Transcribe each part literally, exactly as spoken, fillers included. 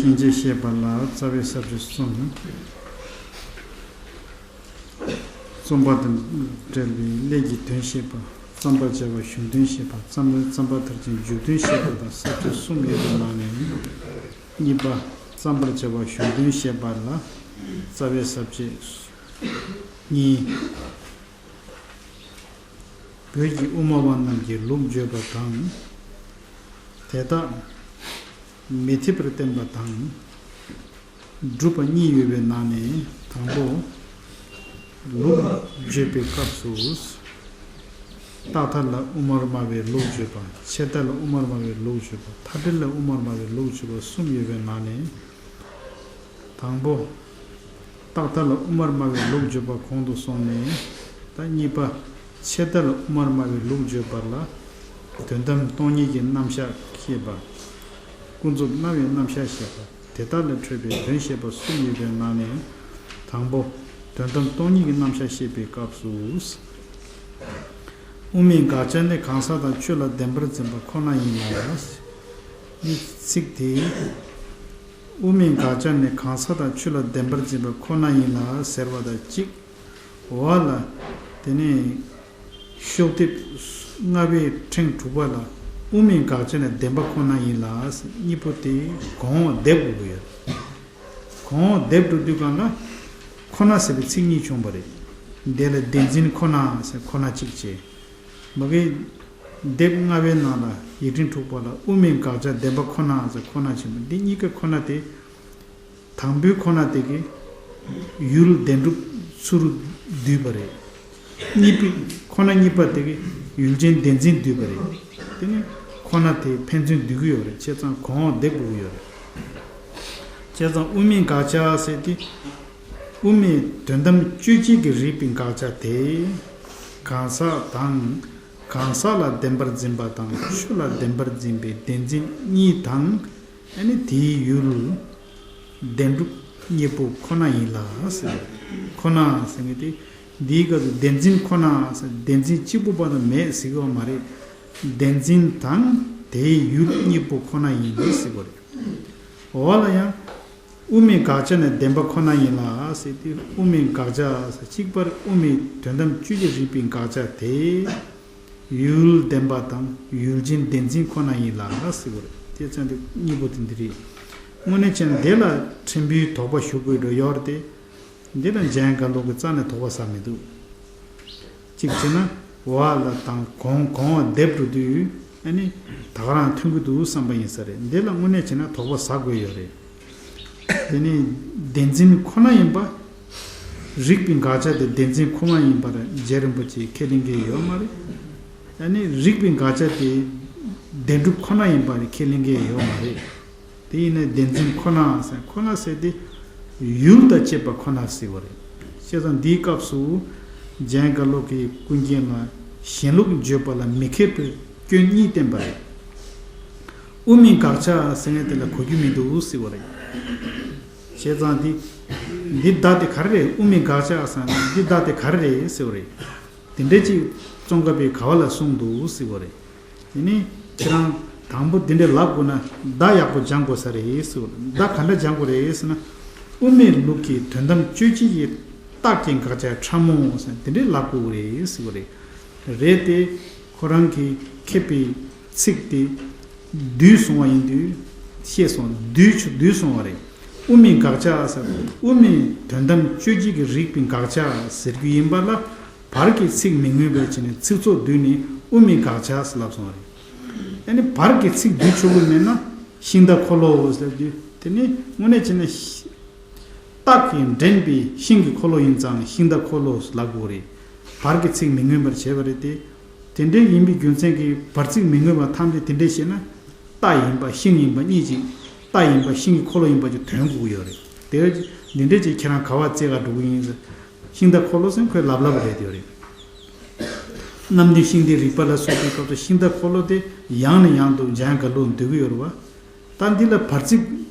ཤན་འབྱེད་བཤད་པ་ལ་རྩ་བའི་ས་བཅད་གསུམ། རྩོམ་པ་དང་འབྲེལ་བའི་སླད་ཀྱི་དོན་བཤད་པ། རྩོམ་པར་བྱ་བ་གཞུང་དོན་བཤད་པ། རྩོམ་རྩོམ་པ་མཐར་ཕྱིན་མཇུག་དོན་བཤད་པ་དང་ས་བཅད་གསུམ་ཡོད་པའི་ནང་ནས། གཉིས་པ། རྩོམ་པར་བྱ་བ་གཞུང་དོན་བཤད་པ་ལ་རྩ་བའི་ས་བཅད་གཉིས། བོད་ཀྱི་དབུ་མ་པ་རྣམས་ཀྱི་ལུགས་བརྗོད་པ་དང་། དེ་དག་མི་འཐད་པར་བསྟན་པ་དང་། སྒྲུབ་པ་གཉིས་ཡོད་པའི་ནང་ནས་དང་པོ། ལུགས་བརྗོད་པའི་སྐབས་སུ། རྟག་མཐའ་ལ་དབུ་མར་སྨྲ་བའི་ལུགས་བརྗོད་པ། ཆད་མཐའ་ལ་དབུ་མར་སྨྲ་བའི་ལུགས་བརྗོད་པ། མཐའ་བྲལ་ལ་དབུ་མར་སྨྲ་བའི་ལུགས་བརྗོད་པ་གསུམ་ཡོད་པའི་ནང་ནས། དང་པོ། རྟག་མཐའ་ལ་དབུ་མར་སྨྲ་བའི་ལུགས་བརྗོད་པ་གོང་དུ་སོང་ནས། ད་གཉིས་པ། ཆད་མཐའ་ལ་དབུ་མར་སྨྲ་བའི་ལུགས་བརྗོད་པ་ལ། དོན་དམ་སྟོང་ཉིད་ཀྱི་རྣམ་གཞག་བཤད་པ། ཀུན་རྫོབ་རྣམ་དབྱེའི་རྣམ་གཞག་བཤད་པ། དེ་དག་ལས་འཕྲོས་པའི་དོན་བཤད་པ་གསུམ་ཡོད་པའི་ནང་ནས། དང་པོ། དོན་དམ་སྟོང་ཉིད་ཀྱི་རྣམ་གཞག་བཤད་པའི་སྐབས་སུ། དབུ་མའི་དགག་བྱ་ནི་གང་ཟག་དང་ཆོས་ལ་བདེན་པར་འཛིན་པ་ཁོ་ན་ཡིན་ལ། ནི་ཚིག་དེ། དབུ་མའི་དགག་བྱ་ནི་གང་ཟག་དང་ཆོས་ལ་བདེན་པར་འཛིན་པ་ཁོ་ན་ཡིན་ལ་ཟེར་བ་དང་གཅིག། འོ་ལ། དེ་ནས་ཤོག་ལྡེབ་ལྔ་པའི་ཕྲེང་དྲུག་པ་ལ། དབུ་མའི་དགག་བྱ་ནི་བདེན་པ་ཁོ་ན་ཡིན་ལ། གཉིས་པོ་དེ་གོང་འོག་སྡེབ་དགོས་ཀྱི་ཡོད། གོང་འོག་སྡེབ་འགྲོ་དུས་སྒང་ལ། ཁོ་ན་ཟེར་བའི་ཚིག་གཉིས་བྱུང་བ་རེད། དེ་ལ་བདེན་འཛིན་ཁོ་ན་ཟེར་ཁོ་ན་གཅིག་བྱས། མ་གི། སྡེབ་ལྔ་པའི་ནང་ལ་ཡིག་ཕྲེང་དྲུག་པ་ལ་དབུ་མའི་དགག་བྱ་བདེན་པ་ཁོ་ན་ཟེར་ཁོ་ན་ཆེན་པོ་འདི་གཉིས་ཀ་ཁོ་ན་དེ། དང་པོའི་ཁོ་ན་དེ་གི་ཡུལ་བདེན་གྲུབ་ཚུར་བསྡུས་པ་རེད། གཉིས་པའི་ཁོ་ན་གཉིས་པ་དེ་གི་ཡུལ་ཅན་བདེན་འཛིན་བསྡུས་པ་རེད། དེ་ནི་ཁོ་ན་དེ་ཕན་ཚུན་བསྡུས་ཀྱི་ཡོད་རེད། བྱས་ཙང་གོང་འོག་སྡེབ་དགོས་ཀྱི་ཡོད་རེད། བྱས་ཙང་དབུ་མའི་དགག་བྱ་ཟེར་དེ། དབུ་མའི་དོན་དམ་དཔྱོད་བྱེད་ཀྱི་རིགས་པའི་དགག་བྱ་དེ། གང་ཟག་དང་། གང་ཟག་ལ་བདེན་པར་འཛིན་པ་དང་ཆོས་ལ་བདེན་པར་འཛིན་པའི་བདེན་འཛིན་གཉིས་དང་། ཨ་ནི་དེའི་ཡུལ། བདེན་གྲུབ་གཉིས་པོ་ཁོ་ན་ཡིན་ལ་ཟེར། ཁོ་ན་ཟེར་མཁན་དེ། འདིའི་སྐབས་སུ་བདེན་འཛིན་ཁོ་ན་ཟེར། བདེན་འཛིན་གཅིག་པུ་བར་དུ་མེད་ཟེར་གྱི་ཡོད་མ་རེད། བདེན་འཛིན་དང་དེའི་ཡུལ་གཉིས་པོ་ཁོ་ན་ཡིན་ལ་ཟེར་གྱི་རེད། འོ་ལ་ཡང་། དབུ་མའི་དགག་བྱ་ནི་བདེན་པ་ཁོ་ན་ཡིན་ལ་ཟེར་ཏེ། དབུ་མའི་དགག་བྱ་ཟེར་གཅིག་པར་དབུ་མའི་དོན་དམ་དཔྱོད་བྱེད་རིགས་པའི་དགག་བྱ་དེ། ཡུལ་བདེན་པ་དང་ཡུལ་ཅན་བདེན་འཛིན་ཁོ་ན་ཡིན་ལ་ཟེར་བ་རེད། དེ་ཙང་དེ་གཉིས་པོ་དེ་འདི་རེད། དངོས་གནས་བྱས་ན་འདི་ལ་ཕྲན་བུའི་དོགས་པ་ཞུ་དགོས་འགྲོ་ཡོད་རེད་དེ། འདི་ལ་འཇམ་དབྱངས་དགའ་ལོ་གིས་རྩ་ནས་དོགས་པ་ཟ་མི་འདུག་གཅིག་བྱས་ན་འོ་ལ་དང་གོང་གོང་འོག་སྡེབ་འགྲོ་དུས་ཨ་ནི་ད་ག་རང་མཐུན་གྱི་འདུག་བསམ་པ་ཡིན་ས་རེད། འདི་ལ་དངོས་གནས་བྱས་ན་དོགས་པ་ཟ་དགོས་ཡོད་རེད། དེ་ནི་བདེན་འཛིན་ཁོ་ན་ཡིན་པ། རིགས་པའི་དགག་བྱ་དེ་བདེན་འཛིན་ཁོ་ན་ཡིན་པར་རྗེ་རིན་པོ་ཆེས་ཁས་ལེན་གྱི་ཡོད་མ་རེད། ཨ་ནི་རིགས་པའི་དགག་བྱ་དེ་བདེན་གྲུབ་ཁོ་ན་ཡིན་པར་ཁས་ལེན་གྱི་ཡོད་མ་རེད། དེ་ཡིན་ན་བདེན་འཛིན་ཁོ་ན་ཟེར། ཁོ་ན་ཟེར་དེ་ཡུལ་དང་བཅས་པ་ཁོ་ན་ཟེར་བ་རེད། བྱས་ཙང་འདིའི་སྐབས་སུ་འཇམ་དབྱངས་དགའ་ལོ་གིས་ཀུན་མཁྱེན་ལ་གཞན་ལུགས་བརྗོད་པ་ལ་མི་མཁས་པའི་སྐྱོན་གཉིས་བསྟན་པ་རེད། དབུ་མའི་དགག་བྱ་ཟེར་མཁན་དེ་ལ་གོ་རྒྱུ་མི་འདུག་ཟེར་བ་རེད། བྱས་ཙང་འདི་འདི་བརྡ་དེ་ག་རེ་རེད། དབུ་མའི་དགག་བྱ་ཟེར་ན་འདི་བརྡ་དེ་ག་རེ་རེད་ཟེར་བ་རེད། དེ་འདྲ་ཅིག་ཙོང་ཁ་པས་ག་བ་ལ་གསུངས་འདུག་ཟེར་བ་རེད། དེ་ནས་ཁྱེད་རང་དང་པོ་འདི་འདྲ་ལབ་དགོས་ན་བརྡ་ཡག་པོ་སྦྱང་དགོས་ས་རེད་ཟེར་བ་རེད། བརྡ་ག་འདྲ་སྦྱང་དགོས་རེད་ཟེར་ན། དབུ་མའི་ལུགས་ཀྱི་དོན་དམ་དཔྱོད་བྱེད་ཀྱི་རྟགས་ཀྱི་དགག་བྱ་ཕྲ་མོ་ཟེར་འདི་འདྲ་ལབ་དགོས་རེད་ཟེར་བ་རེད། རེད་དེ། ཁོ་རང་གིས་མཁས་པའི་ཚིག་དེ་བསྡུས་སོང་བ་ཡིན་དུས་ཤེས་སོང་། བསྡུས་ཆུ་བསྡུས་སོང་བ་རེད། དབུ་མའི་དགག་བྱ་ཟེར། དབུ་མའི་དོན་དམ་དཔྱོད་བྱེད་ཀྱི་རིགས་པའི་དགག་བྱ་ཟེར་རྒྱུ་ཡིན་པ་ལ། བར་གྱི་ཚིག་མི་མངོན་པར་བྱས་ནས་ཚིག་ཚོགས་བསྡུས་ནས་དབུ་མའི་དགག་བྱ་ཟེར་ལབ་སོང་བ་རེད། ཨ་ནི་བར་གྱི་ཚིག་བསྡུས་ཆོག་གི་མེད་ན་ཤིང་རྟ་འཁོར་ལོ་ཟེར་དུས་དེ་ནི་དངོས་གནས་བྱས་ན། རྟགས་ཀྱིས་འདྲེན་པའི་ཤིང་གི་འཁོར་ལོ་ཡིན་ཙང་ཤིང་རྟ་འཁོར་ལོ་ལབ་དགོས་རེད། བར་གྱི་ཚིག་མི་མངོན་པར་བྱས་པ་རེད་དེ། དེ་འདྲའི་ཡིན་པའི་རྒྱུ་མཚན་གྱིས་བར་ཚིག་མི་མངོན་པ་ཐམས་ཅད་དེ་འདྲའི་བཤད་ན། རྟ་ཡིན་པ་ཤིང་ཡིན་པ་གཉིས་ཅིག་རྟ་ཡིན་པ་ཤིང་གི་འཁོར་ལོ་ཡིན་པ་ཅིག་དོན་གོ་གི་ཡོད་རེད། དེ་འདི་འདྲའི་ཅིག་ཁྱེད་རང་ག་བ་རྩེ་ག་འགྲོ་གི་ཡིན་ཟེར། ཤིང་རྟ་འཁོར་ལོ་ཟེར་ཁོས་ལབ་ལབ་རེད་དེ་ཡོད་རེད། གནམ་བདེ་ཤིང་བདེའི་རིགས་པ་ལ་སོགས་པའི་སྐབས་སུ་ཤིང་རྟ་འཁོར་ལོ་དེ་ཡང་ནས་ཡང་དུ་འཇམ་དབྱངས་དགའ་ལོ་འདོད་ཀྱི་ཡོད་རེད་བ། ད་འདི་ལ་བར་ཚིག་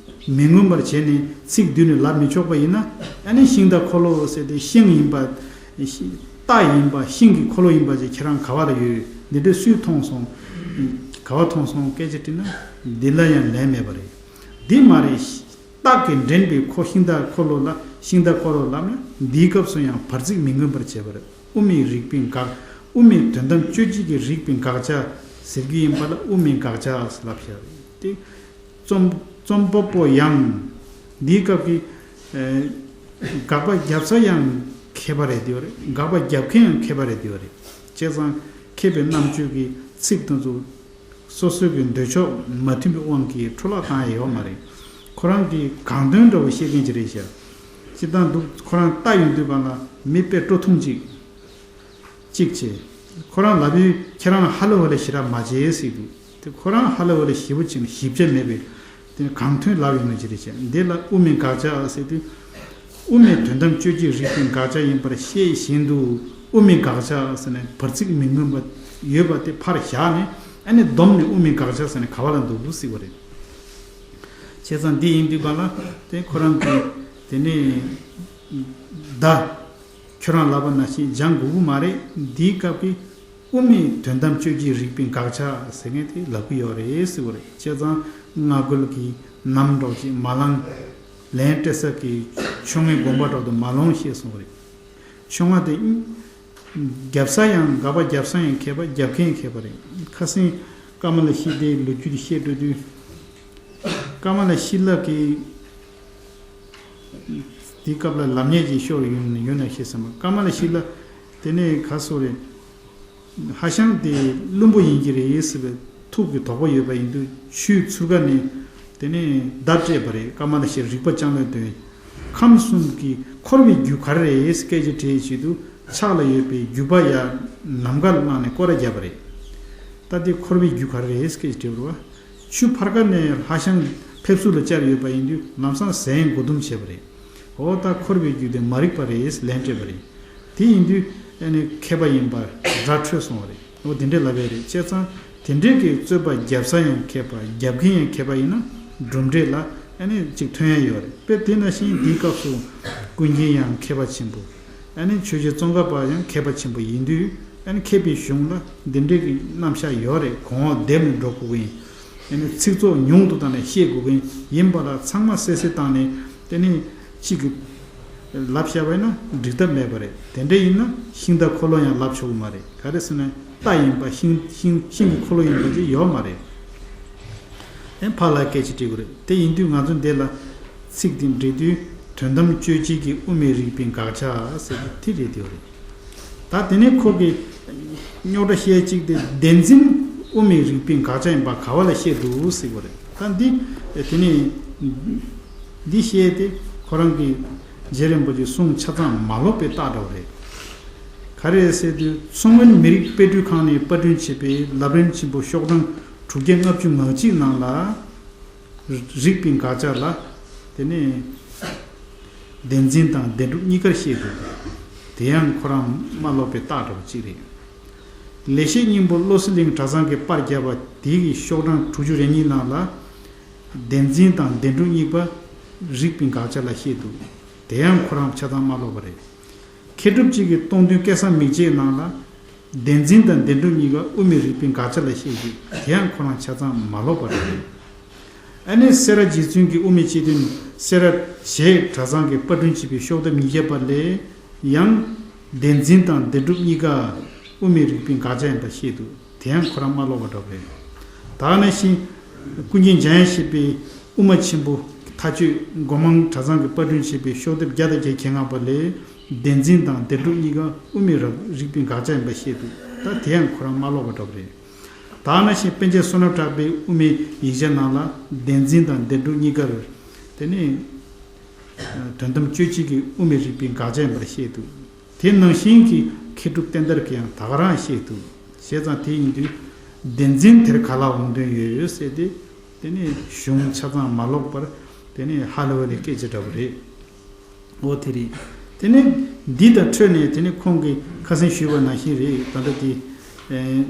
མི་མངོན་པར་བྱས་ནས་ཚིག་བསྡུས་ནས་ལབ་མི་ཆོག་པ་ཡིན་ན། ཨ་ནི་ཤིང་རྟ་འཁོར་ལོ་ཟེར་དེ་ཤིང་ཡིན་པ། རྟ་ཡིན་པ་ཤིང་གི་འཁོར་ལོ་ཡིན་པ་ཅིག་ཁྱེད་རང་ག་བ་ལ་ཡོད། འདི་འདྲ་སུས་མཐོང་སོང་། ག་བ་མཐོང་སོང་སྐད་ཆ་དྲིས་ན། འདི་ལ་ཡང་ལན་མེད་པ་རེད། འདི་མ་རེད། རྟགས་ཀྱིས་འདྲེན་པའི་འཁོར་ཤིང་རྟ་འཁོར་ལོ་ལ་ཤིང་རྟ་འཁོར་ལོ་ལབ་ན། འདིའི་སྐབས་སུ་ཡང་བར་ཚིག་མི་མངོན་པར་བྱས་པ་རེད། དབུ་མའི་རིགས་པའི་དགག་དབུ་མའི་དོན་དམ་དཔྱོད་བྱེད་ཀྱི་རིགས་པའི་དགག་བྱ་ཟེར་རྒྱུ་ཡིན་པ་ལ་དབུ་མའི་དགག་བྱ་ཟེར་ལབ་བཞག་རེད་དེ། རྩོམ་རྩོམ་པ་པོ་ཡང་འདིའི་སྐབས་ཀྱི་ཨ་དགག་པ་བརྒྱབ་ས་ཡང་མཁས་པ་རེད་འདུག་རེད། དགག་པ་བརྒྱབ་མཁན་ཡང་མཁས་པ་རེད་འདུག་རེད། བྱས་ཙང་མཁས་པའི་རྣམ་དཔྱོད་ཀྱི་ཚིག་དེ་ཚོ་སོ་སོའི་གི་འདོད་ཕྱོགས་མ་མཐུན་པའི་དབང་གིས་འཕྲོ་བརླག་བཏང་ཡ་ཡོད་མ་རེད། ཁོ་རང་གིས་གང་དོན་འདྲ་བོ་བཤད་མཁན་ཅིག་རེད་ཤག་སྤྱིར་བཏང་འདུག་ཁོ་རང་རྟ་ཡོང་དུས་གང་ལ་མི་དཔེ་སྤྲོ་ཐུང་ཅིག་ཅིག་བྱས། ཁོ་རང་ལབ་ཡོད། ཁྱེད་རང་ལ་ཧ་ལོ་ཧ་ལོ་ཞེ་དྲག་མ་བྱེད་ཟེར་དུས། དེ་ཁོ་རང་ཧ་ལོ་ཧ་ལོ་ཞེ་པོ་ཅིག་ཞིབ་ཆ་མེད་པའི། དེ་གང་ཐོན་ལབ་ཡོང་ནི་ཅི་རེད་བྱས། འདི་ལ་དབུ་མའི་དགག་བྱ་ཟེར་དུས། དབུ་མའི་དོན་དམ་དཔྱོད་བྱེད་རིགས་པའི་དགག་བྱ་ཡིན་པར་ཤེས་བཞིན་དུ། དབུ་མའི་དགག་བྱ་ཟེར་ནས་བར་ཚིག་མི་མངོན་པ་ཡོད་པ་དེ་ཕར་བཞག་ནས། ཨ་ནི་བསྡོམས་ནས་དབུ་མའི་དགག་བྱ་ཟེར་ནས་ག་བ་ལ་འདུག་ཟེར་བ་རེད། བྱས་ཙང་འདི་ཡིན་དུས་ག་ལ་དེ་ཁོ་རང་གིས་དེ་ནས་ད་ཁྱོད་རང་ལབ་པ་ནང་བཞིན་སྦྱང་དགོས་ཀྱི་མ་རེད། འདིའི་སྐབས་ཀྱི་དབུ་མའི་དོན་དམ་དཔྱོད་བྱེད་རིགས་པའི་དགག་བྱ་ཟེར་མཁན་དེ་ལབ་ཀྱི་ཡོད་རེད་ཟེར་བ་རེད། བྱས་ཙང་སྔ་རྒོལ་གྱི་ནམ་འགྲོགས་ཀྱི་མ་ལང་ལན་སྤྲད་ས་ཀྱི་ཆུང་ངེའི་དགོངས་པ་འགྲོགས་དུ་མ་ལོང་ཞེས་གསུངས་པ་རེད། ཆུང་ང་དེ་རྒྱབ་ས་ཡང་དགག་པ་རྒྱབ་ས་ཡང་མཁས་པ། རྒྱབ་མཁན་མཁས་པ་རེད། ཁ་སང་ཀ་མ་ལ་ཤི་ལའི་ལོ་རྒྱུས་དེ་བཤད་འགྲོ་དུས། ཀ་མ་ལ་ཤི་ལ་གི་དེའི་སྐབས་ལ་ལབ་མཁན་ཅིག་ཤོར་ཡོང་ཡོད་ན་ཤེས་སམ། ཀ་མ་ལ་ཤི་ལ་དེ་ནས་ག་སོ་རེད། ཧ་ཤང་དེ་བླུན་པོ་ཡིན་གྱི་རེད་ཟེར་བའི་ཐུགས་ཀྱི་དོགས་པ་ཡོད་པ་ཡིན་དུས། ཆུའི་ཚུར་ཁ་ནས་དེ་ནས་བརྡ་སྤྲད་པ་རེད། ཀ་མ་ལ་ཤི་རིག་པ་ལྕང་ལོའི་དོན། ཁམས་གསུམ་གྱི་འཁོར་བའི་རྒྱུ་ག་རེ་རེད་ཟེར་སྐད་ཆ་དྲིས་བྱེད་དུས། ཕྱག་ལ་ཡོད་པའི་རྒྱུག་པ་ཡར་ནམ་མཁའ་ལ་བླངས་ནས་སྐོར་ར་བརྒྱབ་པ་རེད། ད་དེ་འཁོར་བའི་རྒྱུ་ག་རེ་རེད་ཟེར་སྐད་ཆ་དྲིས་པ་རེད་བ། ཆུ་ཕར་ཁ་ནས་ཧ་ཤང་ཕེབས་བསུ་ལ་བཅར་ཡོད་པ་ཡིན་དུས། ལམ་སང་ཟན་མགོ་འཐོམས་བྱས་པ་རེད། འོ་ད་འཁོར་བའི་རྒྱུ་དེ་མ་རིག་པ་རེད་ལན་སྤྲད་པ་རེད། དེ་ཡིན་དུས་ཨ་ནི་མཁས་པ་ཡིན་པ་ར་འཕྲོད་སོང་བ་རེད། འོ་དེ་འདྲས་ལབ་པ་རེད། བྱས་ཙང་དེ་འདྲས་ཀྱི་རྩོད་པ་རྒྱབ་ས་ཡང་མཁས་པ། རྒྱབ་མཁན་ཡང་མཁས་པ་ཡིན་ན་གྲུབ་འབྲས་ལ་ཨ་ནི་ཅིག་ཐོན་ཡ་ཡོད་རེད། དཔེ་དེ་ནང་བཞིན་འདིའི་སྐབས་སུ་ཀུན་མཁྱེན་ཡང་མཁས་པ་ཆེན་པོ། ཨ་ནི་ཆོས་རྗེ་ཙོང་ཁ་པ་ཡང་མཁས་པ་ཆེན་པོ་ཡིན་དུས། ཨ་ནི་མཁས་པའི་གཞུང་ལ་འདི་འདྲའི་གི་རྣམ་གཞག་ཡོད་རེད། གོང་འོག་སྡེབ་ནས་འགྲོ་དགོས་ཀྱི་ཡིན། ཨ་ནི་ཚིག་ཚོགས་ཉུང་དུ་བཏང་ནས་བཤད་དགོས་ཀྱི་ཡིན་པ་ལ་ཚང་མ་གསལ་གསལ་བཏང་ནས། དེ་ནི་གཅིག་གི་ལབ་བཞག་པ་ཡིན་ན་འགྲིག་ཐབས་མེད་པ་རེད། དེ་འདྲ་ཡིན་ན་ཤིང་རྟ་འཁོར་ལོ་ཡང་ལབ་ཆོག་གི་མ་རེད། ག་རེ་ཟེར་ན་རྟ་ཡིན་པ། ཤིང་ཤིང་ཤིང་གི་འཁོར་ལོ་ཡིན་པ་ཅིག་ཡོད་མ་རེད། ཨེ་ཕར་ལ་སྐད་ཆ་དྲི་དགོས་རེད། དེ་ཡིན་དུས་ང་ཚོ་འདི་ལ་ཚིག་འདི་འགྲེལ་དུས། དོན་དམ་དཔྱོད་བྱེད་ཀྱི་དབུ་མའི་རིགས་པའི་དགག་བྱ་ཟེར་གྱི་དེ་རེད། དེ་རེད། ད་དེ་ནས་ཁོ་གི་རྙོག་དྲ་བཤད་གཅིག་དེ། བདེན་འཛིན་དབུ་མའི་རིགས་པའི་དགག་བྱ་ཡིན་པ་ག་བ་ལ་བཤད་འདུག་ཟེར་བ་རེད། ད་འདི་དེ་ནས་འདི་བཤད་དེ་ཁོ་རང་གི་རྗེ་རིན་པོ་ཆེའི་གསུང་ཆ་ཚང་མ་ལོག་པའི་རྟགས་འདྲ་བོ་རེད། ག་རེ་ཟེར་དུས། མཚོ་སྔོན་མི་རིགས་དཔེ་སྐྲུན་ཁང་ནས་པར་སྐྲུན་བྱས་པའི་ལབ་རིམ་ཆེན་པོ་ཤོག་གྲངས་དྲུག་བརྒྱ་ལྔ་བཅུ་ང་གཅིག་ནང་ལ། རིགས་པའི་དགག་བྱ་ལ་དེ་ནས་བདེན་འཛིན་དང་བདེན་གྲུབ་གཉིས་ཀར་བཤད་འདུག་དེ་ཡང་ཁོ་རང་མ་ལོག་པའི་རྟགས་འདྲ་བོ་གཅིག་རེད། ལེགས་བཤད་སྙིང་པོ་བློ་གསལ་གླིང་གྲྭ་ཚང་གིས་པར་བརྒྱབ་པ་དེ་གི་ཤོག་གྲངས་དྲུག་ཅུ་རེ་གཉིས་ནང་ལ། བདེན་འཛིན་དང་བདེན་གྲུབ་གཉིས་པ་རིགས་པའི་དགག་བྱ་ལ་བཤད་འདུག་དེ་ཡང་ཁོ་རང་ཆ་ཚང་མ་ལོག་པ་རེད། མཁས་གྲུབ་གཅིག་གི་སྟོང་ཐུན་སྐལ་བཟང་མིག་འབྱེད་ནང་ལ། བདེན་འཛིན་དང་བདེན་གྲུབ་གཉིས་ཀ་དབུ་མའི་རིགས་པའི་དགག་བྱ་ལ་བཤད་ཀྱི། དེ་ཡང་ཁོ་རང་ཆ་ཚང་མ་ལོག་པ་རེད། ཨ་ནི་སེ་ར་རྗེ་བཙུན་གྱི་དབུ་མའི་སྤྱི་དོན། སེ་ར་བྱེས་གྲྭ་ཚང་གིས་པར་སྐྲུན་བྱས་པའི་ཤོག་ལྡེབ་ཉིས་བརྒྱ་པ་ལས་ཡང་། བདེན་འཛིན་དང་བདེན་གྲུབ་གཉིས་ཀ་དབུ་མའི་རིགས་པའི་དགག་བྱ་ཡིན་པར་བཤད་འདུག་དེ་ཡང་ཁོ་རང་མ་ལོག་པ་འདྲ་བོ་རེད། ད་ནང་བཞིན་ཀུན་མཁྱེན་འཇམ་དབྱངས་བཞད་པའི་དབུ་མ་ཆེན་པོ་མཐའ་དཔྱོད་སྒོ་མང་གྲྭ་ཚང་གིས་པར་སྐྲུན་བྱས་པའི་ཤོག་ལྡེབ་བརྒྱ་དང་བརྒྱད་བརྒྱ་ལྔ་པ་ལས། བདེན་འཛིན་དང་བདེན་གྲུབ་གཉིས་ཀ་དབུ་མའི་རིགས་པའི་དགག་བྱ་ཡིན་པར་བཤད་འདུག་ད་དེ་ཡང་ཁོ་རང་མ་ལོག་པ་འདྲ་བོ་རེད། ད་ནང་བཞིན་པཎ་ཆེན་བསོད་ནམས་གྲགས་པའི་དབུ་མའི་ཡིག་ཆ་ནང་ལ། བདེན་འཛིན་དང་བདེན་གྲུབ་གཉིས་ཀར་དེ་ནི་དོན་དམ་དཔྱོད་བྱེད་ཀྱི་དབུ་མའི་རིགས་པའི་དགག་བྱ་ཡིན་པར་བཤད་འདུག་དེ་ནང་བཞིན་གྱི་མཁས་གྲུབ་བསྟན་དར་གྱིས་ཡང་ད་ག་རང་བཤད་འདུག་བྱས་ཙང་དེ་ཡིན་དུས་བདེན་འཛིན་དེར་ག་ལ་འོང་དོན་ཡོད་ཟེར་ཏེ། དེ་ནི་གཞུང་ཆ་ཚང་མ་ལོག་པར་དེ་ནི་ཧ་ལས་པ་ནི་སྐད་ཆ་འདྲ་པོ་རེད། འོ་དེ་རེད། དེ་ནི་འདི་དང་འཕྲོས་ནས་དེ་ནི་ཁོང་གིས་ཁ་སང་ཞུས་པ་ནང་བཞིན་རེད། ད་ལྟ་དེ་ཨེ།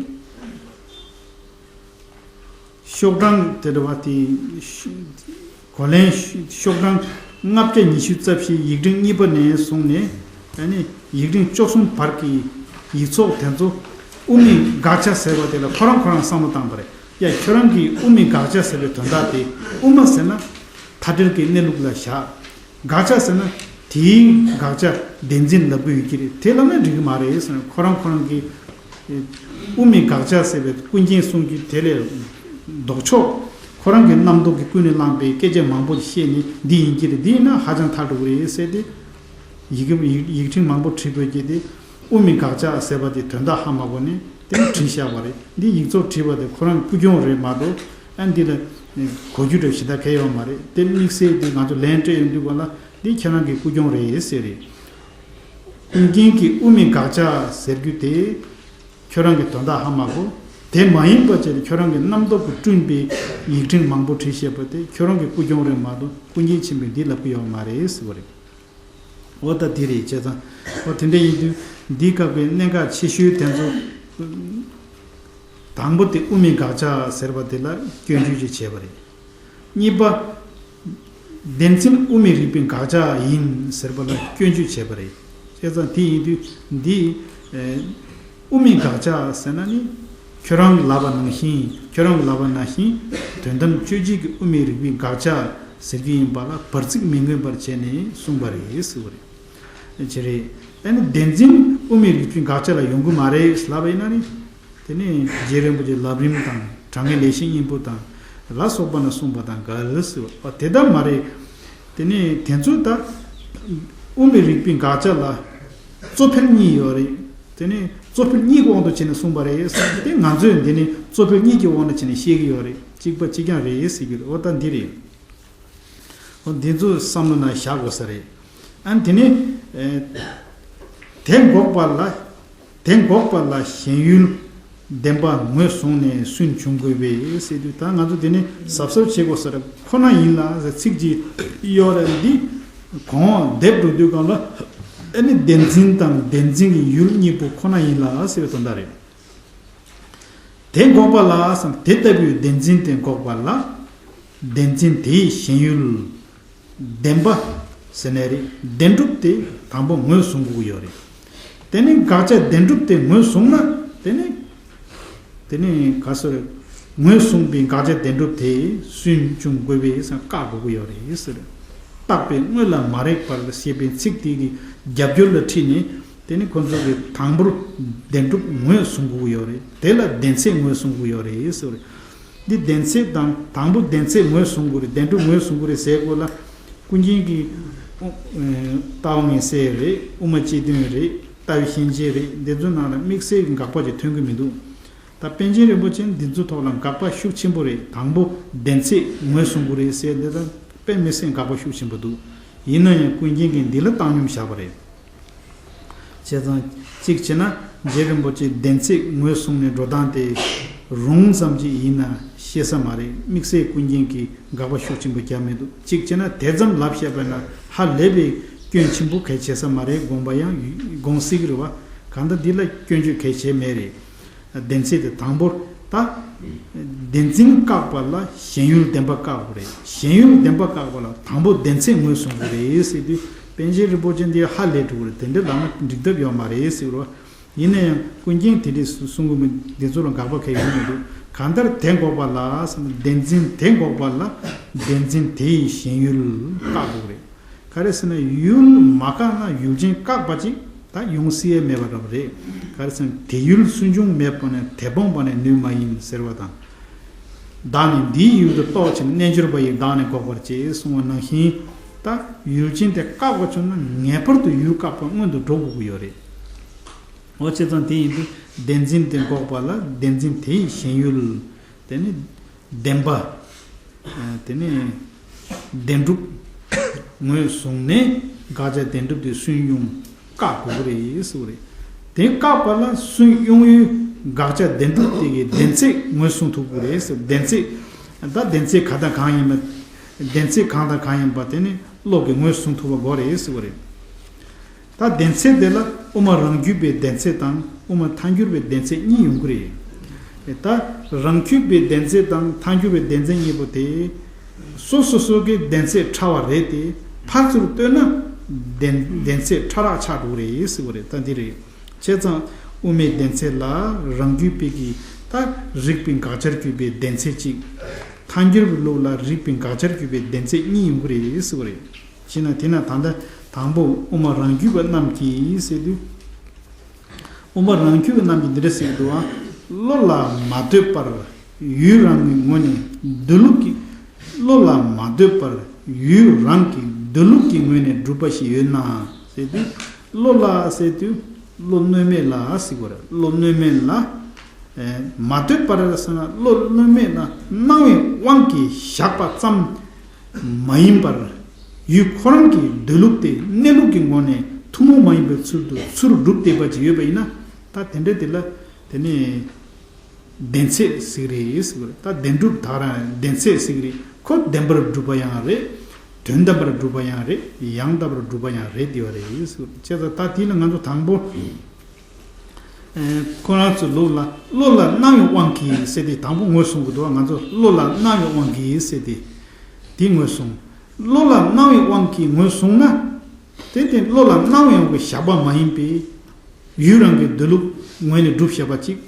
ཤོག་གྲངས་དེ་འདྲ་བ་དེ། གོ་ལེན་ཤོག་གྲངས་ལྔ་བརྒྱ་ཉི་ཤུ་རྩ་བཞི་ཡིག་ཕྲེང་གཉིས་པ་ནས་བཟུང་ནས། ཨ་ནི་ཡིག་ཕྲེང་བཅུ་གསུམ་བར་གྱི་ཡིག་ཚོགས་དེ་ཚོ་དབུ་མའི་དགག་བྱ་ཟེར་བ་དེ་ལ་ཁོ་རང་ཁོ་རང་བསམ་བློ་བཏང་པ་རེད། ཡ། ཁྱོད་རང་གིས་དབུ་མའི་དགག་བྱ་ཟེར་བའི་དོན་དག་དེ། དབུ་མ་ཟེར་ན་ མཐའ་བྲལ་གྱི་གནས་ལུགས་ལ་བཞག་དགག་བྱ་ཟེར་ན་དེའི་དགག་བྱ་བདེན་འཛིན་ལབ་ཀྱི་ཡོད་ཀྱི་རེད། དེ་ལབ་ན་འགྲིག་གི་མ་རེད་ཟེར་ན། ཁོ་རང་ཁོ་རང་གི་དབུ་མའི་དགག་བྱ་ཟེར་བའི་ཀུན་མཁྱེན་གསུང་རྒྱུ་དེ་ལས་ལྡོག་ཕྱོགས། ཁོ་རང་གི་རྣམ་རྟོག་གིས་ཀུན་ནས་བསླངས་པའི་སྐད་ཆ་མང་པོ་བཤད་ནས་འདི་ཡིན་གྱི་རེད། འདི་ཡིན་ན་ཧ་ཅང་ཐག་འགྲོ་གི་རེད་ཟེར་ཏེ། ཡིག་ཡིག་ཡིག་ཕྲེང་མང་པོ་བྲིས་དགོས་ཀྱི་དེ། དབུ་མའི་དགག་བྱ་ཟེར་བ་དེ་དོན་དག་ཧ་མ་གོ་ནས་དེ་བྲིས་བཞག་པ་རེད། འདི་ཡིག་ཚོགས་བྲིས་པ་དེ་ཁོ་རང་ཀུན་སྐྱོང་རེད་མ་གཏོགས། ཨ་འདི་ལ་གོ་རྒྱུ་འདྲ་ཞེ་དྲག་གང་ཡོད་མ་རེད། དེ་དམིགས་བསལ་དེ་ང་ཚོ་ལན་སྤྲད་ཡོང་དུས་ག་ལ་འདི་ཁྱེད་རང་གི་ཀུན་སྐྱོང་རེད་ཟེར་རེད། ཀུན་མཁྱེན་གྱི་དབུ་མའི་དགག་བྱ་ཟེར་རྒྱུ་དེ་ཁྱོད་རང་གི་དོན་དག་ཧ་མ་གོ། དེ་མ་ཡིན་པ་བྱས་ཏེ་ཁྱོད་རང་གི་རྣམ་རྟོག་གིས་བསྐྲུན་པའི་ཡིག་ཕྲེང་མང་པོ་བྲིས་བཤད་པ་དེ་ཁྱོད་རང་གི་ཀུན་སྐྱོང་རེད་མ་གཏོགས་ཀུན་མཁྱེན་ཆེན་པོས་འདི་ལབ་ཀྱི་ཡོད་མ་རེད་ཟེར་བ་རེད། འོ་ད་དེ་རེད། བྱས་ཙང་འོ་དེ་འདྲ་ཡིན་དུས་འདིའི་སྐབས་ཀྱི་གནད་འགག་ཆེ་ཤོས་དེ་ཚོ། དང་པོ་དེ་དབུ་མའི་དགག་བྱ་ཟེར་བ་དེ་ལ་སྐྱོན་བརྗོད་ཅིག་བྱས་པ་རེད། གཉིས་པ། བདེན་འཛིན་དབུ་མའི་རིགས་པའི་དགག་བྱ་ཡིན་ཟེར་བ་ལ་སྐྱོན་བརྗོད་བྱས་པ་རེད། བྱས་ཙང་དེ་ཡིན་དུས་འདི། ཨེ། དབུ་མའི་དགག་བྱ་ཟེར་ན་ནི། ཁྱོད་རང་གི་ལབ་པ་ནང་བཞིན། ཁྱོད་རང་གི་ལབ་པ་ནང་བཞིན། དོན་དམ་དཔྱོད་བྱེད་ཀྱི་དབུ་མའི་རིགས་པའི་དགག་བྱ་ཟེར་རྒྱུ་ཡིན་པ་ལ་བར་ཚིག་མི་མངོན་པར་བྱས་ནས་གསུངས་པ་རེད་ཟེར་བ་རེད། ཅི་རེད། ཨ་ནི་བདེན་འཛིན་དབུ་མའི་རིགས་པའི་དགག་བྱ་ལ་ཡོང་གི་མ་རེད་ལབ་པ་ཡིན་ན་ནི། དེ་ནི་རྗེ་རིན་པོ་ཆེ་ལམ་རིམ་དང་དྲང་ངེས་ལེགས་བཤད་སྙིང་པོ་དང་ལ་སོགས་པ་ན་གསུངས་པ་དང་འགལ་ཟེར་བ། ཨ་དེ་ལྟར་མ་རེད། དེ་ནི་དེ་ཚོ་ད་དབུ་མའི་རིགས་པའི་དགག་བྱ་ལ་གཙོ་ཕལ་གཉིས་ཡོད་རེད། དེ་ནི་གཙོ་ཕལ་གཉིས་ཀྱི་དབང་དུ་བྱས་ནས་གསུངས་པ་རེད་ཟེར་ཏེ། ང་ཚོས་འདི་ནི་གཙོ་ཕལ་གཉིས་ཀྱི་དབང་དུ་བྱས་ནས་བཤད་ཀྱི་ཡོད་རེད། གཅིག་པ་གཅིག་རྐྱང་རེད་ཟེར་གྱི་རེད། འོ་ད་འདི་རེད། འོ་འདི་ཚོ་བསམ་བློ་ནང་བཞག་དགོས་ས་རེད། ཨ་ནི་དེ་ནི། ཨེ། དེ་འགོག་པ་ལ། དེ་འགོག་པ་ལ་ཞེན་ཡུལ་བདེན་པ་ངོས་བཟུང་ནས་སུན་འབྱུང་དགོས་པས་ཟེར་དུས། ད་ང་ཚོ་དེ་ནི་གཟབ་གཟབ་བྱེད་དགོས་ས་རེད། ཁོ་ན་ཡིན་ལ་ཟེར་ཚིག་གཅིག་ཡོད་རེད། འདི་གོང་འོག་སྡེབ་འགྲོ་དུས་སྒང་ལ། ཨ་ནི་བདེན་འཛིན་དང་བདེན་འཛིན་གྱི་ཡུལ་གཉིས་པོ་ཁོ་ན་ཡིན་ལ་ཟེར་བའི་དོན་དག་རེད། དེ་འགོག་པ་ལ་བསམ། དེ་ལྟ་བུའི་བདེན་འཛིན་དེ་འགོག་པ་ལ། བདེན་འཛིན་དེའི་ཞེན་ཡུལ་བདེན་པ་ཟེར་ནའི་རེད། བདེན་གྲུབ་དེ་དང་པོ་ངོས་བཟུང་དགོས་ཀྱི་ཡོད་རེད། དེ་ནི་དགག་བྱ་བདེན་གྲུབ་དེ་ངོས་བཟུང་ན། དེ་ནི། དེ་ནི་ག་སོ་རེད། ངོས་བཟུང་བའི་དགག་བྱ་བདེན་གྲུབ་དེ་སུན་འབྱུང་དགོས་པས་བསམ། བཀག་དགོས་ཀྱི་ཡོད་རེད་ཟེར། བཏགས་པའི་དངོས་ལ་མ་རེག་པར་ཞེས་པའི་ཚིག་དེ་གི་རྒྱབ་སྐྱོར་ལ་ཁྲིད་ནས། དེ་ནི་ཁོ་ཚོ་གིས་དང་པོར་བདེན་གྲུབ་ངོས་བཟུང་དགོས་ཀྱི་ཡོད་རེད། དེ་ལ་བདེན་ཚད་ངོས་བཟུང་དགོས་ཀྱི་ཡོད་རེད་ཟེར་བ་རེད། འདི་བདེན་ཚད་དང་། དང་པོ་བདེན་ཚད་ངོས་བཟུང་དགོས་རེད། བདེན་གྲུབ་ངོས་བཟུང་དགོས་རེད་ཟེར་དགོས་ལ། ཀུན་མཁྱེན་གྱིས། ཨ། ལྟ་བ་ངེས་གསལ་རེད། དབུ་མ་སྤྱི་དོན་རེད། ལྟ་བའི་ཤན་འབྱེད་རེད། འདི་ཚོའི་ནང་ལ་དམིགས་བསལ་གྱི་དགག་པ་ཅིག་ཐོན་གྱི་མི་འདུག་ད་པཎ་ཆེན་རིན་པོ་ཆེ་འདི་ཚོའི་ཐོག་ལ་དགག་པ་ཤུགས་ཆེན་པོ་རེད། དང་པོ་བདེན་ཚད་ངོས་བཟུང་དགོས་རེད་ཟེར་འདི་དང་དཔེ་མི་སྲིད་དགག་པ་ཤུགས་ཆེན་པོ་འདུག་ཡིན་ན་ཡང་ཀུན་མཁྱེན་གྱིས་འདི་ལ་བཏང་སྙོམས་བཞག་པ་རེད། བྱས་ཙང་གཅིག་བྱས་ན་རྗེ་རིན་པོ་ཆེས་བདེན་ཚད་ངོས་བཟུང་ནས་འགྲོ་སྟངས་དེ་རུང་ཙམ་ཅིག་ཡིན་ན་ཤེས་ས་མ་རེད། དམིགས་བསལ་ཀུན་མཁྱེན་གྱིས་དགག་པ་ཤུགས་ཆེན་པོ་བརྒྱབ་མི་འདུག་གཅིག་བྱས་ན་དེ་ཙམ་ལབ་བཤད་པ་ན་ཧ་ལས་པའི་སྐྱོན་ཆེན་པོ་གལ་ཆེ་ས་མ་རེད། དགོངས་པ་ཡང་དགོངས་སྲིད་ཀྱི་རེད་བ། གང་ལྟར་འདི་ལ་སྐྱོན་བརྗོད་གལ་ཆེ་མེད་རེད། བདེན་ཚད་དེ་དང་པོར་ད། བདེན་འཛིན་བཀག་པ་ལ་ཞེན་ཡུལ་བདེན་པ་བཀག་དགོས་རེད། ཞེན་ཡུལ་བདེན་པ་བཀག་པ་ལ་དང་པོ་བདེན་ཚད་ངོས་བཟུང་དགོས་རེད་ཟེར་དུས། པཎ་ཆེན་རིན་པོ་ཆེ་འདི་ཧ་ལས་འགྲོ་གི་རེད། དེ་འདྲ་ལབ་ན་འགྲིག་ཐབས་ཡོད་མ་རེད་ཟེར་བ། ཡིན་ན་ཡང་ཀུན་མཁྱེན་དེ་འདྲས་གསུང་གི་མི་འདི་ཚོ་ལ་དགག་པ་གང་ཡང་ཡོང་མི་འདུག་གང་ལྟར་དེ་འགོག་པ་ལ་བསམ། བདེན་འཛིན་དེ་འགོག་པ་ལ་བདེན་འཛིན་དེ་ཡི་ཞེན་ཡུལ་བཀག་དགོས་རེད། ག་རེ་ཟེར་ན་ཡུལ་མ་བཀག་ན་ཡུལ་ཅན་བཀག་པ་ཅིག་ད་ཡོང་སྲིད་ཡས་མེད་པ་འདྲ་པོ་རེད། ག་རེ་ཟེར་ན་དེ་ཡུལ་སུན་འབྱུང་མེད་པ་ནས་དེ་སྤངས་པ་ནི་ནུས་མ་ཡིན་ཟེར་བ་དང་། བདག་ནི་འདིའི་ཡུལ་དུ་གཏོགས་ཕྱིར། རྣལ་འབྱོར་པ་ཡིས་བདག་ནི་འགོག་པར་བྱེད་གསུངས་པ་ནང་བཞིན། ད་ཡུལ་ཅན་དེ་བཀག་པ་བྱུང་ན་ངེས་པར་དུ་ཡུལ་བཀག་པ་སྔོན་དུ་འགྲོ་དགོས་ཀྱི་ཡོད་རེད། འོ་བྱས་ཙང་དེ་ཡིན་དུས་བདེན་འཛིན་དེ་འགོག་པ་ལ་བདེན་འཛིན་དེ་ཡི་ཞེན་ཡུལ། དེ་ནི་བདེན་པ། ཨ། དེ་ནས་བདེན་གྲུབ་ངོས་བཟུང་ནས་དགག་བྱ་བདེན་གྲུབ་དེ་སུན་དབྱུང་བཀག་དགོས་ཀྱི་རེད་ཟེར་བ་རེད། དེ་བཀག་པ་ལ་སུན་དབྱུང་ཡུལ་དགག་བྱ་བདེན་གྲུབ་དེ་གའི་བདེན་ཚད་ངོས་བཟུང་ཐུབ་དགོས་རེད་ཟེར། བདེན་ཚད། ད་བདེན་ཚད་གང་དང་གང་ཡིན་པ། བདེན་ཚད་གང་དང་གང་ཡིན་པ་དེ་ནི་བློ་གིས་ངོས་བཟུང་ཐུབ་པ་དགོས་རེད་ཟེར་བ་རེད། ད་བདེན་ཚད་དེ་ལ་དབུ་མ་རང་རྒྱུད་པའི་བདེན་ཚད་དང་དབུ་མ་ཐལ་འགྱུར་བའི་བདེན་ཚད་གཉིས་ཡོང་གི་རེད། ད་རང་རྒྱུད་པའི་བདེན་ཚད་དང་ཐལ་འགྱུར་བའི་བདེན་ཚད་གཉིས་པོ་དེ་སོ་སོ་སོ་གི་བདེན་ཚད་ཕྲ་བ་རེད་དེ། ཕར་ཚུར་བསྟུན་ན་བདེན་བདེན་ཚད་ཕྲ་རགས་ཆགས་འགྲོ་གི་རེད་ཟེར་བ་རེད། ད་འདི་རེད། བྱས་ཙང་དབུ་མའི་བདེན་ཚད་ལ་རང་རྒྱུད་པའི་གི་ད་རིགས་པའི་དགག་བྱར་གྱུར་པའི་བདེན་ཚད་གཅིག་ཐལ་འགྱུར་གྱི་ལུགས་ལ་རིགས་པས་དགག་བྱར་གྱུར་པའི་སྡེ་ཚན་གཉིས་ཡོང་གི་རེད་ཟེར་བ་རེད། བྱས་ན་དེས་ན་ད་ལྟ་དང་པོ་དབུ་མ་རང་རྒྱུད་པ་རྣམས་ཀྱིས་ཟེར་དུས། དབུ་མ་རང་རྒྱུད་པ་རྣམས་ཀྱིས་འདི་འདྲ་ཟེར་གྱི་འདུག་ཨ། བློ་ལ་མ་ལྟོས་པར་ཡུལ་རང་གི་ངོས་ནས་སྡོད་ལུགས་ཀྱི། བློ་ལ་མ་ལྟོས་པར་ཡུལ་རང་གི་སྡོད་ལུགས་ཀྱི་ངོས་ནས་གྲུབ་པ་ཞིག་ཡོད་ན་ཟེར་དུས། བློ་ལ་ཟེར་དུས་བློ་གནོད་མེད་ལ་ཟེར་དགོས་རེད། བློ་གནོད་མེད་ལ། ཨེ། མ་ལྟོས་པར་ཟེར་ན་བློ་གནོད་མེད་ལ་སྣང་བའི་དབང་གིས་བཞག་པ་ཙམ་མ་ཡིན་པར། ཡུལ་ཁོ་རང་གི་སྡོད་ལུགས་དེ་གནས་ལུགས་ཀྱི་ངོས་ནས་ཐུན་མོང་མ་ཡིན་པའི་ཚུལ་དུ་ཚུར་སྒྲུབ་བསྡད་པ་ཅིག་ཡོད་པ་ཡིན་ན། ད་དེ་འདྲ་དེ་ལ་དེ་ནས་བདེན་ཚད་ཟེར་གི་རེད་ཟེར་གི་རེད། ད་བདེན་གྲུབ་དག་རང་བདེན་ཚད་ཟེར་གི་རེད། ཁོ་བདེན་པར་གྲུབ་པ་ཡང་རེད། དོན་དམ་པར་གྲུབ་པ་ཡང་རེད། ཡང་དག་པར་གྲུབ་པ་ཡང་རེད་དེ་བ་རེད་ཟེར་གི་རེད། བྱས་ཙང་ད་དེ་ལ་ང་ཚོ་དང་པོ། ཨེ། ཁོ་རང་ཚོའི་ལུགས་ལ་བློ་ལ་སྣང་བའི་དབང་གིས་ཟེར་དེ་དང་པོ་ངོས་བཟུང་གི་འདུག་ང་ཚོ་བློ་ལ་སྣང་བའི་དབང་གིས་ཟེར་དེ། དེ་ངོས་བཟུང་། བློ་ལ་སྣང་བའི་དབང་གིས་ངོས་བཟུང་ན། དེ་དེ་བློ་ལ་སྣང་བའི་དབང་གིས་བཞག་པ་མ་ཡིན་པས། ཡུལ་རང་གི་སྡོད་ལུགས་ངོས་ནས་གྲུབ་བཞག་པ་ཅིག་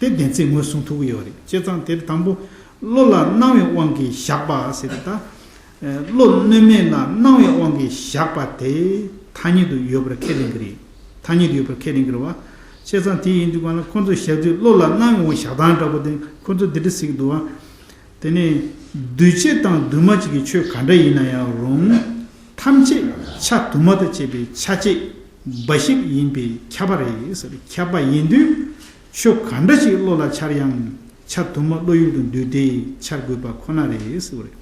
དེ་བདེན་ཚད་ངོས་བཟུང་ཐུབ་ཀྱི་ཡོད་རེད། བྱས་ཙང་དེར་དང་པོ་བློ་ལ་སྣང་བའི་དབང་གིས་བཞག་པ་ཟེར་དེ་ད། བློ་གནོད་མེད་ལ་སྣང་བའི་དབང་གིས་བཞག་པ་དེ་ཐ་སྙད་དུ་ཡོད་པར་ཁས་ལེན་གྱི་རེད། ཐ་སྙད་དུ་ཡོད་པར་ཁས་ལེན་གྱི་རེད་བ། བྱས་ཙང་དེ་ཡིན་དུས་གང་ལ་ཁོ་ཚོས་བཞག་དུས་བློ་ལ་སྣང་བའི་དབང་གིས་བཞག་སྟངས་འདྲ་པོ་དེ་ཁོ་ཚོས་འདི་འདྲ་ཟེར་གྱི་འདུག་བ། དེ་ནས་འདུས་བྱས་དང་འདུས་མ་བྱས་ཀྱི་ཆོས་ག་འདྲ་ཡིན་ན་ཡང་རུང་། ཐམས་ཅད་ཆ་དུ་མ་དང་བཅས་པའི་ཆ་བཅས་འབའ་ཞིག་ཡིན་པས་ཁྱབ་པ་རེད་ཟེར། ཁྱབ་པ་ཡིན་དུས་ཆོས་ག་འདྲ་ཞིག་བློ་ལ་འཆར་ཡང་ཆ་དུ་མ་བློ་ཡུལ་དུ་འདུས་ཏེ་འཆར་དགོས་པ་ཁོ་ན་རེད་ཟེར་བ་རེད།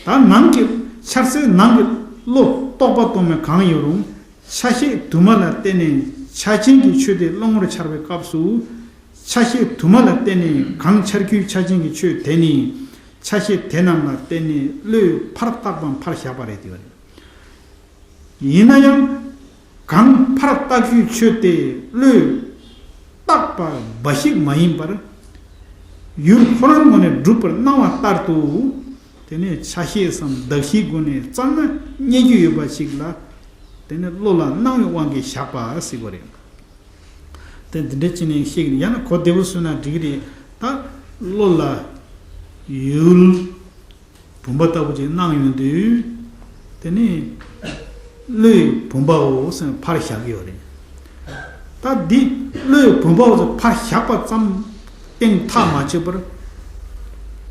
ད་ནང་གི་འཆར་སའི་ནང་གི་བློ་རྟོག་པ་གཏོང་མི་གང་ཡིན་རུང་། ཆ་ཤས་དུ་མ་ལ་བརྟེན་ནས་ཆ་ཅན་གྱི་ཆོས་དེ་བློ་ངོར་འཆར་བའི་སྐབས་སུ། ཆ་ཤས་དུ་མ་ལ་བརྟེན་ནས་གང་འཆར་རྒྱུའི་ཆ་ཅན་གྱི་ཆོས་དེ་ནི། ཆ་ཤས་དེ་རྣམས་ལ་བརྟེན་ནས་བློས་ཕར་བཏགས་པའམ་ཕར་བཞག་པ་རེད་དེ་བ་རེད། ཡིན་ན་ཡང་། གང་ཕར་བཏགས་རྒྱུའི་ཆོས་དེ་བློས་བཏགས་པ་འབའ་ཞིག་མ་ཡིན་པར། ཡུལ་ཁོ་རང་ངོས་ནས་གྲུབ་པར་སྣང་བ་ལྟར་དུ། དེ་ནས་ཆ་ཤས་སམ་གདགས་གཞིའི་སྒོ་ནས་བཙལ་ན་རྙེད་རྒྱུ་ཡོད་པ་ཞིག་ལ། དེ་ནས་བློ་ལ་སྣང་བའི་དབང་གིས་བཞག་པ་ཟེར་བ་རེད། དེ་འདི་འདྲ་བྱས་ནས་བཤད་ཀྱི་ཡང་ན་གོ་བདེ་པོ་བཟོས་ན་འགྲིག་གི་རེད། ད་བློ་ལ་ཡུལ་བུམ་པ་ལྟ་བུ་ཅིག་སྣང་ཡོང་དུས། དེ་ནི་བློའི་བུམ་པའོ་ཟེར་ཕར་བཞག་གི་ཡོད་རེད། ད་འདི་བློའི་བུམ་པའོ་ཟེར་ཕར་བཞག་པ་ཙམ་སྟེང་ཐག་མ་ཆོད་པར་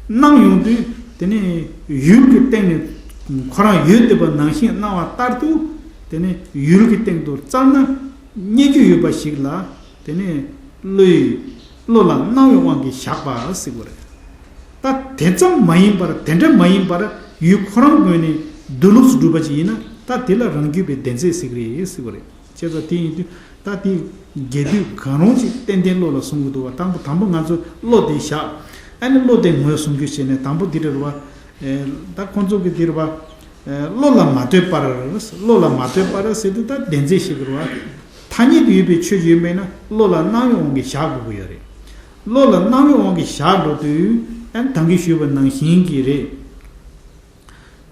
སྣང་ཡོང་དུས། དེ་ནི་ཡུལ་གྱི་སྟེང་ནས་ཁོ་རང་ཡོད་བསྡད་པ་ནང་བཞིན་སྣང་བ་ལྟར་དུ། དེ་ནི་ཡུལ་གྱི་སྟེང་དུ་བཙལ་ན་རྙེད་རྒྱུ་ཡོད་པ་ཞིག་ལ། དེ་ནས་བློའི། བློ་ལ་སྣང་བའི་དབང་གིས་བཞག་པ་ཟེར་དགོས་རེད། ད་དེ་ཙམ་མ་ཡིན་པར་དེ་འདྲ་མ་ཡིན་པར་ཡུལ་ཁོ་རང་ངོས་ནས་སྡོད་ལུགས་སུ་གྲུབ་པ་ཅིག་ཡིན་ན། ད་དེ་ལ་རང་རྒྱུད་པའི་བདེན་ཚད་ཟེར་གི་རེད་ཟེར་དགོས་རེད། བྱས་ཙང་དེ་ཡིན་དུས་ད་དེ་རྒྱས་བསྡུས་གང་རུང་ཅིག་ཏན་ཏན་བློ་ལ་བཟུང་གི་འདུག་བ། དང་པོ་དང་པོ་ང་ཚོ་བློ་དེ་བཞག་ཨ་ནི་བློ་དེ་ངོས་བཟུང་རྒྱུ་བྱས་ནས་དང་པོ་འདི་རེད་བ། ཨེ། ད་ཁོང་ཚོ་གི་འདིར་བ། ཨེ། བློ་ལ་མ་ལྟོས་པར། བློ་ལ་མ་ལྟོས་པར་ཟེར་དུས་ད་བདེན་འཛིན་ཞིག་དགོས་རེད་བ། ཐ་སྙད་དུ་ཡོད་པའི་ཆོས་ཡོད་མེད་ན་བློ་ལ་སྣང་བའི་དབང་གིས་བཞག་དགོས་ཀྱི་ཡོད་རེད། བློ་ལ་སྣང་བའི་དབང་གིས་བཞག་འགྲོ་དུས་ཨ་ནི་ད་གིན་ཞུས་པ་ནང་བཞིན་གྱི་རེད།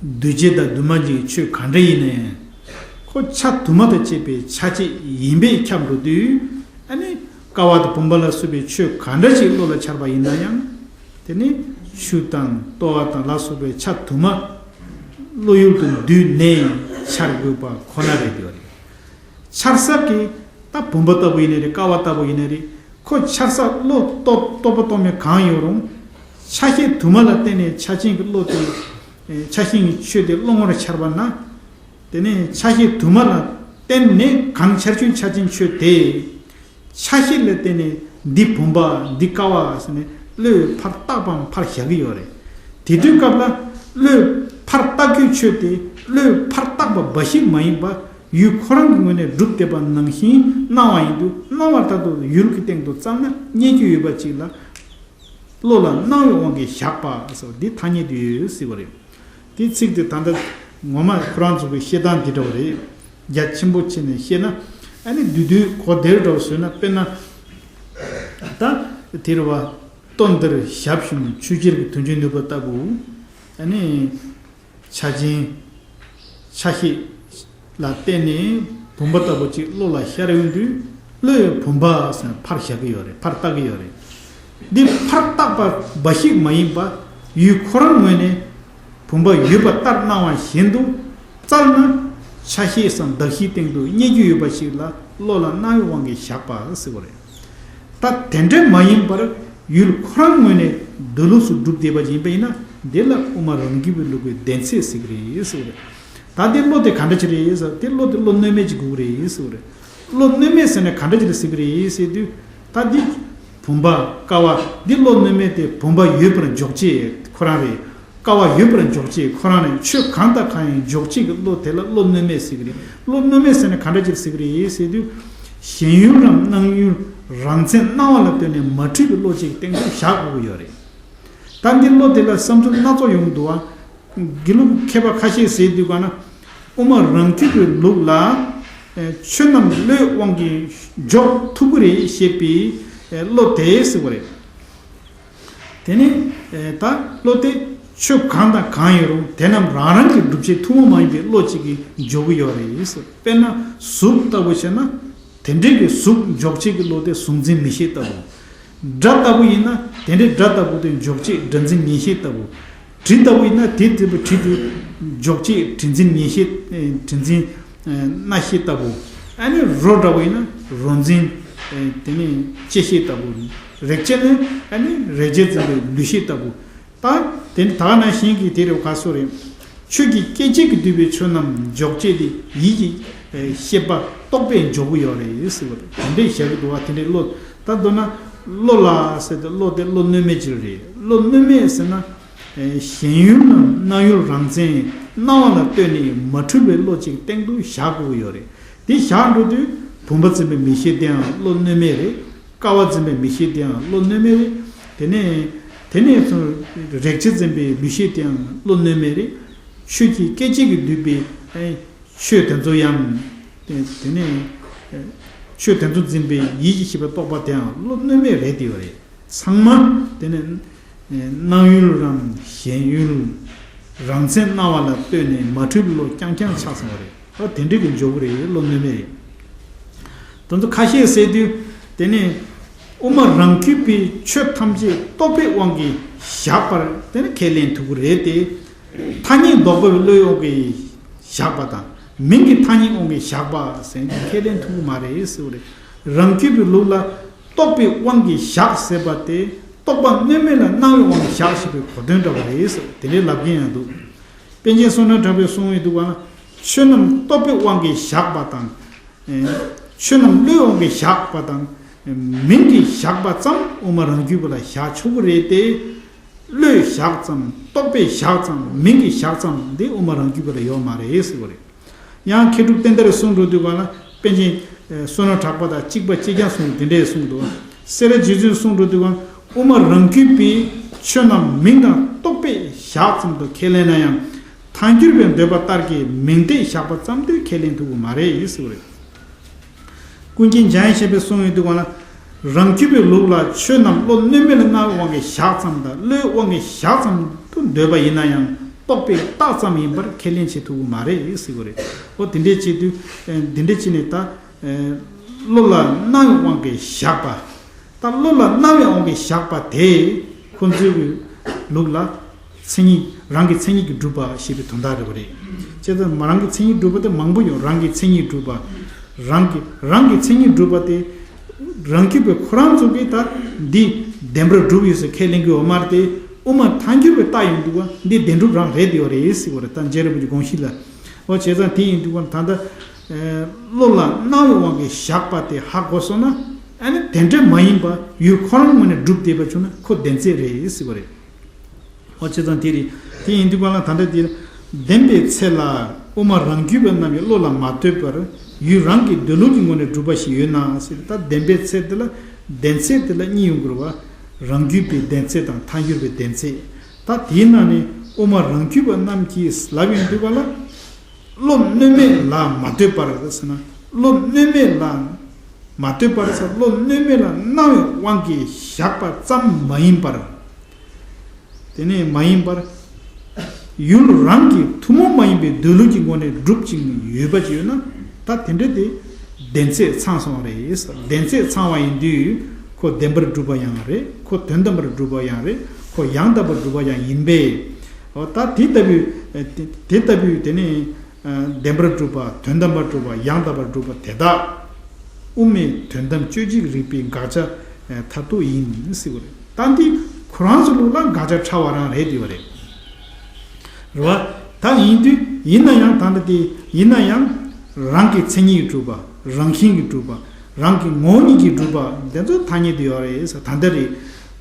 འདུས་བྱས་དང་འདུས་མ་བྱས་ཀྱི་ཆོས་ག་འདྲ་ཡིན་ན་ཡང་། ཁོ་ཆ་དུ་མ་དང་བཅས་པའི་ཆ་གཅིག་ཡིན་པས་ཁྱབ་འགྲོ་དུས། ཨ་ནི་ཀ་བ་དང་བུམ་པ་ལ་སོགས་པའི་ཆོས་ག་འདྲ་ཞིག་བློ་ལ་འཆར་བ་ཡིན་ན་ཡང་། དེ་ནི་ཆུ་དང་ལྟོ་བ་དང་ལ་སོགས་པའི་ཆ་དུ་མ་བློ་ཡུལ་དུ་འདུས་ནས་འཆར་དགོས་པ་ཁོ་ན་རེད་དེ་བ་རེད། འཆར་ས་གི་ད་བུམ་པ་ལྟ་བུ་ཡིན་ནའི་རེད། ཀ་བ་ལྟ་བུ་ཡིན་ནའི་རེད། ཁོ་འཆར་ས་བློ་རྟོག་རྟོག་པ་གཏོང་མཁན་གང་ཡོད་རུང་། ཆ་ཤས་དུ་མ་ལ་བརྟེན་ནས་ཆ་ཅན་གྱི་བློ་དེ། ཆ་ཤས་ཀྱི་ཆོས་དེ་བློ་ངོར་འཆར་བ་ན། དེ་ནས་ཆ་ཤས་དུ་མ་ལ་བརྟེན་ནས་གང་འཆར་ཆོས་ཆ་ཅན་ཆོས་དེ། ཆ་ཤས་ལ་བརྟེན་ནས་འདི་བུམ་པ་འདི་ཀ་བ་ཟེར་ནས་བློས་ཕར་བཏགས་པའམ་ཕར་བཞག་གི་ཡོད་རེད། དེ་དུས་སྐབས་ལ་བློས་ཕར་བཏགས་རྒྱུའི་ཆོས་དེ་བློས་ཕར་བཏགས་པ་འབའ་ཞིག་མ་ཡིན་པ། ཡུལ་ཁོ་རང་གི་ངོས་ནས་གྲུབ་བསྡད་པ་ནང་བཞིན་སྣང་བ་ཡིན་དུས་སྣང་བ་ལྟར་དུ་ཡུལ་གྱི་སྟེང་དུ་བཙལ་ན་རྙེད་རྒྱུ་ཡོད་པ་ཅིག་ལ། བློ་ལ་སྣང་བའི་དབང་གིས་བཞག་པ་སོགས་འདི་ཐ་སྙད་དུ་ཡོད་ཟེར་བ་རེད། དེའི་ཚིག་དེ་ད་ལྟ་ངོ་མ་ཁོ་རང་ཚོ་གི་བཤད་སྟངས་འདི་འདྲ་བ་རེད། རྒྱ་ཆེན་པོ་བྱས་ནས་བཤད་ན། ཨ་ནི་བསྡུས་བསྡུས་གོ་བདེ་འདྲ་བ་བཟོས་ན། དཔེར་ན། ད་དེ་རེད་བ། ལྟོ་འདིར་ཞབས་ཞུམ་ཆུ་སྐྱེར་གྱི་དོན་བྱེད་ནུས་པ་ལྟ་བུ། ཨ་ནི། ཆ་ཅན། ཆ་ཤས་ལ་བརྟེན་ནས་བུམ་པ་ལྟ་བུ་ཅིག་བློ་ལ་ཤར་ཡོང་དུས་བློས་བུམ་པ་ཟེར་ཕར་བཞག་གི་ཡོད་རེད། ཕར་བཏགས་ཀྱི་ཡོད་རེད། འདི་ཕར་བཏགས་པ་འབའ་ཞིག་མ་ཡིན་པ། ཡུལ་ཁོ་རང་ངོས་ནས་བུམ་པ་ཡོད་པ་ལྟར་སྣང་བ་བཞིན་དུ་བཙལ་ན། ཆ་ཤས་སམ་གདགས་གཞིའི་སྟེང་དུ་རྙེད་རྒྱུ་ཡོད་པ་ཞིག་ལ་བློ་ལ་སྣང་བའི་དབང་གིས་བཞག་པ་ཟེར་བ་རེད། ད་དེ་འདྲ་མ་ཡིན་པར་ཡུལ་ཁོ་རང་ངོས་ནས་འདོད་ལུགས་སུ་གྲུབ་བསྡད་པ་ཡིན་པ་ཡིན་ན། འདི་ལ་དབུ་མ་རང་རྒྱུད་པའི་ལུགས་ཀྱི་བདེན་ཚིག་ཟེར་གྱི་རེད་ཟེར་བ་རེད། ད་འདི་བློ་དེ་ག་འདྲ་ཅིག་རེད་ཟེར། དེ་བློ་དེ་བློ་གནོད་མེད་ཅིག་དགོས་ཀྱི་རེད་ཟེར་བ་རེད། བློ་གནོད་མེད་ཟེར་ན་ག་འདྲ་ཅིག་ལ་ཟེར་གྱི་རེད་ཟེར་དུས། ད་འདི་བུམ་པ་ཀ་བ་འདི་བློ་གནོད་མེད་དེ་བུམ་པ་ཡོད་པར་འཇོག་བྱེད་ཁོ་རང་རེད། ཀ་བ་ཡོད་པར་འཇོག་བྱེད་ཁོ་རང་རེད། ཆོས་གང་དང་གང་ཡིན་འཇོག་བྱེད་ཀྱི་བློ་དེ་ལ་བློ་གནོད་མེད་ཟེར་གྱི་རེད། བློ་གནོད་མེད་ཟེར་ན་ག་འདྲ་ཅིག་ཟེར་གྱི་རེད་ཟེར་དུས། ཞེན་ཡུལ་རམ་སྣང་ཡུལ་རང་མཚན་སྣང་བ་ལ་ལྟོས་ནས་མ་འཁྲུལ་བའི་བློ་གཅིག་སྟེང་དུ་བཞག་དགོས་ཀྱི་ཡོད་རེད། ད་འདི་བློ་དེ་ལ་བསམ་ཚུལ་སྣ་ཚོགས་ཡོང་གི་འདུག་བ། དགེ་ལུགས་མཁས་པ་ཁ་ཤས་ཟེར་དུས་ག་ན། དབུ་མ་རང་རྒྱུད་པའི་ལུགས་ལ། ཨེ་ཆོས་རྣམས་བློའི་དབང་གིས་འཇོག་ཐུབ་ཀྱི་རེད་ཞེས་པའི་ཨེ་བློ་དེ་ཟེར་བ་རེད། དེ་ནི་ཨེ་ད་བློ་དེ་ཆོས་གང་དང་གང་ཡིན་རུང་དེ་རྣམས་རང་རང་གི་སྒྲུབ་བྱེད་ཐུན་མོང་མ་ཡིན་པའི་བློ་གཅིག་གིས་འཇོག་གི་ཡོད་རེད་ཟེར། དཔེར་ན་གཟུགས་ལྟ་བུ་བྱས་ན། དེ་འདྲའི་གི་གཟུགས་འཇོག་བྱེད་ཀྱི་བློ་དེ་གཟུགས་འཛིན་མིག་ཤེས་ལྟ་བུ། སྒྲ་ལྟ་བུ་ཡིན་ན་དེ་འདྲའི་སྒྲ་ལྟ་བུ་དེ་འཇོག་བྱེད་སྒྲ་འཛིན་ཉན་ཤེས་ལྟ་བུ། དྲི་ལྟ་བུ་ཡིན་ན་དེ་ལྟ་བུ་དྲི་དེ་འཇོག་བྱེད་དྲི་འཛིན་ཉན་ཤེས། ཨེ་དྲི་འཛིན་ཨེ་རྣ་ཤེས་ལྟ་བུ། ཨ་ནི་རོ་འདྲ་བུ་ཡིན་ན་རོ་འཛིན་ཨེ་དེ་ནི་ལྕེ་ཤེས་ལྟ་བུ། རེག་བྱ་ནི་ཨ་ནི་རེག་བྱ་འཛིན་པའི་ལུས་ཤེས་ལྟ་བུ། ད་དེ་ནི་ད་ག་ནང་བཞིན་གྱི་དེ་རེད་ག་སོ་རེད། ཆོས་ཀྱི་སྐད་ཅིག་གིས་བསྡུས་པའི་ཆོས་རྣམས་འཇོག་བྱེད་དེ་ཡིད་ཀྱི་ཨེ་ཤེས་པ་རྟོག་པས་འཇོག་གི་ཡོད་རེད་ཟེར་བ་རེད། དེ་འདྲའི་བཞག་གི་འདུག་བ། དེ་འདྲའི་བློ། ད་མདོར་ན་བློ་ལ་ཟེར་ཏེ་བློ་དེ་བློ་གནོད་མེད་ཅིག་རེད། བློ་གནོད་མེད་ཟེར་ན། ཨེ་ཞེན་ཡུལ་ནམ་སྣང་ཡུལ་རང་མཚན་སྣང་བ་ལ་ལྟོས་ནས་མ་འཁྲུལ་བའི་བློ་གཅིག་སྟེང་དུ་བཞག་དགོས་ཀྱི་ཡོད་རེད། དེ་བཞག་འགྲོ་དུས་བུམ་པ་འཛིན་པའི་མིག་ཤེས་དེའང་བློ་གནོད་མེད་རེད། ཀ་བ་འཛིན་པའི་མིག་ཤེས་དེའང་བློ་གནོད་མེད་རེད། དེ་ནས་དེ་ནས་ཚུར་རེག་བྱ་འཛིན་པའི་ལུས་ཤེས་དེའང་བློ་གནོད་མེད་རེད། ཆོས་ཀྱི་སྐད་ཅིག་གིས་བསྡུས་པའི་ཨེ་ཆོས་དེ་ཚོ་ཡང་། དེ་དེ་ནས་ཨེ་ཆོས་དེ་ཚོ་འཛིན་པའི་ཡིད་ཀྱི་ཤེས་པ་རྟོག་པ་དེའང་བློ་གནོད་མེད་རེད་དེ་ཡོད་རེད། ཚང་མ་དེ་ནས་ཨེ་སྣང་ཡུལ་རམ་ཞེན་ཡུལ་རང་མཚན་སྣང་བ་ལ་ལྟོས་ནས་མ་འཁྲུལ་བློ་རྐྱང་རྐྱང་ཆགས་སོང་བ་རེད། ཨ་དེ་འདྲ་གི་འཇོག་གི་རེད། བློ་གནོད་མེད་རེད། དེ་ཚོ་ཁ་ཤས་ཟེར་དུས། དེ་ནས་དབུ་མ་རང་རྒྱུད་པའི་ཆོས་ཐམས་ཅད་རྟོག་པའི་དབང་གིས་བཞག་པར་དེ་ནི་ཁས་ལེན་ཐུབ་ཀྱི་རེད་དེ། ཐ་སྙད་འདོགས་པའི་བློའི་དབང་གིས་བཞག་པ་དང་མིང་གི་ཐ་སྙད་དབང་གིས་བཞག་པ་ཟེར་ནས་ཁས་ལེན་ཐུབ་ཀྱི་མ་རེད་ཟེར་བ་རེད། རང་རྒྱུད་པའི་ལུགས་ལ་རྟོག་པའི་དབང་གིས་བཞག་ཟེར་བ་དེ་རྟོག་པ་གནོད་མེད་ལ་སྣང་བའི་དབང་གིས་བཞག་ཞེས་པའི་གོ་དོན་འདྲ་བ་རེད་ཟེར་དེ་འདྲའི་ལབ་མཁན་ཡང་འདུག་པཎ་ཆེན་བསོད་ནམས་གྲགས་པས་གསུངས་ཡོད་འདུག་པ་ན། ཆོས་རྣམས་རྟོག་པའི་དབང་གིས་བཞག་པ་དང་། ཨེ་ཆོས་རྣམས་བློའི་དབང་གིས་བཞག་པ་དང་། མིང་གིས་བཞག་པ་ཙམ་དབུ་མ་རང་རྒྱུད་པ་ལ་བཞག་ཆོག་གི་རེད་དེ། བློས་བཞག་ཙམ་རྟོག་པས་བཞག་ཙམ་མིང་གིས་བཞག་ཙམ་འདི་དབུ་མ་རང་རྒྱུད་པ་ལ་ཡོད་མ་རེད་ཟེར་བ་རེད། ཡང་མཁས་གྲུབ་བསྟན་དར་གསུང་འགྲོ་དུས་ག་ལ་པཎ་ཆེན་བསོད་ནམས་གྲགས་པ་དང་གཅིག་པ་གཅིག་རྐྱང་གསུང་དེ་འདྲས་གསུང་འདུག་སེ་ར་རྗེ་བཙུན་གསུང་འགྲོ་དུས་ག་དབུ་མ་རང་རྒྱུད་པའི་ཆོས་རྣམས་མིང་དང་རྟོག་པས་བཞག་ཙམ་དུ་ཁས་ལེན་ན་ཡང་། ཐལ་འགྱུར་བའི་འདོད་པ་ལྟར་གྱི་མིང་བརྡས་བཞག་པ་ཙམ་དེ་ཁས་ལེན་ཐུབ་ཀྱི་མ་རེད་ཟེར་བ་རེད། ཀུན་མཁྱེན་འཇམ་དབྱངས་བཞད་པས་གསུངས་ཡོད་དུས་ག་ལ། རང་རྒྱུད་པའི་ལུགས་ལ་ཆོས་རྣམས་བློ་གནོད་མེད་ལ་སྣང་བའི་དབང་གིས་བཞག་ཙམ་དང་བློའི་དབང་གིས་བཞག་ཙམ་དུ་འདོད་པ་ཡིན་ན་ཡང་རྟོག་པས་བཏགས་ཙམ་ཡིན་པར་ཁས་ལེན་བྱེད་ཐུབ་ཀྱི་མ་རེད་ཟེར་བ་རེད། འོ་དེ་འདྲས་བྱེད་དུས། ཨེ་འདི་འདྲས་བྱས་ནས་ད། ཨེ་བློ་ལ་སྣང་བའི་དབང་གིས་བཞག་པ། ད་བློ་ལ་སྣང་བའི་དབང་གིས་བཞག་པ་དེ་ཁོ་ཚོའི་གི་ལུགས་ལ་མཚན་ཉིད་རང་གི་མཚན་ཉིད་ཀྱིས་གྲུབ་པ་ཞེས་པའི་དོན་དག་རེད་པ་རེད། བྱས་ཙང་མ་རང་གི་མཚན་ཉིད་གྲུབ་པ་དེ་མང་པོ་ཡོད། རང་གི་མཚན་ཉིད་གྲུབ་པ། རང་གི་རང་གི་མཚན་ཉིད་གྲུབ་པ་དེ། རང་རྒྱུད་པའི་ཁོ་རང་ཚོ་གིས་ད་འདི་བདེན་པར་གྲུབ་ཡོད་ཟེར་ཁས་ལེན་གྱི་ཡོད་མ་རེད་དེ། དབུ་མ་ཐལ་འགྱུར་བས་བཏགས་ཡོང་དུས་ག་འདི་བདེན་གྲུབ་རང་རེད་དེ་ཡོད་རེད་ཟེར་བ་རེད། ད་རྗེ་རིན་པོ་ཆེའི་དགོངས་གཞི་ལ། འོ་བྱས་ཙང་དེ་ཡིན་དུས་ག་ད་ལྟ། ཨེ་བློ་ལ་སྣང་བའི་དབང་གིས་བཞག་པ་དེ་ཧ་གོ་སོང་ན། ཨ་ནི་དེ་འདྲ་མ་ཡིན་པ་ཡུལ་ཁོ་རང་ངོས་ནས་གྲུབ་བསྡད་པ་བྱུང་ན་ཁོ་བདེན་ཚིག་རེད་ཟེར་བ་རེད། འོ་བྱས་ཙང་དེ་རེད། དེ་ཡིན་དུས་ག་ལ་ད་ལྟ་དེ་བདེན་པའི་ཚད་ལ་དབུ་མ་རང་རྒྱུད་པ་རྣམས་ཀྱི་བློ་ལ་མ་ལྟོས་པར་ཡུལ་རང་གི་འདོད་ལུགས་ཀྱི་ངོས་ནས་གྲུབ་པ་ཞིག་ཡོད་ན་ཟེར། ད་བདེན་པའི་ཚད་དེ་ལ་བདེན་ཚད་དེ་ལ་གཉིས་ཡོང་གི་རེད་བ། རང་རྒྱུད་པའི་བདེན་ཚད་དང་ཐལ་འགྱུར་བའི་བདེན་ཚད། ད་དེའི་ནང་ནས་དབུ་མ་རང་རྒྱུད་པ་རྣམས་ཀྱིས་ལབ་ཡོང་དུས་ག་ལ། བློ་གནོད་མེད་ལ་མ་ལྟོས་པར་ཟེར་ན། བློ་གནོད་མེད་ལ་མ་ལྟོས་པར་ཟེར། བློ་གནོད་མེད་ལ་སྣང་བའི་དབང་གིས་བཞག་པ་ཙམ་མ་ཡིན་པར། དེ་ནས་མ་ཡིན་པར། ཡུལ་རང་གི་ཐུན་མོང་མ་ཡིན་པའི་འདོད་ལུགས་ཀྱི་ངོས་ནས་གྲུབ་ཅིང་ཡོད་པ་ཅིག་ཡོད་ན། ད་དེ་འདྲ་དེ་བདེན་ཚད་ཚང་སོང་བ་རེད། བདེན་ཚད་ཚང་བ་ཡིན་དུས་ཁོ་བདེན་པར་གྲུབ་པ་ཡང་རེད། ཁོ་དོན་དམ་པར་གྲུབ་པ་ཡང་རེད། ཁོ་ཡང་དག་པར་སྒྲུབ་པ་ཡང་ཡིན་པས། འོ་ད་དེ་ལྟ་བུའི་དེ་ལྟ་བུའི་དེ་ནི་བདེན་པར་གྲུབ་པ་དོན་དམ་པར་གྲུབ་པ་ཡང་དག་པར་གྲུབ་པ་དེ་དག་དབུ་མའི་དོན་དམ་དཔྱོད་བྱེད་རིགས་པའི་དགག་བྱ་མཐར་ཐུག་ཡིན་ཟེར་བ་རེད། ད་འདི་ཁོ་རང་ཚོ་ལུགས་ལ་དགག་བྱ་ཕྲ་བ་རང་རེད་དེ་བ་རེད། རེད་བ། ད་ཡིན་དུས་ཡིན་ན་ཡང་ད་ལྟ་དེ་ཡིན་ན་ཡང་རང་གི་མཚན་ཉིད་གྲུབ་པ་རང་བཞིན་གྱིས་གྲུབ་པ་རང་གི་ངོ་བོ་ཉིད་ཀྱིས་གྲུབ་པ་དེ་ཚོ་ཐ་སྙད་དུ་ཡོད་རེད་ཟེར། ད་ལྟ་རེད།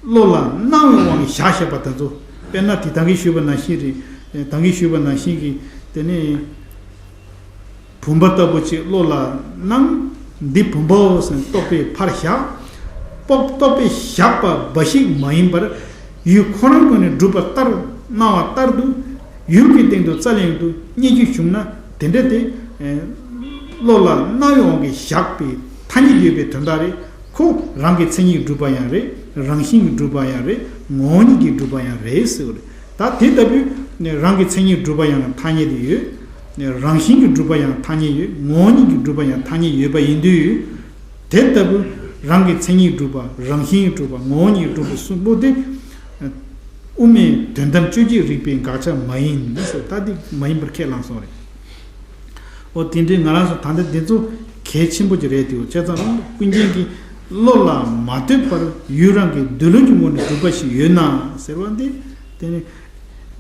བློ་ལ་སྣང་བའི་དབང་གིས་བཞག་བཞག་པ་དེ་ཚོ་དཔེར་ན་དེ་ད་གིན་ཞུས་པ་ནང་བཞིན་རེད། ད་གིན་ཞུས་པ་ནང་བཞིན་གྱི་དེ་ནས། བུམ་པ་ལྟ་བུ་ཅིག་བློ་ལ་སྣང་། འདི་བུམ་པའོ་ཟེར་རྟོག་པས་ཕར་བཞག་རྟོག་པས་བཞག་པ་འབའ་ཞིག་མ་ཡིན་པར་ཡུལ་ཁོ་རང་ངོས་ནས་གྲུབ་པ་ལྟར་སྣང་བ་ལྟར་དུ་ཡུལ་གྱི་སྟེང་དུ་རྩ་ལེན་དུ་རྙེད་རྒྱུ་བྱུང་ན་དེ་འདྲ་དེ་བློ་ལ་སྣང་བའི་དབང་གིས་བཞག་པའི་ཐ་སྙད་ཡོད་པའི་དོན་དག་རེད། ཁོ་རང་གི་མཚན་ཉིད་གྲུབ་པ་ཡང་རེད། རང་བཞིན་གྱིས་གྲུབ་པ་ཡང་རེད། ངོ་བོ་ཉིད་ཀྱིས་གྲུབ་པ་ཡང་རེད་ཟེར་བ་རེད། ད་དེ་ལྟ་བུའི་རང་གི་མཚན་ཉིད་གྲུབ་པ་ཡང་ཐ་སྙད་དུ་ཡོད། རང་བཞིན་གྱིས་གྲུབ་པ་ཡང་ཐ་སྙད་ཡོད། ངོ་བོ་ཉིད་ཀྱིས་གྲུབ་པ་ཡང་ཐ་སྙད་ཡོད་པ་ཡིན་དུས། དེ་ལྟ་བུ་རང་གི་མཚན་ཉིད་གྲུབ་པ་རང་བཞིན་གྱིས་གྲུབ་པ་ངོ་བོ་ཉིད་གྲུབ་པ་གསུམ་པོ་དེ་དབུ་མའི་དོན་དམ་དཔྱོད་བྱེད་རིགས་པའི་དགག་བྱ་མ་ཡིན་ཟེར། ད་འདི་མ་ཡིན་པར་ཁས་བླངས་སོང་རེད། འོ་དེ་འདྲའི་ང་རང་ཚོ་ད་ལྟ་འདི་ཚོ་གལ་ཆེན་པོ་ཅིག་རེད་དེ། བྱས་ཙང་ཀུན་མཁྱེན་གྱིས་བློ་ལ་མ་ལྟོས་པར་ཡུལ་རང་གི་འདོད་ལུགས་ཀྱི་ངོས་ནས་གྲུབ་པ་ཞིག་ཡོད་ན་ཟེར་བ་འདི་དེ་ནི་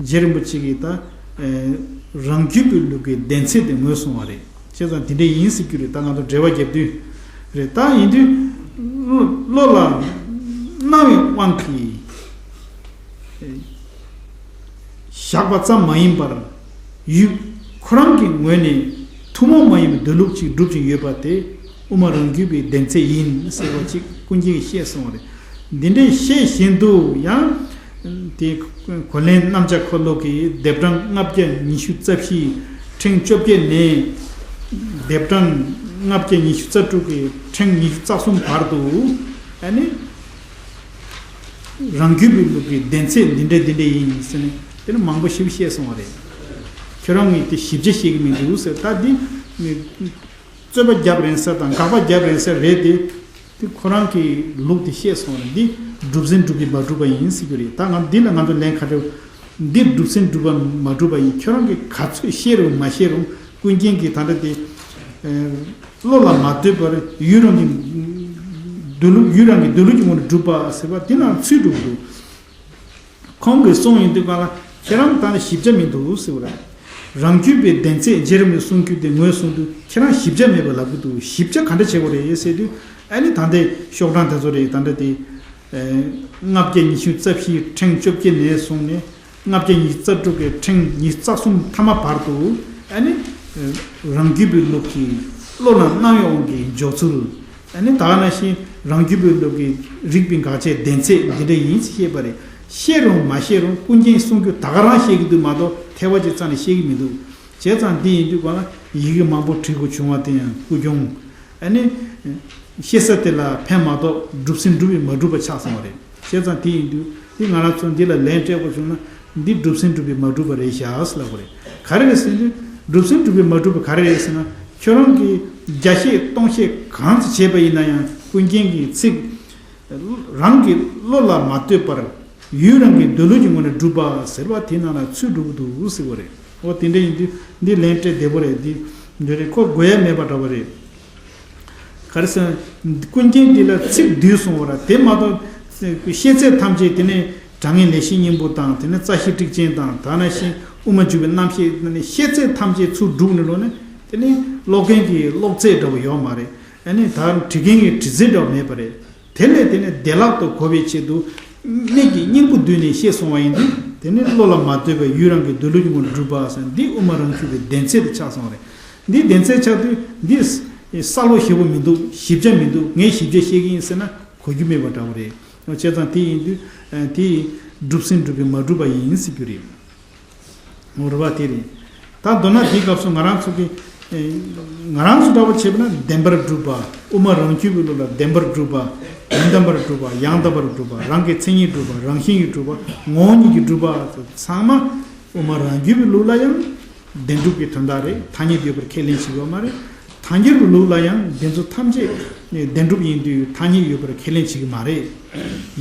རྗེ་རིན་པོ་ཆེ་གིས་ད་རང་རྒྱུད་པའི་ལུགས་ཀྱི་བདེན་ཚིག་དེ་ངོས་བཟུང་བ་རེད། བྱས་ཙང་དེ་འདྲ་ཡིན་ཟེར་རྒྱུ་རེད། ད་ང་ཚོ་འགྲེལ་པ་རྒྱབ་དུས་རེད། ད་ཡིན་དུས་བློ་ལ་སྣང་བའི་དབང་གིས་བཞག་པ་ཙམ་མ་ཡིན་པར་ཡུལ་ཁོ་རང་གི་ངོས་ནས་ཐུན་མོང་མ་ཡིན་པའི་འདོད་ལུགས་ཅིག་སྒྲུབ་ཀྱིན་ཡོད་པ་དེ་དབུ་མ་རང་རྒྱུད་པའི་བདེན་ཚིག་ཡིན་ཟེར་བ་ཅིག་ཀུན་མཁྱེན་གྱིས་བཤད་སོང་བ་རེད། འདི་འདྲའི་བཤད་བཞིན་དུ་ཡང་དེ་གོ་ལེན་རྣམ་བཅད་འཁོར་ལོ་གི་ལྡེབ་གྲངས་ལྔ་བརྒྱ་ཉི་ཤུ་རྩ་བཞི་ཕྲེང་བཅོ་བརྒྱད་ནས་ལྡེབ་གྲངས་ལྔ་བརྒྱ་ཉི་ཤུ་རྩ་དྲུག་གི་ཕྲེང་ཉི་ཤུ་རྩ་གསུམ་བར་དུ་ཨ་ནི། རང་རྒྱུད་པའི་ལུགས་ཀྱི་བདེན་ཚིག་འདི་འདྲ་འདི་འདྲ་ཡིན་ཟེར་ནས་དེ་ནི་མང་པོ་ཞིག་བཤད་སོང་བ་རེད། ཁྱོད་རང་གིས་དེ་ཞིབ་ཆ་ཤེས་ཀྱི་མི་འདུག་ཟེར། ད་འདི་རྩོད་པ་རྒྱབ་རན་ས་དང་དགག་པ་རྒྱབ་རན་ས་རེད་དེ། དེ་ཁོ་རང་གི་ལུགས་དེ་བཤད་སོང་བ་རེད། འདི་སྒྲུབ་ཟིན་སྒྲུབ་པས་མ་གྲུབ་པ་ཡིན་ཟེར་རྒྱུ་རེད། ད་ང་འདི་ལ་ང་ཚོ་ལན་ག་རེ། འདི་སྒྲུབ་ཟིན་སྒྲུབ་པ་མ་གྲུབ་པ་ཡིན། ཁྱོད་རང་གིས་ག་ཚོད་ཤེས་རུང་མ་ཤེས་རུང་ཀུན་མཁྱེན་གྱིས་ད་ལྟ་དེ། བློ་ལ་མ་ལྟོས་པར་ཡུལ་རང་གི་འདོད་ལུགས་ཡུལ་རང་གི་འདོད་ལུགས་ཀྱི་ངོས་ནས་གྲུབ་པ་ཟེར་བ་འདི་ནང་ཚུད་འགྲོ་གི་འདུག་ཁོང་གིས་གསུངས་ཡོང་དུས་གང་ལ་ཁྱེད་རང་ད་ནི་ཞིབ་ཆ་མི་འདུག་ཟེར་བ་རེད། རང་རྒྱུད་པའི་བདེན་ཚིག་རྗེ་རིན་པོ་ཆེས་གསུང་རྒྱུ་དེ་ངོས་བཟུང་དུས་ཁྱེད་རང་ཞིབ་ཆ་མེད་པ་ལབ་ཀྱི་འདུག་ཞིབ་ཆ་ག་འདྲ་བྱེད་དགོས་རེད་ཟེར་དུས་ཨ་ནི་ད་ལྟའི་ཤོག་གྲངས་དེ་ཚོ་རེད། ད་ལྟ་དེ་ལྔ་བརྒྱ་ཉི་ཤུ་རྩ་བཞི་ཕྲེང་བཅོ་བརྒྱད་ནས་བཟུང་ནས། ལྔ་བརྒྱ་ཉི་ཤུ་རྩ་དྲུག་གི་ཕྲེང་ཉི་ཤུ་རྩ་གསུམ་མཐའ་མ་བར་དུ་ཨ་ནི་རང་རྒྱུད་པའི་ལུགས་ཀྱི་བློ་ལ་སྣང་བའི་དབང་གིས་འཇོག་ཚུལ། ཨ་ནི་ད་ག་ནང་བཞིན་རང་རྒྱུད་པའི་ལུགས་ཀྱི་རིགས་པའི་དགག་བྱའི་བདེན་ཚིག་འདི་འདྲ་ཡིན་ཞེས་བཤད་པ་རེད། བཤད་རུང་མ་བཤད་རུང་ཀུན་མཁྱེན་གསུང་རྒྱུ་ད་ག་རང་བཤད་ཀྱི་འདུག་མ་གཏོགས་ཐལ་བ་ཅིག་རྩ་ནས་བཤད་ཀྱི་མི་འདུག་བྱས་ཙང་འདི་ཡིན་དུས་གང་ལ་ཡི་གེ་མང་པོ་བྲིས་དགོས་བྱུང་བ་དེ་ཡང་ཀུན་འབྱུང་། ཨ་ནི། བཤད་ས་དེ་ལ་ཕན་མ་གཏོགས་སྒྲུབ་ཟིན་སྒྲུབ་པས་མ་གྲུབ་པ་ཆགས་སོང་བ་རེད། བྱས་ཙང་དེ་ཡིན་དུས་དེ་ང་རང་ཚོ་འདི་ལ་ལན་སྤྲད་དགོས་བྱུང་ན་འདི་སྒྲུབ་ཟིན་སྒྲུབ་པས་མ་གྲུབ་པ་རེད་ཤག་ཟེར་ལབ་དགོས་རེད། ག་རེ་རེད་ཟེར་དུས་སྒྲུབ་ཟིན་སྒྲུབ་པས་མ་གྲུབ་པ་ག་རེ་རེད་ཟེར་ན་ཁྱོད་རང་གིས་བརྒྱ་བཤད་སྟོང་བཤད་གང་ཙམ་བྱས་པ་ཡིན་ན་ཡང་ཀུན་མཁྱེན་གྱི་ཚིག་རང་གི་བློ་ལ་མ་ལྟོས་པར་ཡུལ་རང་གི་འདོད་ལུགས་ཀྱི་ངོས་ནས་སྒྲུབ་པ་ཟེར་བ་དེ་ནང་ལ་ཚུད་འགྲོ་གི་འདུག་ཟེར་བ་རེད། འོ་དེ་འདྲ་ཡིན་དུས་འདི་ལན་སྤྲད་བདེ་པོ་རེད། འདི་འདི་རེད། ཁོ་དགོས་ཡ་མེད་པ་འདྲ་བ་རེད། ག་རེ་ཟེར་ན། ཀུན་མཁྱེན་འདི་ལ་ཚིག་བསྡུས་སོང་བ་ར་དེ་མ་གཏོགས། ཤེས་ཚད་ཐམས་ཅད་དེ་ནས་དྲང་ངེས་ལེགས་བཤད་སྙིང་པོ་དང་དེ་ནས་རྩ་ཤེ་ཊཱིཀ་ཆེན་དང་ད་ནང་བཞིན་དབུ་མ་འཇུག་པའི་རྣམ་བཤད་ནས་ཤེས་ཚད་ཐམས་ཅད་ཚུར་བསྒྲུགས་ནས་ལོག་ནས་དེ་ནས་ཀློག་མཁན་གྱི་ཀློག་རྩལ་འདྲ་བོ་ཡོད་མ་རེད། ཨ་ནི་ད་འབྲི་མཁན་གྱི་འབྲི་རྩལ་འདྲ་བོ་མེད་པ་རེད། དེ་ལས་དེ་ནས་བདེ་བླག་ཏུ་གོ་བའི་ཆེད་དུ་གནད་ཀྱི་སྙིང་པོ་བསྡུས་ནས་བཤད་སོང་བ་ཡིན་དུས་དེ་ནི་བློ་ལ་མ་ལྟོས་པའི་ཡུལ་རང་གི་འདོད་ལུགས་ཀྱི་ངོར་སྒྲུབ་པ་ཟེར་འདི་དབུ་མ་རང་རྒྱུད་པའི་བདེན་ཚིག་དེ་ཆགས་སོང་བ་རེད། འདི་བདེན་ཚིག་ཆགས་དུས་འདི་གསལ་པོ་ཞེ་པོ་མི་འདུག་ཞིབ་ཆ་མི་འདུག་ངས་ཞིབ་ཆ་བཤད་ཀྱི་ཡིན་ཟེར་ན་གོ་རྒྱུ་མེད་པ་འདྲ་བོ་རེད། བྱས་ཙང་དེ་ཡིན་དུས་དེ་ཡིས་སྒྲུབ་ཟིན་སྒྲུབ་པས་མ་གྲུབ་པ་ཡིན་ཟེར་རྒྱུ་རེད། ངོ་ར་བ་དེ་རེད། ད་མདོར་ན་དེའི་སྐབས་སུ་ང་རང་ཚོ་གི་ང་རང་ཚོ་འདྲ་བོ་བྱས་པ་ན་བདེན་པར་གྲུབ་པ་དབུ་མ་རང་རྒྱུད་པའི་ལུགས་ལ་བདེན་པར་གྲུབ་པ་དོན་དམ་པར་གྲུབ་པ་ཡང་དག་པར་གྲུབ་པ་རང་གི་མཚན་ཉིད་གྲུབ་པ་རང་བཞིན་གྱིས་གྲུབ་པ་ངོ་བོ་ཉིད་ཀྱིས་གྲུབ་པ་ཚང་མ་དབུ་མ་རང་རྒྱུད་པའི་ལུགས་ལ་ཡང་བདེན་གྲུབ་ཀྱི་དོན་དག་རེད། ཐ་སྙད་ཡོད་པར་ཁས་ལེན་བྱེད་ཡོད་མ་རེད། ཐལ་འགྱུར་བའི་ལུགས་ལ་ཡང་འདི་ཚོ་ཐམས་ཅད་བདེན་གྲུབ་ཡིན་དུས་ཐ་སྙད་ཡོད་པར་ཁས་ལེན་བྱེད་ཀྱི་མ་རེད།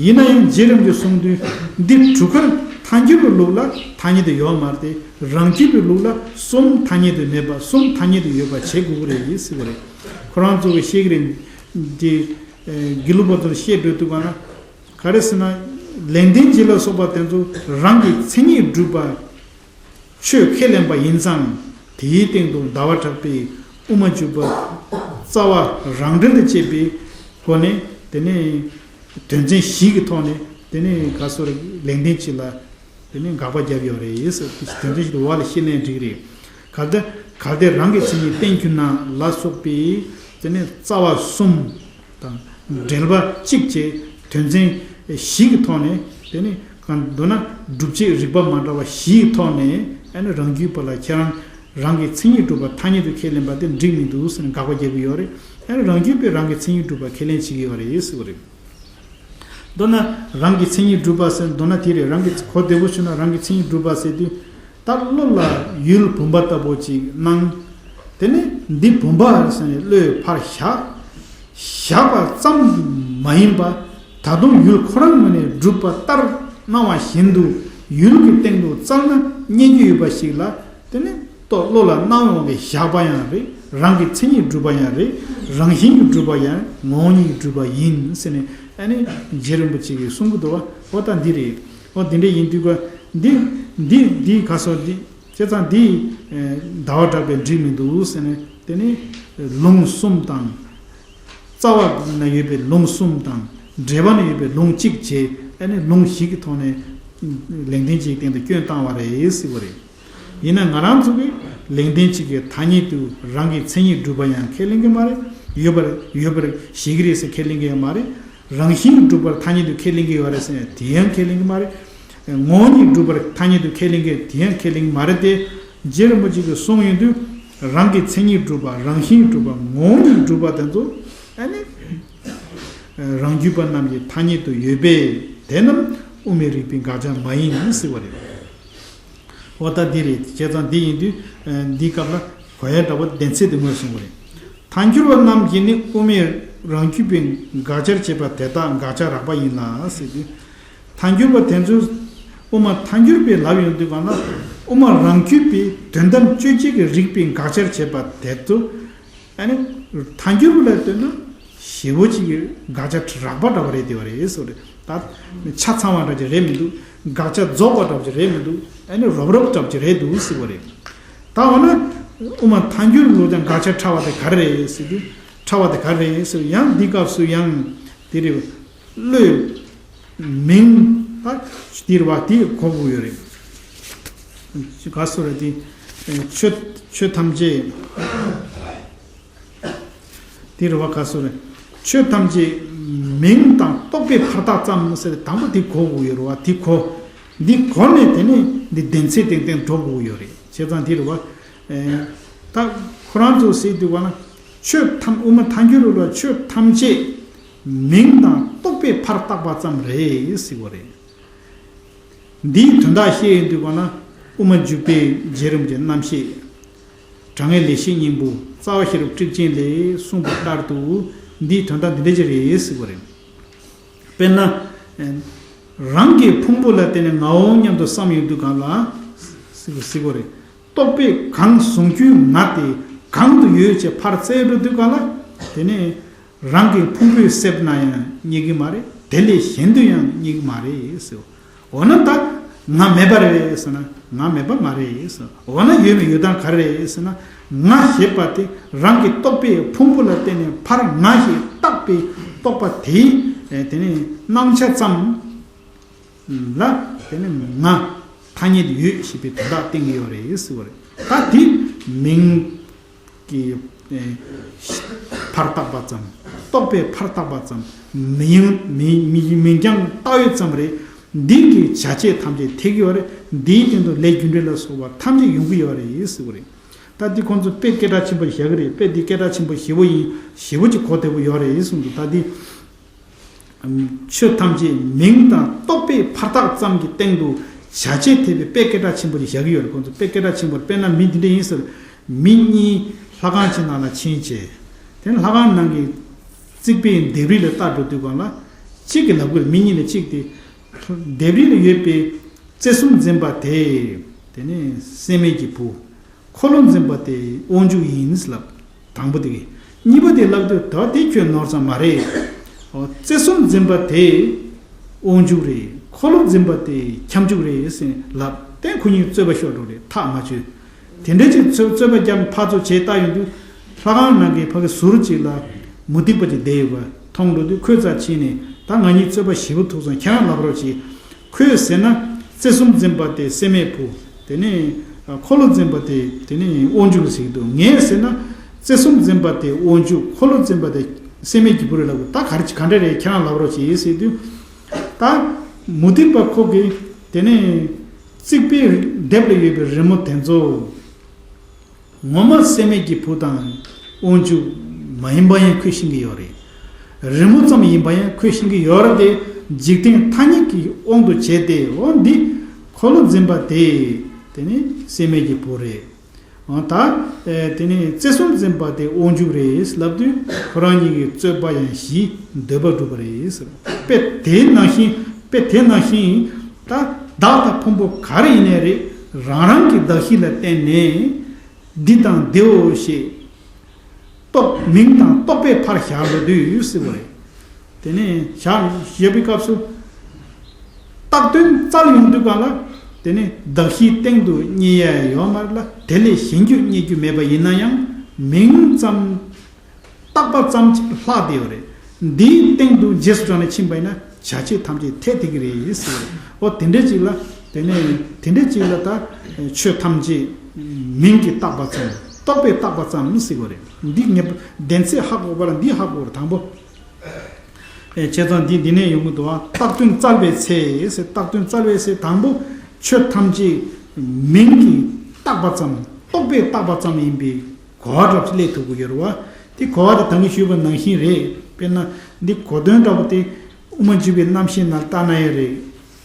ཡིན་ན་ཡང་རྗེ་རིན་པོ་ཆེས་གསུངས་དུས་འདི་དྲུག་ཀར་ཐལ་འགྱུར་བའི་ལུགས་ལ་ཐ་སྙད་དུ་ཡོད་མ་རེད་དེ། རང་རྒྱུད་པའི་ལུགས་ལ་གསུམ་ཐ་སྙད་དུ་མེད་པ་གསུམ་ཐ་སྙད་དུ་ཡོད་པ་བྱེད་དགོས་ཀྱི་རེད་ཟེར་བ་རེད། ཁོ་རང་ཚོ་གིས་བཤད་ཀྱི་རེད། འདི་དགེ་ལུགས་པ་ཚོར་བཤད་འགྲོ་དུས་ག་ན། ག་རེ་ཟེར་ན། ལེགས་ལྡན་འབྱེད་ལ་སོགས་པ་དེ་ཚོ་རང་གི་མཚན་ཉིད་སྒྲུབ་པ་ཆོས་ཁས་ལེན་པ་ཡིན་ཙང་། དེའི་སྟེང་དུ་ཟླ་བ་གྲགས་པས་དབུ་མ་འཇུག་པ་རྩ་བ་རང་འགྲེལ་དུ་བྱེད་པའི་སྒོ་ནས། དེ་ནས་དོན་ཚན་བཞི་གི་ཐོག་ནས། དེ་ནས་ག་སོ་རེ་ལེགས་ལྡན་འབྱེད་ལ། དེ་ནས་དགག་པ་བརྒྱབ་ཡོད་རེད་ཟེར། དོན་ཚན་བཞི་དེ་འོག་ལ་བཤད་ནའི་འགྲིག་རེད། གལ་ཏེ་གལ་ཏེ་རང་གི་མཚན་ཉིད་བསྟན་གྱུར་ན་ལ་སོགས་པའི། དེ་ནས་རྩ་བ་གསུམ་དང་འགྲེལ་པ་གཅིག་བཅས་དོན་ཚན་བཞི་གི་ཐོག་ནས། དེ་ནས་གང་མདོར་ན་སྒྲུབ་བྱེད་རིགས་པ་མ་འདྲ་བ་བཞིའི་ཐོག་ནས། ཨ་ནི་རང་རྒྱུད་པ་ལ་ཁྱེད་རང་རང་གི་མཚན་ཉིད་སྒྲུབ་པ་ཐ་སྙད་དུ་ཁས་ལེན་པ་དེ་འགྲིག་མི་འདུག་ཟེར་ནས་དགག་པ་རྒྱག་གི་ཡོད་རེད། ཨ་ནི་རང་རྒྱུད་པས་རང་གི་མཚན་ཉིད་སྒྲུབ་པ་ཁས་ལེན་བྱེད་ཀྱི་ཡོད་རེད་ཟེར་བ་རེད། མདོར་ན་རང་གི་མཚན་ཉིད་སྒྲུབ་པ་ཟེར། མདོར་ན་དེ་རེད། རང་གི་གོ་བདེ་པོ་ཞུ་ན་རང་གི་མཚན་ཉིད་སྒྲུབ་པ་ཟེར་དུས། ད་བློ་ལ་ཡུལ་བུམ་པ་ལྟ་བུ་ཅིག་སྣང་། དེ་ནས་འདི་བུམ་པ་རེད་ཟེར་ནས་བློས་ཕར་བཞག་བཞག་པ་ཙམ་མ་ཡིན་པ། ད་དུང་ཡུལ་ཁོ་རང་ངོས་ནས་གྲུབ་པ་ལྟར་སྣང་བ་བཞིན་དུ་ཡུལ་གྱི་སྟེང་དུ་བཙལ་ན་རྙེད་རྒྱུ་ཡོད་པ་ཞིག་ལ། དེ་ནི་ལྟོ་བློ་ལ་སྣང་བའི་དབང་གིས་བཞག་པ་ཡང་རེད། རང་གི་མཚན་ཉིད་སྒྲུབ་པ་ཡང་རེད། རང་བཞིན་གྱིས་གྲུབ་པ་ཡང་ངོ་བོ་ཉིད་ཀྱིས་གྲུབ་པ་ཡིན་ཟེར་ནས། ཨ་ནི་རྗེ་རིན་པོ་ཆེ་གིས་གསུང་གི་འདུག་བ། འོ་ད་འདི་རེད། འོ་འདི་འདྲ་ཡིན་དུས་ཀ་འདི་འདི་འདི་ག་སོ་འདི། བྱས་ཙང་འདི་ཟླ་བ་གྲགས་པས་འགྲིག་མི་འདུག་ཟེར་ནས། དེ་ནི་ལུང་གསུམ་དང་། རྩ་བ་ན་ཡོད་པའི་ལུང་གསུམ་དང་། འགྲེལ་པ་ན་ཡོད་པའི་ལུང་གཅིག་བྱས། ཨ་ནི་ལུང་བཞི་གི་ཐོག་ནས་ལེགས་ལྡན་འབྱེད་ཀྱི་སྟེང་དུ་སྐྱོན་བཏང་བ་རེད་ཟེར་བ་རེད། ཡིན་ན་ང་རང་ཚོ་གིས་ལེགས་ལྡན་འབྱེད་ཀྱི་ཐ་སྙད་དུ་རང་གི་མཚན་ཉིད་སྒྲུབ་པ་ཡང་ཁས་ལེན་གྱི་མ་རེད། ཡོད་པར་ཡོད་པར་བཞེད་ཀྱི་རེད་ཟེར་ཁས་ལེན་གྱི་ཡང་མ་རེད། རང་བཞིན་གྱིས་གྲུབ་པར་ཐ་སྙད་དུ་ཁས་ལེན་གྱི་ཡོད་རེད་ཟེར་ན་དེ་ཡང་ཁས་ལེན་གྱི་མ་རེད། ངོ་བོ་ཉིད་གྲུབ་པར་ཐ་སྙད་དུ་ཁས་ལེན་གྱི་དེ་ཡང་ཁས་ལེན་གྱི་མ་རེད་དེ། རྗེ་རིན་པོ་ཆེ་གིས་གསུངས་ཡོང་དུས། རང་གི་མཚན་ཉིད་གྲུབ་པ། རང་བཞིན་གྲུབ་པ། ངོ་བོ་ཉིད་གྲུབ་པ་དེ་ཚོ། ཨ་ནི་རང་རྒྱུད་པ་རྣམས་ཀྱི་ཐ་སྙད་དུ་ཡོད་པས། དེ་རྣམས་དབུ་མའི་རིགས་པའི་དགག་བྱ་མ་ཡིན་ཟེར་བ་རེད། འོ་ད་འདི་རེད། བྱས་ཙང་འདི་ཡིན་དུས། ཨ་འདིའི་སྐབས་ལ་གོ་ཡ་འདྲ་བོ་བདེན་ཚིག་དེ་ངོས་བཟུང་བ་རེད། ཐལ་འགྱུར་བ་རྣམས་ཀྱིས་ནི་དབུ་མའི་རང་རྒྱུད་པའི་དགག་བྱར་བྱེད་པ་དེ་དག་དགག་བྱ་རགས་པ་ཡིན་ལ་ཟེར་དུས། ཐལ་འགྱུར་བ་དེ་ཚོས་དབུ་མ་ཐལ་འགྱུར་བས་ལབ་ཡོང་དུས་གང་ལ། དབུ་མ་རང་རྒྱུད་པའི་དོན་དམ་དཔྱོད་བྱེད་ཀྱི་རིགས་པའི་དགག་བྱར་བྱེད་པ་དེ་ཚོ། ཨ་ནི་ཐལ་འགྱུར་བ་ལ་ལྟོས་ན་ཞེ་པོ་ཅིག་གི་དགག་བྱ་རགས་པ་འདྲ་བ་རེད་དེ་བ་རེད་ཟེར་བ་རེད། ད་ཆ་ཚང་བ་འདྲ་ཅིག་རེད་མི་འདུག་དགག་བྱ་རྫོགས་པ་འདྲ་ཅིག་རེད་མི་འདུག་ཨ་ནི་རོབ་རོབ་འདྲ་ཅིག་རེད་འདུག་ཟེར་བ་རེད། ད་འོ་ན་དབུ་མ་ཐལ་འགྱུར་ལ་ཀྱང་དགག་བྱ་ཕྲ་བ་དེ་ག་རེ་རེད་ཟེར་དུས། ཕྲ་བ་དེ་ག་རེ་རེད་ཟེར། ཡང་འདི་སྐབས་སུ་ཡང་དེ་རེད། བློས་མིང་ད་དེ་རེད་བ། དེ་གོ་དགོས་ཡོད་རེད། ག་སོ་རེད་དེ། ཆོས་ཆོས་ཐམས་ཅད་དེ་རེད་བ། ག་སོ་རེད། ཆོས་ཐམས་ཅད་མིང་དང་རྟོག་པས་ཕར་བཏགས་ཙམ་ཟེར་དང་པོ་དེ་གོ་དགོས་ཡོད་རེད་བ། དེ་གོ། འདི་གོ་ནས་དེ་ནས་འདི་བདེན་ཚིག་སྟེང་སྟེང་འགྲོ་དགོས་ཡོད་རེད། བྱས་ཙང་དེ་རེད་བ། ཨེ། ད་ཁོ་རང་ཚོ་ཟེར་དུས་བ་ན། ཆོས་ཐམས་དབུ་མ་ཐལ་འགྱུར་ལ་ཆོས་ཐམས་ཅད་མིང་དང་རྟོག་པས་ཕར་བཏགས་པ་ཙམ་རེད་ཟེར་བ་རེད། འདིའི་དོན་དག་བཤད་ཡོང་དུས་ག་ན། དབུ་མ་འཇུག་པའི་རྗེ་རིན་པོ་ཆེའི་རྣམ་བཤད། དྲང་ངེས་ལེགས་བཤད་སྙིང་པོ་རྩ་བ་ཤེས་རབ་ཊཱིཀ་ཆེན་ལས་གསུངས་པ་ལྟར་དུ་འདིའི་དོན་དག་འདི་འདྲ་ཅིག་རེད་ཟེར་བ་རེད། དཔེར་ན། རང་གི་ཕུང་པོ་ལ་བརྟེན་ནས་ངའོ་སྙམ་དུ་བསམ་ཡོང་དུས་ག་ལ། ཟེར་བ་རེད། རྟོག་པས་གང་གཟུང་རྒྱུའི་ང་དེ་གང་དུ་ཡོད་ཅེས་ཕར་བཙལ་འགྲོ་དུས་ག་ལ། དེ་ནས་རང་གི་ཕུང་པོའི་གསེབ་ན་ཡང་རྙེད་ཀྱི་མ་རེད། དེ་ལས་གཞན་དུ་ཡང་རྙེད་ཀྱི་མ་རེད་ཟེར། འོ་ན་ད་ང་མེད་པ་རེད་ཟེར་ན་ང་མེད་པ་མ་རེད་ཟེར། འོ་ན་ཡོད་མེད་ཡོད་སྟངས་ག་རེ་རེད་ཟེར་ན། ང་ཞེས་པ་དེ་རང་གི་རྟོག་པའི་ཕུང་པོ་ལ་བརྟེན་ནས་ཕར་ང་ཞེས་བཏགས་པའི་རྟོག་པ་དེའི་དེ་ནས་སྣང་ཆ་ཙམ་ལ། དེ་ནི་ང་ཐ་སྙད་ཡོད་ཞེས་པའི་དོན་དག་བསྟན་གྱི་ཡོད་རེད་ཟེར་བ་རེད། ད་དེ་མིང་གི་ཨེ་ཕར་བཏགས་པ་ཙམ། རྟོག་པས་ཕར་བཏགས་པ་ཙམ། མིང་མིང་མིང་མིང་རྐྱང་བཏགས་ཡོད་ཙམ་རེད། འདི་གི་བྱ་བྱེད་ཐམས་ཅད་འཐད་ཀྱི་ཡོད་རེད། འདིའི་སྟེང་དུ་ལས་རྒྱུ་འབྲས་ལ་སོགས་པ་ཐམས་ཅད་ཡོང་གི་ཡོད་རེད་ཟེར་བ་རེད། ད་འདི་ཁོང་ཚོ་དཔེ་སྐད་གྲགས་ཆེན་པོ་བཞག་གི་རེད། དཔེ་འདི་སྐད་གྲགས་ཆེན་པོ་ཞེ་པོ་ཡིན། ཞེ་པོ་ཅིག་གོ་བདེ་པོ་ཡོད་རེད་གསུངས་འདུག་ད་འདི། ཆོས་ཐམས་ཅད་མིང་དང་རྟོག་པས་ཕར་བཏགས་ཙམ་གྱི་སྟེང་དུ་བྱ་བྱེད་འཐད་པའི་དཔེ་སྐད་གྲགས་ཆེན་པོ་ཞིག་བཞག་གི་ཡོད་རེད། ཁོང་ཚོ་དཔེ་སྐད་གྲགས་ཆེན་པོ་རེད། དཔེར་ན་མི་འདི་འདྲ་ཡིན་ཟེར། མི་གཉིས་ ལྷ་ཁང་ཅིག་ནང་ལ་ཕྱིན་བྱས། དེ་ནས་ལྷ་ཁང་ནང་གི་རྩིག་པའི་ལྡེབས་རིས་ལ་ལྟ་འགྲོ་དུས་སྒང་ལ། གཅིག་གིས་ལབ་ཀྱི་རེད། མི་གཉིས་ལས་གཅིག་དེ། ལྡེབས་རིས་ལ་ཡོད་པའི་རྩེ་གསུམ་འཛིན་པ་དེ། དེ་ནི་སྲེད་མེད་ཀྱི་བུ། འཁོར་ལོ་འཛིན་པ་དེ་དབང་ཕྱུག་ཡིན་ལབ། དང་པོ་དེ་གིས། གཉིས་པ་དེ་ལབ་དུས། ད་དེ་ཁྱོད་ནོར་ཙམ་མ་རེད། ཨོ། རྩེ་གསུམ་འཛིན་པ་དེ་དབང་ཕྱུག་རེད། འཁོར་ལོ་འཛིན་པ་དེ་ཁྱབ་འཇུག་རེད་ཟེར་ལབ། དེ་ཁོ་གཉིས་རྩོད་པ་ཤོར་འགྲོ་རེད། ཐག་མ་ཆོད། དེ་འདྲ་ཅིག་རྩོད་རྩོད་པ་རྒྱབ་ཕར་ཚུར་བྱས་བལྟ་ཡོང་དུས། ལྷ་ཁང་ནང་གི་ཕ་གི་ཟུར་གཅིག་ལ་མུ་སྟེགས་པ་ཅིག་བསྡད་ཡོད་པ་མཐོང་འགྲོ་དུས། ཁོའི་རྩར་ཕྱིན་ནས། ད་ང་གཉིས་རྩོད་པ་ཞེ་པོ་ཐུག་སོང་། ཁྱེད་རང་ལབ་རོགས་གྱིས། ཁོས་ཟེར་ན་རྩེ་གསུམ་འཛིན་པ་དེ་སྲེད་མེད་བུ། དེ་ནས་འཁོར་ལོ་འཛིན་པ་དེ། དེ་ནས་དབང་ཕྱུག་ཟེར་གྱི་འདུག། ངས་ཟེར་ན་རྩེ་གསུམ་འཛིན་པ་དེ་དབང་ཕྱུག། འཁོར་ལོ་འཛིན་པ་དེ་སྲེད་མེད་ཀྱི་བུ་རེད་ལབ་དགོས། ད་ག་རེ་ག་འདྲ་རེད། ཁྱེད་རང་ལབ་རོགས་གྱིས་ཟེར་དུས། ད་མུ་སྟེགས་པ་ཁོ་གིས་དེ་ནས་རྩིག་པའི་ལྡེབས་ལ་ཡོད་པའི་རི་མོ་དེ་ཚོ། ངོ་མ་སྲེད་མེད་ཀྱི་བུ་དང་དབང་ཕྱུག་མ་ཡིན་པ་ཡང་ཁོས་ཤེས་ཀྱི་ཡོད་རེད། རི་མོ་ཙམ་ཡིན་པ་ཡང་ཁོས་ཤེས་ཀྱི་ཡོད་རེད་དེ། འཇིག་རྟེན་ཐ་སྙད་ཀྱི་དབང་དུ་བྱས་ཏེ། འོ་འདི་འཁོར་ལོ་འཛིན་པ་དེ། དེ་ནི་སྲེད་མེད་ཀྱི་བུ་རེད། འོ་ད། ཨེ། དེ་ནི་རྩེ་གསུམ་འཛིན་པ་དེ་དབང་ཕྱུག་རེད་ལབ་དུས། ཁོ་རང་གཉིས་ཀྱི་རྩོད་པ་ཡང་ཞི། འདོད་པ་འགྲུབ་པ་རེད་ཟེར། དཔེ་དེ་ནང་བཞིན། དཔེ་དེ་ནང་བཞིན། ད་བདག་དང་ཕུང་པོ་ག་རེ་ཡིན་ནའི་རེད། རང་རང་གི་གདགས་གཞི་ལ་བརྟེན་ནས། འདི་དང་འདིའོ་ཞེས་རྟོག། མིང་དང་རྟོག་པས་ཕར་བཞག་འགྲོ་དུས་ཟེར་བ་རེད། དེ་ནས་བཞག་བཞག་པའི་སྐབས་སུ། བཏགས་དོན་བཙལ་ཡོང་དུས་སྒང་ལ། དེ་ནས་གདགས་གཞིའི་སྟེང་དུ་རྙེད་ཡ་ཡོད་མ་རེད་ལ། དེ་ལས་གཞན་རྒྱུད་རྙེད་རྒྱུ་མེད་པ་ཡིན་ན་ཡང་། མིང་ཙམ་བཏགས་པ་ཙམ་གྱིས་ལྷག་བསྡད་ཡོད་རེད། འདིའི་སྟེང་དུ་རྗེས་སུ་འབྲངས་ནས་ཕྱིན་པ་ཡིན་ན། བྱ་བྱེད་ཐམས་ཅད་འཐད་དེ་གི་རེད་ཟེར་བ་རེད། འོ་དེ་འདྲ་ཅིག་ལ། དེ་ནས་དེ་འདྲ་ཅིག་ལ་ད་ཆོས་ཐམས་ཅད་མིང་གིས་བཏགས་པ་ཙམ། རྟོག་པས་བཏགས་པ་ཙམ་ཟེར་བ་རེད། འདི་ངེས་པ་བདེན་ཚད་ཧ་གོ་བ་ལ་འདི་ཧ་གོ་བ་རེད། དང་པོ། ཨེ། བྱས་ཙང་འདི་འདི་ནས་ཡོང་གི་འདུག་བ། བཏགས་དོན་བཙལ་བའི་ཚེ་ཟེར། བཏགས་དོན་བཙལ་བའི་ཚེ། དང་པོ་ཆོས་ཐམས་ཅད་མིང་གིས་བཏགས་པ་ཙམ། རྟོག་པས་བཏགས་པ་ཙམ་ཡིན་པའི་གོ་བ་འདྲ་པོ་ཅིག་སླེབས་ཐུབ་ཀྱི་ཡོད་རེད་བ། དེ་གོ་བ་དེ་ད་གིན་ཞུས་པ་ནང་བཞིན་རེད། དཔེར་ན་འདི་གོ་དོན་འདྲ་པོ་དེ་དབུ་མ་འཇུག་པའི་རྣམ་བཤད་ནང་ལ་བལྟས་ན་ཡང་རེད།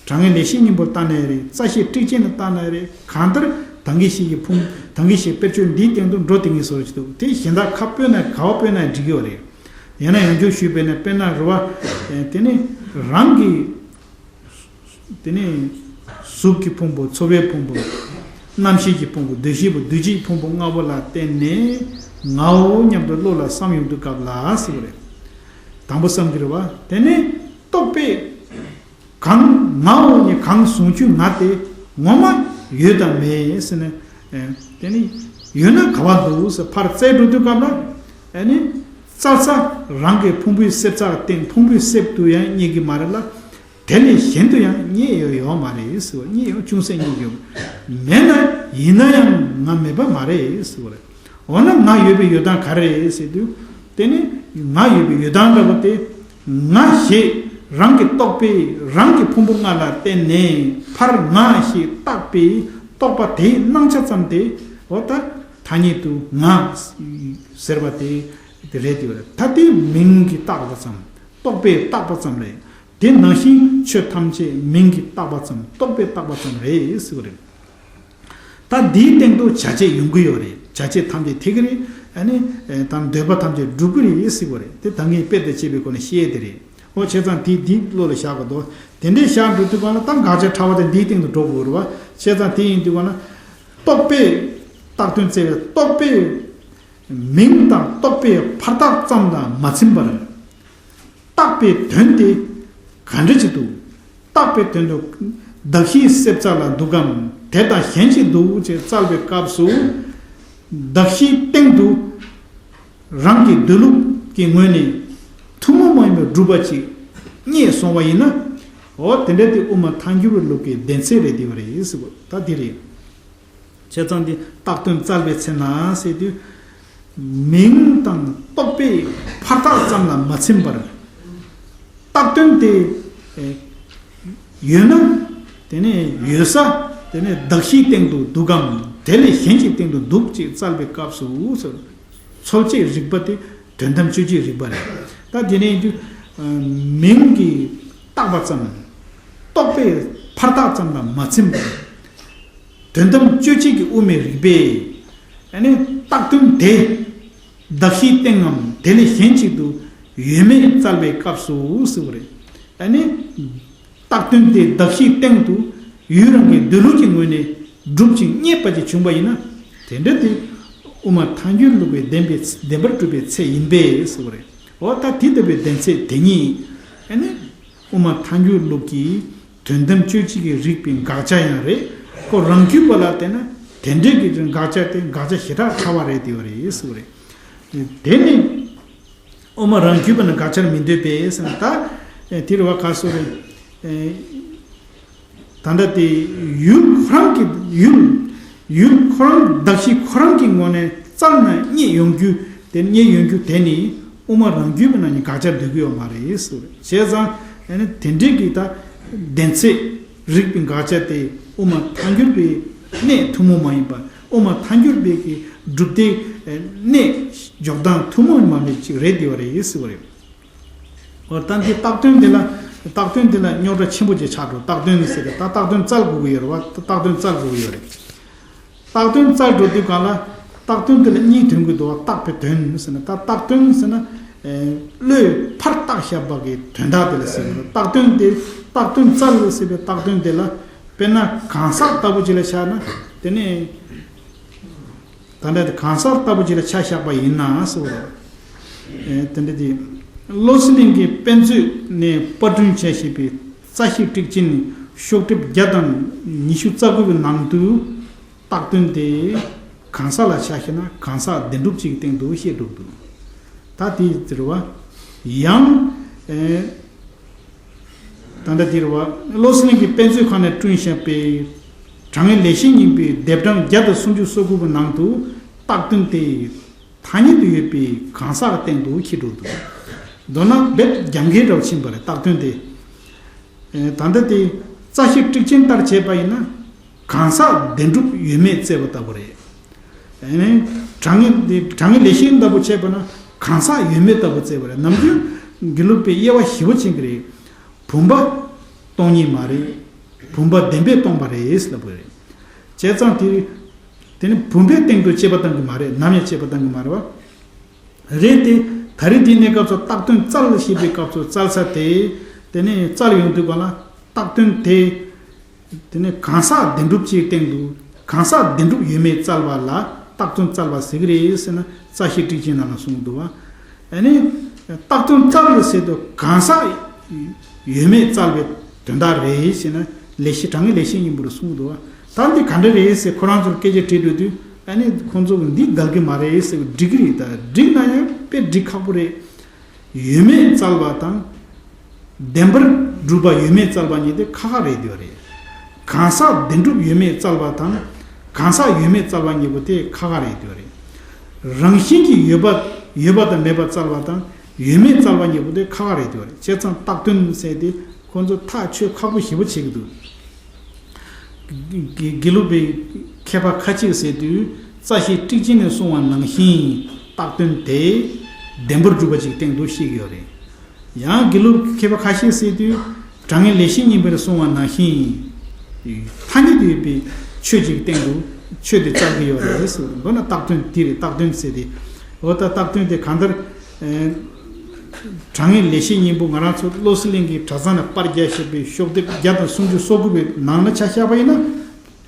དྲང་ངེས་ལེགས་བཤད་སྙིང་པོར་བལྟས་ན་ཡང་རེད། རྩ་ཤེ་ཊཱིཀ་ཆེན་ལ་བལྟས་ན་ཡང་རེད། གང་ལྟར་ད་གིན་ཞིག་གི་ཕུང་། ད་གིན་ཞིག་དཔེར་བརྗོད་འདིའི་སྟེང་དུ་འགྲོ་དེ་ངེས་སོ་ཅིག་འདུག། དེ་གཞན་དག་ཁ་སྤོས་ན། ག་བ་སྤོས་ན་འགྲིག་གི་ཡོད་རེད། ཡང་ན་ཡང་བསྐྱར་ཞུས་པས་ན། དཔེར་ན་རེད་བ། དེ་ནི་རང་གི། དེ་ནི་གཟུགས་ཀྱི་ཕུང་པོ། ཚོར་བའི་ཕུང་པོ། རྣམ་ཤེས་ཀྱི་ཕུང་པོ། འདུ་ཤེས་པོ། འདུ་བྱེད་ཀྱི་ཕུང་པོ་ལྔ་པོ་ལ་བརྟེན་ནས་ངའོ་སྙམ་དུ་བློ་ལ་བསམ་ཡོང་དུས་སྐབས་ལ་ཟེར་བ་རེད། དང་པོ་བསམ་གྱི་རེད་བ། དེ་ནི་རྟོག་པས། གང་ངའོ་ནི་གང་ཟུང་འཇུག་ང་དེ་ངོ་མ་ཡོད་དམ་མེད་ཟེར་ན། ཨེ། དེ་ནི་ཡོད་ན་ག་བ་འདུག་ཟེར་ཕར་བཙལ་འགྲོ་དུས་སྐབས་ལ། ཨེ་ནི་བཙལ་ས་རང་གི་ཕུང་པོའི་གསེབ་ཚགས་སྟེང་། ཕུང་པོའི་གསེབ་ཏུ་ཡང་རྙེད་ཀྱི་མ་རེད་ལ། དེ་ལས་གཞན་དུ་ཡང་རྙེད་ཡོད་ཡོད་མ་རེད་ཟེར་བ། རྙེད་ཡོད། ཅུང་ཟད་རྙེད་ཡོད་མེད་ན། ཡིན་ན་ཡང་ང་མེད་པ་མ་རེད་ཟེར་བ་རེད། འོ་ན་ང་ཡོད་པའི་ཡོད་སྟངས་ག་རེ་རེད་ཟེར་དུས། དེ་ནི་ང་ཡོད་པའི་ཡོད་སྟངས་འདྲ་པོ་དེ། ང་ཞེས་རང་གི་རྟོག་པས་རང་གི་ཕུང་པོ་ལྔ་ལ་བརྟེན་ནས་ཕར་ང་ཞེས་བཏགས་པའི་རྟོག་པ་དེའི་སྣང་ཆ་ཙམ་དེ། འོ་ད་ཐ་སྙད་དུ་ང་ཟེར་བ་དེ་དེ་རེད་དེ། ད་དེ་མིང་གིས་བཏགས་པ་ཙམ། རྟོག་པས་བཏགས་པ་ཙམ་རེད། དེ་ནང་བཞིན་ཆོས་ཐམས་ཅད་མིང་གིས་བཏགས་པ་ཙམ། རྟོག་པས་བཏགས་པ་ཙམ་རེད་ཟེར་བ་རེད། ད་འདིའི་སྟེང་དུ་བྱ་བྱེད་ཡོང་གི་ཡོད་རེད། བྱ་བྱེད་ཐམས་ཅད་འཐད་ཀྱི་རེད། ཨ་ནི། ཨེ། དང་འདོད་པ་ཐམས་ཅད་འགྲུབ་ཀྱི་རེད་ཟེར་བ་རེད། དེ་ད་ངས་དཔེ་དང་བཅས་པའི་སྒོ་ནས་བཤད་དེ་རེད། འོ་བྱས་ཙང་དེ་འདི་བློ་ལ་བཞག་དགོས་འདུག། དེ་འདྲའི་བཞག་འགྲོ་དུས་སྒང་ལ་ད་དགག་བྱ་ཕྲ་བ་དེ་འདིའི་སྟེང་དུ་འགྲོ་དགོས་རེད་བ། བྱས་ཙང་དེ་ཡིན་དུས་སྒང་ལ། རྟོག་པས། བཏགས་དོན་བཙལ་བའི་རྟོག་པས་མིང་དང་རྟོག་པའི་ཕར་བཏགས་ཙམ་ལ་མ་ཚིམ་པར། བཏགས་པའི་དོན་དེ་ག་འདྲ་ཅིག་འདུག། བཏགས་པའི་དོན་དུ་གདགས་གཞིའི་གསེབ་ཚགས་ལ་འདུག་གམ། དེ་དང་གཞན་ཅིག་འདུག་ཅེས་བཙལ་བའི་སྐབས་སུ། གདགས་གཞིའི་སྟེང་དུ་རང་གི་འདོད་ལུགས་ཀྱི་ངོས་ནས་ཐུན་མོང་མ་ཡིན་པའི་སྒྲུབ་པ་ཅིག་རྙེད་སོང་བ་ཡིན་ན། འོ་དེ་འདྲ་དེ་དབུ་མ་ཐལ་འགྱུར་བའི་ལུགས་ཀྱི་བདེན་ཚིག་རེད་དེ་བ་རེད་ཟེར་བ་ད་དེ་རེད། བྱས་ཙང་འདི་བཏགས་དོན་བཙལ་བའི་ཚེ་ན་ཟེར་དུས། མིང་དང་རྟོག་པས་ཕར་བཏགས་ཙམ་ལ་མ་ཚིམ་པར། བཏགས་དོན་དེ། ཨེ། ཡོད་ན། དེ་ནས་ཡོད་ས། དེ་ནས་གདགས་གཞིའི་སྟེང་དུ་འདུག་གམ། དེ་ལས་གཞན་གྱི་སྟེང་དུ་འདུག་ཅེས་བཙལ་བའི་སྐབས་སུ་ཟེར། འཚོལ་བྱེད་རིག་པ་དེ་དོན་དམ་དཔྱོད་བྱེད་རིག་པ་རེད། ད་དེ་ནས་ཡིན་དུས། ཨ། མིང་གིས་བཏགས་པ་ཙམ། རྟོག་པས་ཕར་བཏགས་ཙམ་ལ་མ་ཚིམ་པར། དོན་དམ་དཔྱོད་བྱེད་ཀྱི་དབུ་མའི་རིག་པས། ཨ་ནི་བཏགས་དོན་དེ་ གདགས་གཞིའི་སྟེང་ངམ་དེ་ལས་གཞན་ཅིག་ཏུ་ཡོད་མེད་བཙལ་བའི་སྐབས་སུ་ཟེར་བ་རེད། ཨ་ནི། བཏགས་དོན་དེ་གདགས་གཞིའི་སྟེང་དུ་ཡུལ་རང་གི་འདོད་ལུགས་ཀྱི་ངོས་ནས་སྒྲུབ་ཅིང་རྙེད་པ་ཅིག་བྱུང་བ་ཡིན་ན། དེ་འདྲ་དེ་དབུ་མ་ཐལ་འགྱུར་ལུགས་པའི་བདེན་པའི་བདེན་པར་གྲུབ་པའི་ཚད་ཡིན་པས་ཟེར་བ་རེད། འོ་ད་དེ་ལྟ་བུའི་བདེན་ཚད་དེ་ཉིད་ཨ་ནི་དབུ་མ་ཐལ་འགྱུར་ལུགས་ཀྱི་དོན་དམ་དཔྱོད་བྱེད་ཀྱི་རིགས་པའི་དགག་བྱ་ཡང་རེད། ཁོ་རང་རྒྱུད་པ་ལ་བལྟས་ན་དེ་འདྲའི་གི་དགག་བྱ་དེ་དགག་བྱ་ཞེ་དྲག་ཕྲ་བ་རེད་དེ་བ་རེད་ཟེར་བ་རེད། དེ་ནི། དབུ་མ་རང་རྒྱུད་པ་ནི་དགག་བྱར་མི་འདོད་པས་ཟེར་ན་ད། དེ་རུ་བ་ག་སོ་རེད། ད་ལྟ་དེ་ཡུལ་ཁོ་རང་གི་ཡུལ་ཡུལ་ཁོ་རང་གདགས་གཞི་ཁོ་རང་གི་ངོས་ནས་བཙལ་ན་རྙེད་ཡོང་རྒྱུ་དེ་རྙེད་ཡོང་རྒྱུ་དེ་ནི་དབུ་མ་རང་རྒྱུད་པ་ནང་ནས་དགག་བྱར་འདོད་ཀྱི་ཡོད་མ་རེད་ཟེར། བྱས་ཙང་དེ་འདྲའི་གི་ད་བདེན་ཚད་རིགས་པའི་དགག་བྱ་དེ་དབུ་མ་ཐལ་འགྱུར་པའི་གནད་ཐུན་མོང་མ་ཡིན་པ། དབུ་མ་ཐལ་འགྱུར་པའི་གི་སྒྲུབ་སྡེའི་གནད་འཇོག་སྟངས་ཐུན་མོང་མ་ཡིན་པ་ཅིག་རེད་དེ་བ་རེད་ཟེར་བ་རེད། འོ་ད་འདི་བཏགས་དོན་འདི་ལ་བཏགས་དོན་འདི་ལ་རྙོག་དྲ་ཆེན་པོ་ཅིག་ཆགས་འགྲོ། བཏགས་དོན་ཟེར་ཏེ་ད་བཏགས་དོན་བཙལ་དགོས་ཀྱི་ཡོད་རེད་བ། བཏགས་དོན་བཙལ་དགོས་ཀྱི་ཡོད་རེད། བཏགས་དོན་བཙལ་འགྲོ་དུས་གང་ལ་བཏགས་དོན་འདི་ལ་གཉིས་ཐོན་གྱི་འདུག་བ། བཏགས་པའི་དོན་ཟེར་ན་ད་བཏགས་དོན་ཟེར་ན་བློས་ཕར་བཏགས་བཞག་པ་གི་དོན་དག་དེ་ལ་ཟེར་གྱི་རེད། བཏགས་དོན་དེ་བཏགས་དོན་བཙལ་ཟེར་བའི་བཏགས་དོན་དེ་ལ་དཔེར་ན་གང་ཟག་ལྟ་བུ་ཅིག་ལ་ཆགས་ན་དེ་ནི། ད་ལྟ་དེ་གང་ཟག་ལྟ་བུ་ཅིག་ལ་ཆ་བཞག་པ་ཡིན་ན་ཟེར་བ་རེད། དེ་འདྲ་དེ་བློ་གསལ་གླིང་གི་དཔེ་མཛོད་ནས་པར་སྐྲུན་བྱས་བཞག་པའི་རྩ་ཤེ་ཊཱིཀ་ཆེན་ཤོག་གྲིབ་བརྒྱ་དང་ཉི་ཤུ་རྩ་དགུ་པའི་ནང་དུ་བཏགས་དོན་དེ་གང་ཟག་ལ་ཆ་བཞག་ན་གང་ཟག་བདེན་གྲུབ་ཅིག་སྟེང་དུ་བཤད་འདུག་འདུག་ད་དེ་ཟེར་བ་ཡང་། ད་ལྟ་འདིར་བ་བློ་གསལ་གླིང་གི་དཔེ་མཛོད་ཁང་ནས་བསྐྲུན་བཞག་པའི་དྲང་ངེས་ལེགས་བཤད་སྙིང་པོའི་ལྡེབ་གྲངས་བརྒྱ་དང་སུམ་ཅུ་སོ་དགུ་པའི་ནང་དུ་བཏགས་དོན་དེ་ཐ་སྙད་དུ་ཡོད་པའི་གང་ཟག་སྟེང་དུ་འཁྱེར་འགྲོ་འདུག་མདོར་ན་རྦད་རྒྱབ་འགལ་འདྲ་བ་ཕྱིན་པ་རེད། བཏགས་དོན་དེ། ད་ལྟ་དེ་རྩ་ཤེ་ཊཱིཀ་ཆེན་ལྟར་བྱས་པ་ཡིན་ན། གང་ཟག་བདེན་གྲུབ་ཡོད་མེད་བཙལ་བ་ལྟ་བུ་རེད། ཨ་ནི། དྲང་ངེས་དེ་དྲང་ངེས་ལེགས་བཤད་ལྟ་བུ་བྱས་པ་ན་གང་ཟག་ཡོད་མེད་ལྟ་བུ་བཙལ་བ་རེད། ནམ་རྒྱུན་དགེ་ལུགས་པའི་དབྱེ་བ་ཞིབ་པོ་ཕྱེ་གི་རེད། བུམ་པ་སྟོང་ཉིད་མ་རེད། བུམ་པ་བདེན་པས་སྟོང་པ་རེད་ལབ་གི་རེད། བྱས་ཙང་དེ་དེ་ནི་བུམ་པའི་སྟེང་དུ་དཔྱད་པ་བཏང་གི་མ་རེད། ནམ་ཡང་དཔྱད་པ་བཏང་གི་མ་རེད་བ། རེད་དེ། ད་རེས་དེའི་གནས་སྐབས་སུ་བཏགས་དོན་བཙལ་ཞེས་པའི་སྐབས་སུ་བཙལ་ས་དེ། དེ་ནས་བཙལ་ཡོང་དུས་གང་ལ་བཏགས་དོན་དེ། དེ་ནས་གང་ཟག་བདེན་གྲུབ་ཅིག་སྟེང་དུ་གང་ཟག་བདེན་གྲུབ་ཡོད་མེད་བཙལ་བ་ལ་བཏགས་དོན་བཙལ་བ་ཟེར་གི་རེད་ཟེར་ན་རྩ་ཤེ་ཊཱིཀ་ཆེན་ནང་ལ་གསུངས་འདུག་བ། ཨ་ནི། བཏགས་དོན་བཙལ་ཟེར་དུས་གང་ཟག་ཡོད་མེད་བཙལ་བའི་དོན་དག་རེད་ཟེར་ན་ལེགས་བཤད་དྲང་ངེས་ལེགས་བཤད་སྙིང་པོ་རུ་གསུངས་འདུག་བ། ད་འདི་ག་འདྲ་རེད་ཟེར་ཁོ་རང་ཚོར་སྐད་ཆ་དྲིས་འགྲོ་དུས་ཨ་ནི་ཁོང་ཚོ་གི་འདི་འགལ་གི་མ་རེད་ཟེར་བའི་འགྲིག་གི་རེད། ད་འགྲིག་ན་ཡང་དཔེ་འགྲིག་ཁག་པོ་རེད། ཡོད་མེད་བཙལ་བ་དང་། བདེན་པར་གྲུབ་པ་ཡོད་མེད་བཙལ་བ་གཉིས་དེ་ཁག་ཁག་རེད་འདོད་རེད། གང་ཟག་བདེན་གྲུབ་ཡོད་མེད་བཙལ་བ་དང་། གང་ཟག་ཡོད་མེད་བཙལ་བ་གཉིས་པོ་དེ་ཁག་ཁག་རེད་འདོད་རེད། རང་བཞིན་གྱིས་ཡོད་པ་ཡོད་པ་དང་མེད་པ་བཙལ་བ་དང་ཡོད་མེད་བཙལ་བ་གཉིས་པོ་དེ་ཁག་ཁག་རེད་འདོད་རེད། བྱས་ཙང་བཏགས་དོན་ཟེར་དེ་ཁོ་ཚོ་ཐག་ཆོད་ཁག་པོ་ཞེ་པོ་བྱེད་ཀྱི་འདུག་དགེ་དགེ་ལུགས་པའི་མཁས་པ་ཁ་ཅིག་ཟེར་དུས་རྩ་ཤེ་ཊཱིཀ་ཆེན་ནས་གསུངས་པ་ནང་བཞིན་བཏགས་དོན་དེ་བདེན་པར་གྲུབ་པ་ཅིག་སྟེང་དུ་བཤད་ཀྱི་ཡོད་རེད། ཡང་དགེ་ལུགས་མཁས་པ་ཁ་ཤས་ཟེར་དུས་དྲང་ངེས་ལེགས་བཤད་སྙིང་པོར་གསུངས་པ་ནང་བཞིན་ཐ་སྙད་དུ་ཡོད་པའི་ཆོས་ཅིག་སྟེང་དུ་ཆོས་དེ་བཙལ་གྱི་ཡོད་རེད་ཟེར། མདོར་ན་བཏགས་དོན་དེ་རེད། བཏགས་དོན་ཟེར་ཏེ་འོ་ད་བཏགས་དོན་དེ་གང་ལྟར། དྲང་ངེས་ལེགས་བཤད་སྙིང་པོ་ང་རང་ཚོ་བློ་གསལ་གླིང་གི་གྲྭ་ཚང་ནས་པར་རྒྱག་བཞག་པའི་ཤོག་ལྡེབ་བརྒྱ་དང་སུམ་ཅུ་སོ་དགུ་པའི་ནང་ལ་ཆ་བཞག་པ་ཡིན་ན་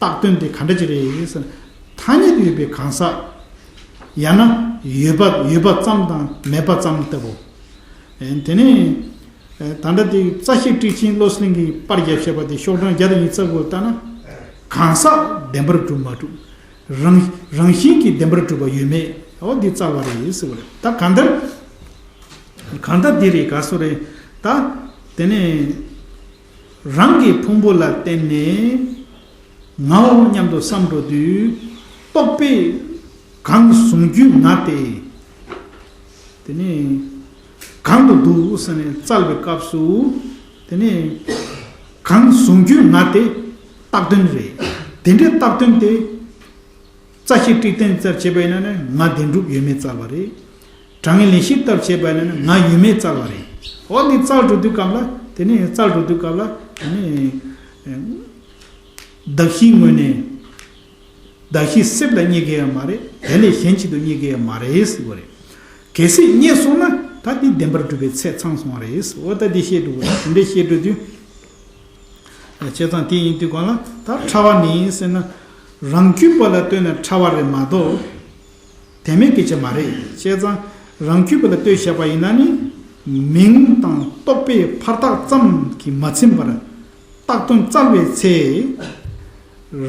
བཏགས་དོན་དེ་ག་འདྲ་ཅིག་རེད་ཟེར་ན། ཐ་སྙད་དུ་ཡོད་པའི་གང་ཟག་ཡང་ན་ཡོད་པ་ཡོད་པ་ཙམ་དང་མེད་པ་ཙམ་ལྟ་བུ། དེ་ནས་ད་ལྟ་དེ་རྩ་ཤེ་ཊཱིཀ་ཆེན་བློ་གསལ་གླིང་གིས་པར་རྒྱག་བཞག་པ་དེ་ཤོག་གྲངས་བརྒྱ་དང་ཉི་ཤུ་རྩ་དགུ་ལྟར་ན་གང་ཟག་བདེན་པར་གྲུབ་མ་གྲུབ། རང་རང་བཞིན་གྱིས་བདེན་པར་གྲུབ་པ་ཡོད་མེད་འོ་འདི་བཙལ་བ་རེད་ཟེར་བ་རེད། ད་གང་ལྟར། གང་ལྟར་འདི་རེད་ག་སོ་རེད། ད་དེ་ནས་རང་གི་ཕུང་པོ་ལ་བརྟེན་ནས་ངའོ་སྙམ་དུ་བསམ་འགྲོ་དུས་རྟོག་པས་གང་གཟུང་རྒྱུའི་ང་སྟེ། དེ་ནས་གང་དུ་འདུག་ཟེར་ནས་བཙལ་བའི་སྐབས་སུ་དེ་ནས་གང་གཟུང་རྒྱུའི་ང་དེ་བཏགས་དོན་རེད། དེ་འདྲའི་བཏགས་དོན་དེ་རྩ་ཤེ་ཊཱིཀ་ཆེན་ལྟར་བྱས་པ་ཡིན་ན་ནི་ང་བདེན་གྲུབ་ཡོད་མེད་བཙལ་བ་རེད། དྲང་ངེས་ལེགས་བཤད་ལྟར་བྱས་པ་ཡིན་ན་ནི་ང་ཡོད་མེད་བཙལ་བ་རེད། འོ་འདི་བཙལ་འགྲོ་དུས་སྐབས་ལ་དེ་ནས་བཙལ་འགྲོ་དུས་སྐབས་ལ་དེ་ནས་གདགས་གཞིའི་ངོས་ནས། གདགས་གཞི་གསེབ་ལ་རྙེད་ཀྱི་ཡང་མ་རེད། དེ་ལས་གཞན་ཅིག་ཏུ་རྙེད་ཀྱི་ཡང་མ་རེད་ཟེར་བ་རེད། གལ་སྲིད་རྙེད་སོང་ན་ད་དེ་བདེན་པར་གྲུབ་པའི་ཚད་ཚང་སོང་བ་རེད། འོ་ད་དེ་བཤད་འགྲོ་དགོས། དེ་འདྲ་བཤད་འགྲོ་དུས། བྱས་ཙང་དེ་ཡིན་དུས་གང་ལ་ད་ཕྲ་བ་ནི་ཟེར་ན། རང་རྒྱུད་པ་ལ་ལྟོས་ན་ཕྲ་བ་རེད་མ་གཏོགས། དེ་མིན་སྐད་ཆ་མ་རེད། བྱས་ཙང་རང་རྒྱུད་པ་ལ་ལྟོས་བཞག་པ་ཡིན་ན་ནི། མིང་དང་རྟོག་པའི་ཕར་རྟགས་ཙམ་གྱིས་མ་ཚིམ་པར། བཏགས་དོན་བཙལ་བའི་ཚེ།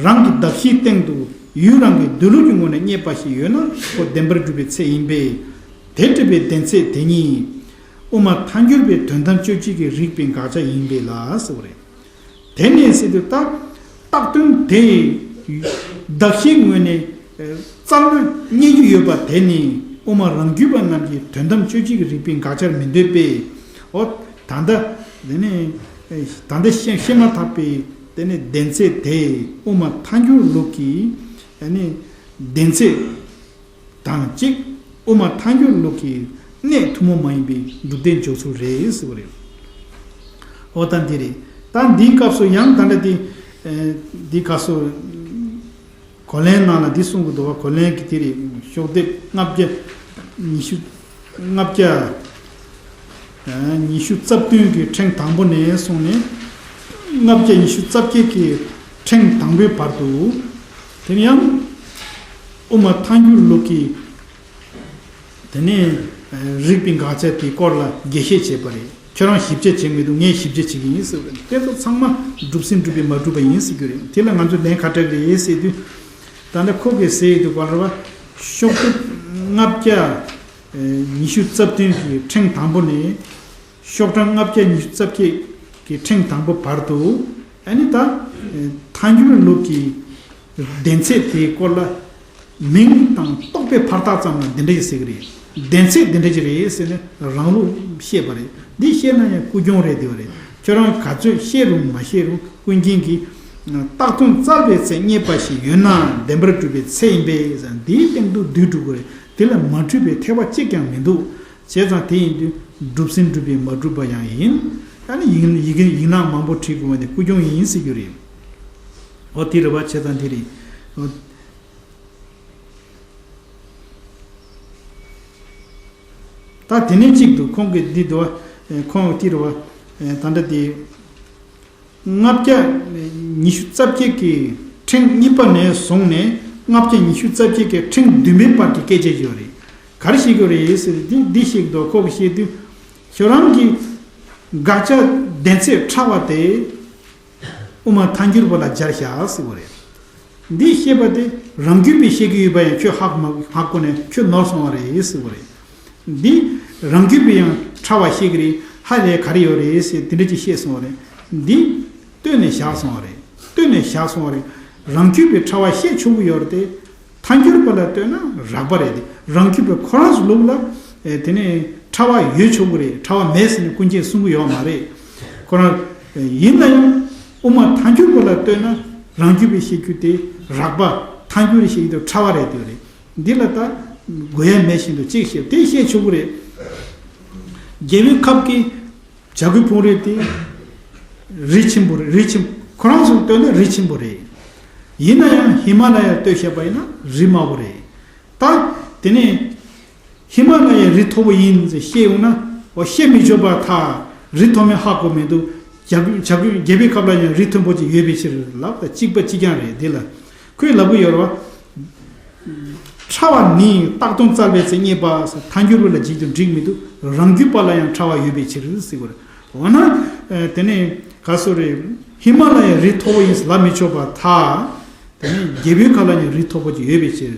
རང་གི་གདགས་གཞིའི་སྟེང་དུ་ཡུལ་རང་གི་འདོད་ལུགས་ཀྱི་ངོས་ནས་རྙེད་པ་ཞིག་ཡོད་ན་ཁོ་བདེན་པར་གྲུབ་པའི་ཚད་ཡིན་པས། དེ་གྲུབ་པའི་བདེན་ཚད་དེ་ཉིད། དབུ་མ་ཐལ་འགྱུར་བའི་དོན་དམ་དཔྱོད་བྱེད་ཀྱི་རིགས་པའི་དགག་བྱ་ཡིན་པས་ལ་ཟེར་བ་རེད། དེ་ནས་ཟེར་དུས་ད། བཏགས་དོན་དེ། གདགས་གཞིའི་ངོས་ནས། བཙལ་ན་རྙེད་རྒྱུ་ཡོད་པ་དེ་ནི་དབུ་མ་རང་རྒྱུད་པ་རྣམས་ཀྱི་དོན་དམ་དཔྱོད་བྱེད་ཀྱི་རིགས་པའི་དགག་བྱར་མི་འདོད་པས། འོ། ད་ལྟ། དེ་ནས། ད་ལྟ་བཤད་བཤད་མ་ཐག་པའི་དེ་ནས་བདེན་ཚད་དེ་དབུ་མ་ཐལ་འགྱུར་ལུགས་ཀྱི། ཨ་ནི། བདེན་ཚད་དང་གཅིག་དབུ་མ་ཐལ་འགྱུར་ལུགས་ཀྱི་གནད་ཐུན་མོང་མ་ཡིན་པའི་གྲུབ་བདེན་འཇོག་ཚུལ་རེད་ཟེར་བ་རེད། འོ་ད་འདི་རེད། ད་འདིའི་སྐབས་སུ་ཡང་ད་ལྟ་དེ། འདིའི་སྐབས་སུ། གོ་ལན་ནང་ལ་འདི་གསུང་གི་འདུག་བ། གོ་ལན་གྱི་དེ་རེད། ཤོག་ལྡེབ་ལྔ་བརྒྱ། ཉི་ཤུ། ལྔ་བརྒྱ། ཉི་ཤུ་རྩ་བདུན་གྱི་ཕྲེང་དང་པོ་ནས་བཟུང་ནས། ལྔ་བརྒྱ་ཉི་ཤུ་རྩ་བརྒྱད་ཀྱི་ཕྲེང་དང་པོའི་བར་དུ། དེ་ནི་ཡང་། དབུ་མ་ཐལ་འགྱུར་ལུགས་ཀྱི། དེ་ནས། རིགས་པའི་དགག་བྱ་དེའི་སྐོར་ལ་རྒྱས་བཤད་བྱས་པ་རེད། ཁྱོད་རང་ཞིབ་དཔྱད་བྱེད་མི་འདུག་ངས་ཞིབ་དཔྱད་བྱེད་ཀྱི་ཡིན་ཟེར་བ་རེད། དེ་ཚོ་ཚང་མ་གྲུབ་ཟིན་གྲུབ་པའི་མ་གྲུབ་པ་ཡིན་ཟེར་རྒྱུ་རེད། དེ་ལ་ང་ཚོས་ལན་ག་འདྲ་རེད་ཟེར་དུས། ད་ལྟ་ཁོ་གིས་ཟེར་ཡོད་དུས་ག་རེ་བ། ཤོག་ལྡེབ་ལྔ་བརྒྱ། ཉི་ཤུ་རྩ་བདུན་གྱི་ཕྲེང་དང་པོ་ནས། ཤོག་གྲངས་ལྔ་བརྒྱ་ཉི་ཤུ་རྩ་བརྒྱད་ཀྱི་ཕྲེང་དང་པོ་བར་དུ། ཨ་ནི་ད། ཐལ་འགྱུར་ལུགས་ཀྱི་བདེན་ཚད་དེའི་སྐོར་ལ། མིང་དང་རྟོག་པའི་ཕར་རྟགས་ཙམ་ལ་འདི་འདྲ་ཞིག་ཟེར་གྱི་རེད། བདེན་ཚད་འདི་འདྲ་ཞིག་རེད་ཟེར་ནས་རང་ལུགས་བཤད་པ་རེད། འདི་བཤད་ན་ཡང་ཀུན་འབྱུང་རེད་འདི་བ་རེད། ཁྱོད་རང་ག་ཚོད་བཤད་རུང་མ་བཤད་རུང་ཀུན་མཁྱེན་གྱིས། བཏགས་དོན་བཙལ་བའི་ཚེ་རྙེད་པ་ཞིག་ཡོད་ན་བདེན་པར་གྲུབ་པའི་ཚད་ཡིན་པས་ཟེར། འདིའི་སྟེང་དུ་བསྡུས་འགྲོ་དགོས་རེད། དེ་ལ་མ་འཁྲུལ་བའི་ཐེ་བ་གཅིག་ཀྱང་མི་འདུག་བྱས་ཙང་དེ་ཡིན་དུས་གྲུབ་ཟིན་གྲུབ་པའི་མ་གྲུབ་པ་ཡང་ཡིན། ཨ་ནི་ཡིག་ཡིག་ཡིག་ནག་མང་པོ་བྲིས་དགོས་པ་ནི་ཀུན་འབྱུང་ཡིན་ཟེར་རྒྱུ་རེད། འོ་དེ་རེད་བ། བྱས་ཙང་དེ་རེད། འོ། ད་དེ་ནས་གཅིག་ཏུ་ཁོང་གིས་འདི་འདུག་བ། ཁོང་གིས་དེ་རེད་བ། ད་ལྟ་དེ། ལྔ་བརྒྱ་ཉི་ཤུ་རྩ་བརྒྱད་ཀྱི་ཕྲེང་གཉིས་པ་ནས་བཟུང་ནས་ལྔ་བརྒྱ་ཉི་ཤུ་རྩ་བརྒྱད་ཀྱི་ཕྲེང་བདུན་པའི་བར་གྱི་སྐད་ཆ་ཞིག་ཡོད་རེད། ག་རེ་བཤད་ཀྱི་ཡོད་རེད་ཟེར་དུས། འདི་བཤད་ཀྱི་འདུག་ཁོ་གིས་བཤད་དུས། ཁྱོད་རང་གི་དགག་བྱ་བདེན་ཚད་ཕྲ་བ་དེ་དབུ་མ་ཐལ་འགྱུར་བ་ལ་སྦྱར་བཞག་ཟེར་བ་རེད། འདི་བཤད་པ་དེ་རང་རྒྱུད་པས་བཤད་ཀྱི་ཡོད་པ་ཡང་ཁྱོད་ཧ་གོ་མ་ཧ་གོ་ནས་ཁྱོད་ནོར་སོང་བ་རེད་ཟེར་བ་རེད། འདི་རང་རྒྱུད་པས་ཡང་ཕྲ་བ་བཤད་ཀྱི་རེད། ཧ་ལས་ག་རེ་ཡོད་རེད་ཟེར་དེ་འདྲ་ཅིག་བཤད་སོང་བ་རེད། འདི་ལྟོས་ནས་བཞག་སོང་བ་རེད། ལྟོས་ནས་བཞག་སོང་བ་རེད། རང་རྒྱུད་པས་ཕྲ་བ་བཤད་ཆོག་གི་ཡོད་རེད་དེ། ཐལ་འགྱུར་བ་ལ་ལྟོས་ན་རགས་པ་རེད་དེ། རང་རྒྱུད་པས་ཁོ་རང་ཚོ་ལུགས་ལ། ཨེ། དེ་ནས་ཕྲ་བ་ཡོད་ཆོག་གི་རེད། ཕྲ་བ་མེད་ཟེར་ནས་ཀུན་མཁྱེན་གསུང་གི་ཡོད་མ་རེད། ཁོ་རང་། ཨེ། ཡིན་ན་ཡང་དབུ་མ་ཐལ་འགྱུར་བ་ལ་ལྟོས་ན་རང་རྒྱུད་པས་བཤད་རྒྱུ་དེ་རགས་པ། ཐལ་འགྱུར་བཤད་རྒྱུ་དེ་ཕྲ་བ་རེད་དེ་རེད། འདི་ལ་ད་དགོས་ཡ་མེད་བཞིན་དུ་གཅིག་བཤད་དེ་བཤད་ཆོག་གི་རེད། རྒྱལ་པོའི་ཁབ་ཀྱི་བྱ་རྒོད་ཕུང་རིང་དེ་རི་ཆེན་པོ་རེད། རི་ཆེན། ཁོ་རང་ཚོར་ལྟོས་ན་རི་ཆེན་པོ་རེད། ཡིན་ན་ཡང་ཧི་མ་ལ་ཡར་ལྟོས་བྱས་པ་ཡིན་ན་རི་དམའ་བོ་རེད། ད་དེ་ནས་ཧི་མ་ལ་ཡའི་རི་མཐོ་བོ་ཡིན་ཟེར་བཤད་ཡོང་ན། འོ། བཤད་མི་ཆོག་པར་ཐལ། རི་མཐོ་དམན་ཧ་གོ་མི་འདུག་བྱ་རྒོད་བྱ་རྒོད་རྒྱལ་པོའི་ཁབ་ལ་ཡང་རི་མཐོན་པོ་ཅིག་ཡོད་པའི་ཕྱིར་ལབ། ད་གཅིག་པ་གཅིག་རྐྱང་རེད། འདི་ལ་ཁོས་ལབ་གི་ཡོད་རེད་བ། ཕྲ་བ་ནི་བཏགས་དོན་བཙལ་བའི་ཚེ་རྙེད་པ་ཟེར། ཐལ་འགྱུར་བ་ལ་བྱེད་དུ་འགྲིག་མི་འདུག་རང་རྒྱུད་པ་ལ་ཡང་ཕྲ་བ་ཡོད་པའི་ཕྱིར་ཟེར་བ་རེད། འོ་ན། ཨེ། དེ་ནས་ག་སོ་རེད། ཧི་མ་ལ་ཡའི་རི་མཐོ་བོ་ཡིན་ཟེར་ལབ་མི་ཆོག་པར་ཐལ། དེ་ནས་རྒྱལ་པོའི་ཁབ་ལ་ཡང་རི་མཐོ་པོ་ཅིག་ཡོད་པའི་ཕྱིར་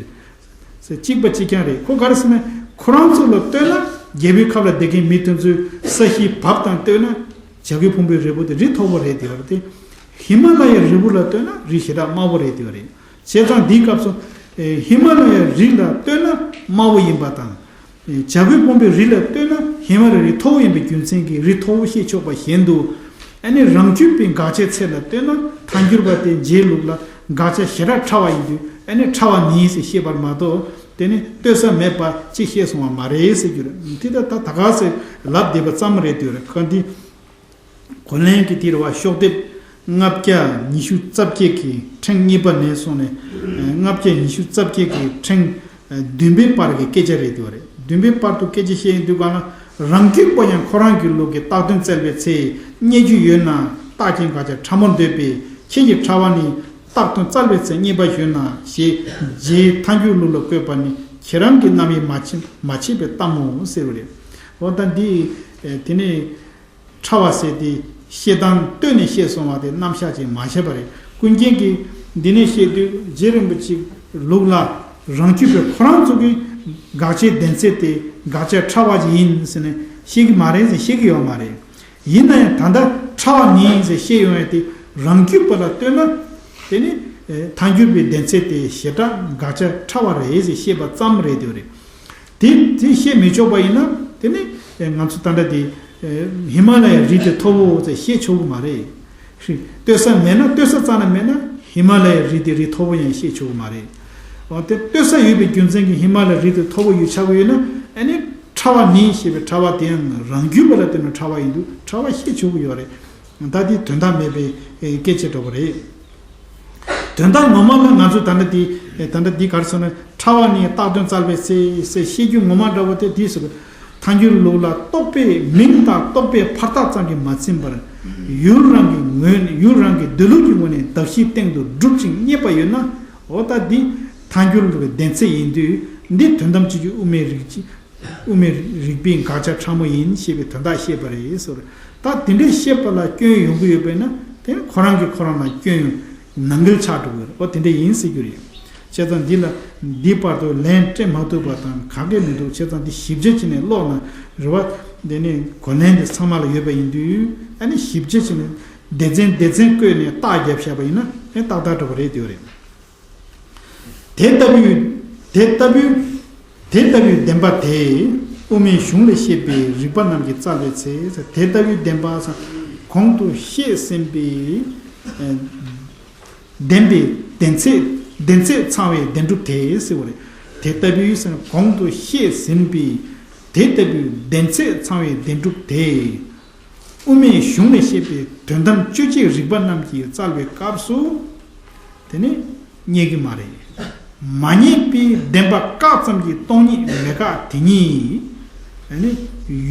ཟེར། གཅིག་པ་གཅིག་རྐྱང་རེད། ཁོ་ག་རེ་ཟེར་ན། ཁོ་རང་ཚོ་ལ་ལྟོས་ན། རྒྱལ་པོའི་ཁབ་ལ་བསྡད་མཁན་མི་དེ་ཚོའི་ས་གཞིའི་བབ་དང་ལྟོས་ན། བྱ་རྒོད་ཕུང་པོའི་རི་བོ་དེ་རི་མཐོ་བོ་རེད་དེ་བ་རེད་དེ། ཧི་མ་ལ་ཡའི་རི་བོ་ལ་ལྟོས་ན་རི་ཞེ་དྲག་དམའ་བོ་རེད་དེ་བ་རེད། བྱས་ཙང་འདིའི་སྐབས་སུ། ཨེ། ཧི་མ་ལ་ཡའི་རི་ལ་ལྟོས་ན་དམའ་བོ་ཡིན་པ་དང་། ཨེ། བྱ་རྒོད་ཕུང་པོའི་རི་ལ་ལྟོས་ན་ཧི་མ་ལ་ཡའི་རི་མཐོ་བོ་ཡིན་པའི་རྒྱུ་མཚན་གྱིས་རི་མཐོ་བོ་བཤད་ཆོག་པ་བཞིན་དུ། ཨ་ནི་རང་རྒྱུད་པའི་དགག་བྱའི་ཚད་ལ་ལྟོས་ན་ཐལ་འགྱུར་བ་དེ་རྗེའི་ལུགས་ལ་དགག་བྱ་ཞེ་དྲག་ཕྲ་བ་ཡིན་དུས། ཨ་ནི་ཕྲ་བ་ནི་ཟེར་བཤད་པར་མ་གཏོགས། དེ་ནི་ལྟོས་ས་མེད་པ་ཅིག་བཤད་སོང་བ་མ་རེད་ཟེར་རྒྱུ་རེད། དེ་ད་ད་ད་ག་ཟེར་ལབ་བསྡད་པ་ཙམ་རེད་དེ་རེད། ཁ་འདི། གོ་ལན་གྱི་དེ་རེད་བ། ཤོག་ལྡེབ་ལྔ་བརྒྱ་ཉི་ཤུ་རྩ་བརྒྱད་ཀྱི་ཕྲེང་གཉིས་པ་ནས་བཟུང་ནས། ལྔ་བརྒྱ་ཉི་ཤུ་རྩ་བརྒྱད་ཀྱི་ཕྲེང་བདུན་པའི་བར་གྱི་སྐད་ཆ་རེད་དེ་བ་རེད། བདུན་པའི་བར་དུ་སྐད་ཆ་བཤད་ཡོང་དུས་གང་ལ། རང་རྒྱུད་པ་ཡང་ཁོ་རང་གི་ལུགས་ཀྱི་རྟག་དོན་བཙལ་བའི་ཚེ། རྙེད་རྒྱུ་ཡོད་ན་རྟགས་ཅན་དགག་བྱ་ཕྲ་མོར་འདོད་པས། ཁྱེད་ཀྱི་ཕྲ་བ་ནི་རྟག་དོན་བཙལ་བའི་ཚེ་རྙེད་པ་ཡོད་ན་ཞེས་རྗེའི་ཐལ་འགྱུར་ལུགས་ལ་བཀོད་པ་ནི་ཁྱེད་རང་གི་རྣམ་དབྱེ་མ་ཕྱེ་མ་ཕྱེད་པའི་གཏམ་མོ་ཟེར་བ་རེད། འོ་ད་འདི་དེ་ནས། ཕྲ་བ་ཟེར་དེ་བཤད་སྟངས་བསྟོད་ནས་བཤད་སོང་བ་དེ་རྣམ་གཞག་ཅིག་མ་བྱས་པ་རེད། ཀུན་མཁྱེན་གྱིས་འདི་ནས་བཤད་དུས་རྗེ་རིན་པོ་ཆེའི་ལུགས་ལ་རང་རྒྱུད་པའི་ཁོ་རང་ཚོ་གི་དགག་བྱའི་གདེང་ཚད་དེ་དགག་བྱ་ཕྲ་བ་ཅིག་ཡིན་ཟེར་ནས་བཤད་ཀྱི་མ་རེད་ཟེར། བཤད་ཀྱི་ཡོད་མ་རེད། ཡིན་ན་ཡང་ད་ལྟ་ཕྲ་བ་ནི་ཟེར་བཤད་ཡོང་ཡ་དེ་རང་རྒྱུད་པ་ལ་ལྟོས་ན་དེ་ནི་ཐལ་འགྱུར་བའི་གདེང་ཚད་དེ་ཞེ་དྲག་དགག་བྱ་ཕྲ་བ་རེད་ཟེར་བཤད་པ་ཙམ་རེད་དེ་རེད། དེ་དེ་བཤད་མི་ཆོག་པ་ཡིན་ན་དེ་ནི་ང་ཚོ་ད་ལྟ་དེ་ཧི་མ་ལ་ཡའི་རི་དེ་མཐོ་བོ་ཟེར་བཤད་ཆོག་གི་མ་རེད། ལྟོས་ས་མེད་ན་ལྟོས་ས་རྩ་ནས་མེད་ན་ཧི་མ་ལ་ཡའི་རི་དེ་རི་མཐོ་བོ་ཡང་བཤད་ཆོག་གི་མ་རེད། འོ་དེ་ལྟོས་ས་ཡོད་པའི་རྒྱུ་མཚན་གྱིས་ཧི་མ་ལ་ཡའི་རི་དེ་མཐོ་བོ་ཡོད་ཆགས་ཀྱི་ཡོད་ན་ཨ་ནི་ཕྲ་བ་ནི་ཞེས་པའི་ཕྲ་བ་དེ་ཡང་རང་རྒྱུད་པ་ལ་ལྟོས་ན་ཕྲ་བ་ཡིན་དུས་ཕྲ་བ་བཤད་ཆོག་གི་ཡོད་རེད། ད་དེ་དོན་དག་མེད་པའི་སྐད་ཆ་འདྲ་པོ་རེད། དོན་དག་ངོ་མ་ལ་ང་ཚོས་ད་ལྟ་འདི་ད་ལྟ་འདི་ག་རེ་ཟེར་ན་ཕྲ་བ་ནི་རྟག་དོན་བཙལ་བའི་ཚེ་ཟེར་བཤད་རྒྱུ་ངོ་མ་འདྲ་བོ་དེ་འདི་ཟེར། ཐལ་འགྱུར་ལུགས་ལ་རྟོག་པའི་མིང་དང་རྟོག་པའི་ཕར་རྟགས་ཙམ་གྱིས་མ་ཟིན་པར་ཡུལ་རང་གི་ངོས་ནས་ཡུལ་རང་གི་འདོད་ལུགས་ཀྱི་ངོས་ནས་གདགས་གཞིའི་སྟེང་དུ་གྲུབ་ཅིང་རྙེད་པ་ཡོད་ན། འོ་ད་འདི་ཐལ་འགྱུར་ལུགས་ཀྱི་གདེང་ཚད་ཡིན་དུས་འདི་དོན་དམ་གཅིག་གི་དབུ་མའི་རིགས་ཀྱི་དབུ་མའི་རིགས་པའི་དགག་བྱ་ཕྲ་མོ་ཡིན་ཞེས་པའི་དོན་དག་བཤད་པ་རེད་ཟེར། ད་དེ་འདྲའི་བཤད་པ་ལ་སྐྱོན་ཡོང་གི་ཡོད་པས་ན་དེ་ཁོ་རང་གིས་ཁོ་རང་ལ་སྐྱོན་ནང་འགལ་ཆགས་འགྲོ་གི་རེད། འོ་དེ་འདྲ་ཡིན་ཟེར་རྒྱུ་རེད། བྱས་ཙང་འདི་ལ་འདིའི་བར་དུ་ལན་སྤྲད་མ་ཐུབ་པ་དང་ག་གེ་མི་འདུག་བྱས་ཙང་འདི་ཞིབ་ཆ་བྱས་ནས་ཀློག་ན་རེད་བ། འདི་ནི་གོ་ལན་འདི་ཚང་མ་ལ་ཡོད་པ་ཡིན་དུས་ཨ་ནི་ཞིབ་ཆ་བྱས་ནས་སྡེ་ཚན་སྡེ་ཚན་བཀོད་ནས་རྟགས་བརྒྱབ་བཞག་པ་ཡིན་ན་ཨེ་ཏག་ཏག་འགྲོ་གི་རེད་དེ་རེད། དེ་ལྟ་བུའི་དེ་ལྟ་བུའི་དེ་ལྟ་བུའི་བདེན་པ་དེ་དབུ་མའི་གཞུང་ལས་བཤད་པའི་རིགས་པ་རྣམས་ཀྱིས་བཙལ་བའི་ཚེ། དེ་ལྟ་བུའི་བདེན་པ་གོང་དུ་བཤད་ཟིན་པའི་བདེན་པའི་བདེན་ཚད་བདེན་ཚད་ཚང་བའི་བདེན་གྲུབ་དེ་ཟེར་བ་རེད། དེ་ལྟ་བུའི་གོང་དུ་བཤད་ཟིན་པའི་དེ་ལྟ་བུའི་བདེན་ཚད་ཚང་བའི་བདེན་གྲུབ་དེ། དབུ་མའི་གཞུང་ལས་བཤད་པའི་དོན་དམ་དཔྱོད་བྱེད་རིགས་པ་རྣམས་ཀྱིས་བཙལ་བའི་སྐབས་སུ། དེ་ནི་རྙེད་ཀྱི་མ་རེད། མ་རྙེད་པའི་བདེན་པ་བཀག་ཙམ་གྱིས་སྟོང་ཉིད་མེད་དགག་དེ་ཉིད། ཨ་ནི་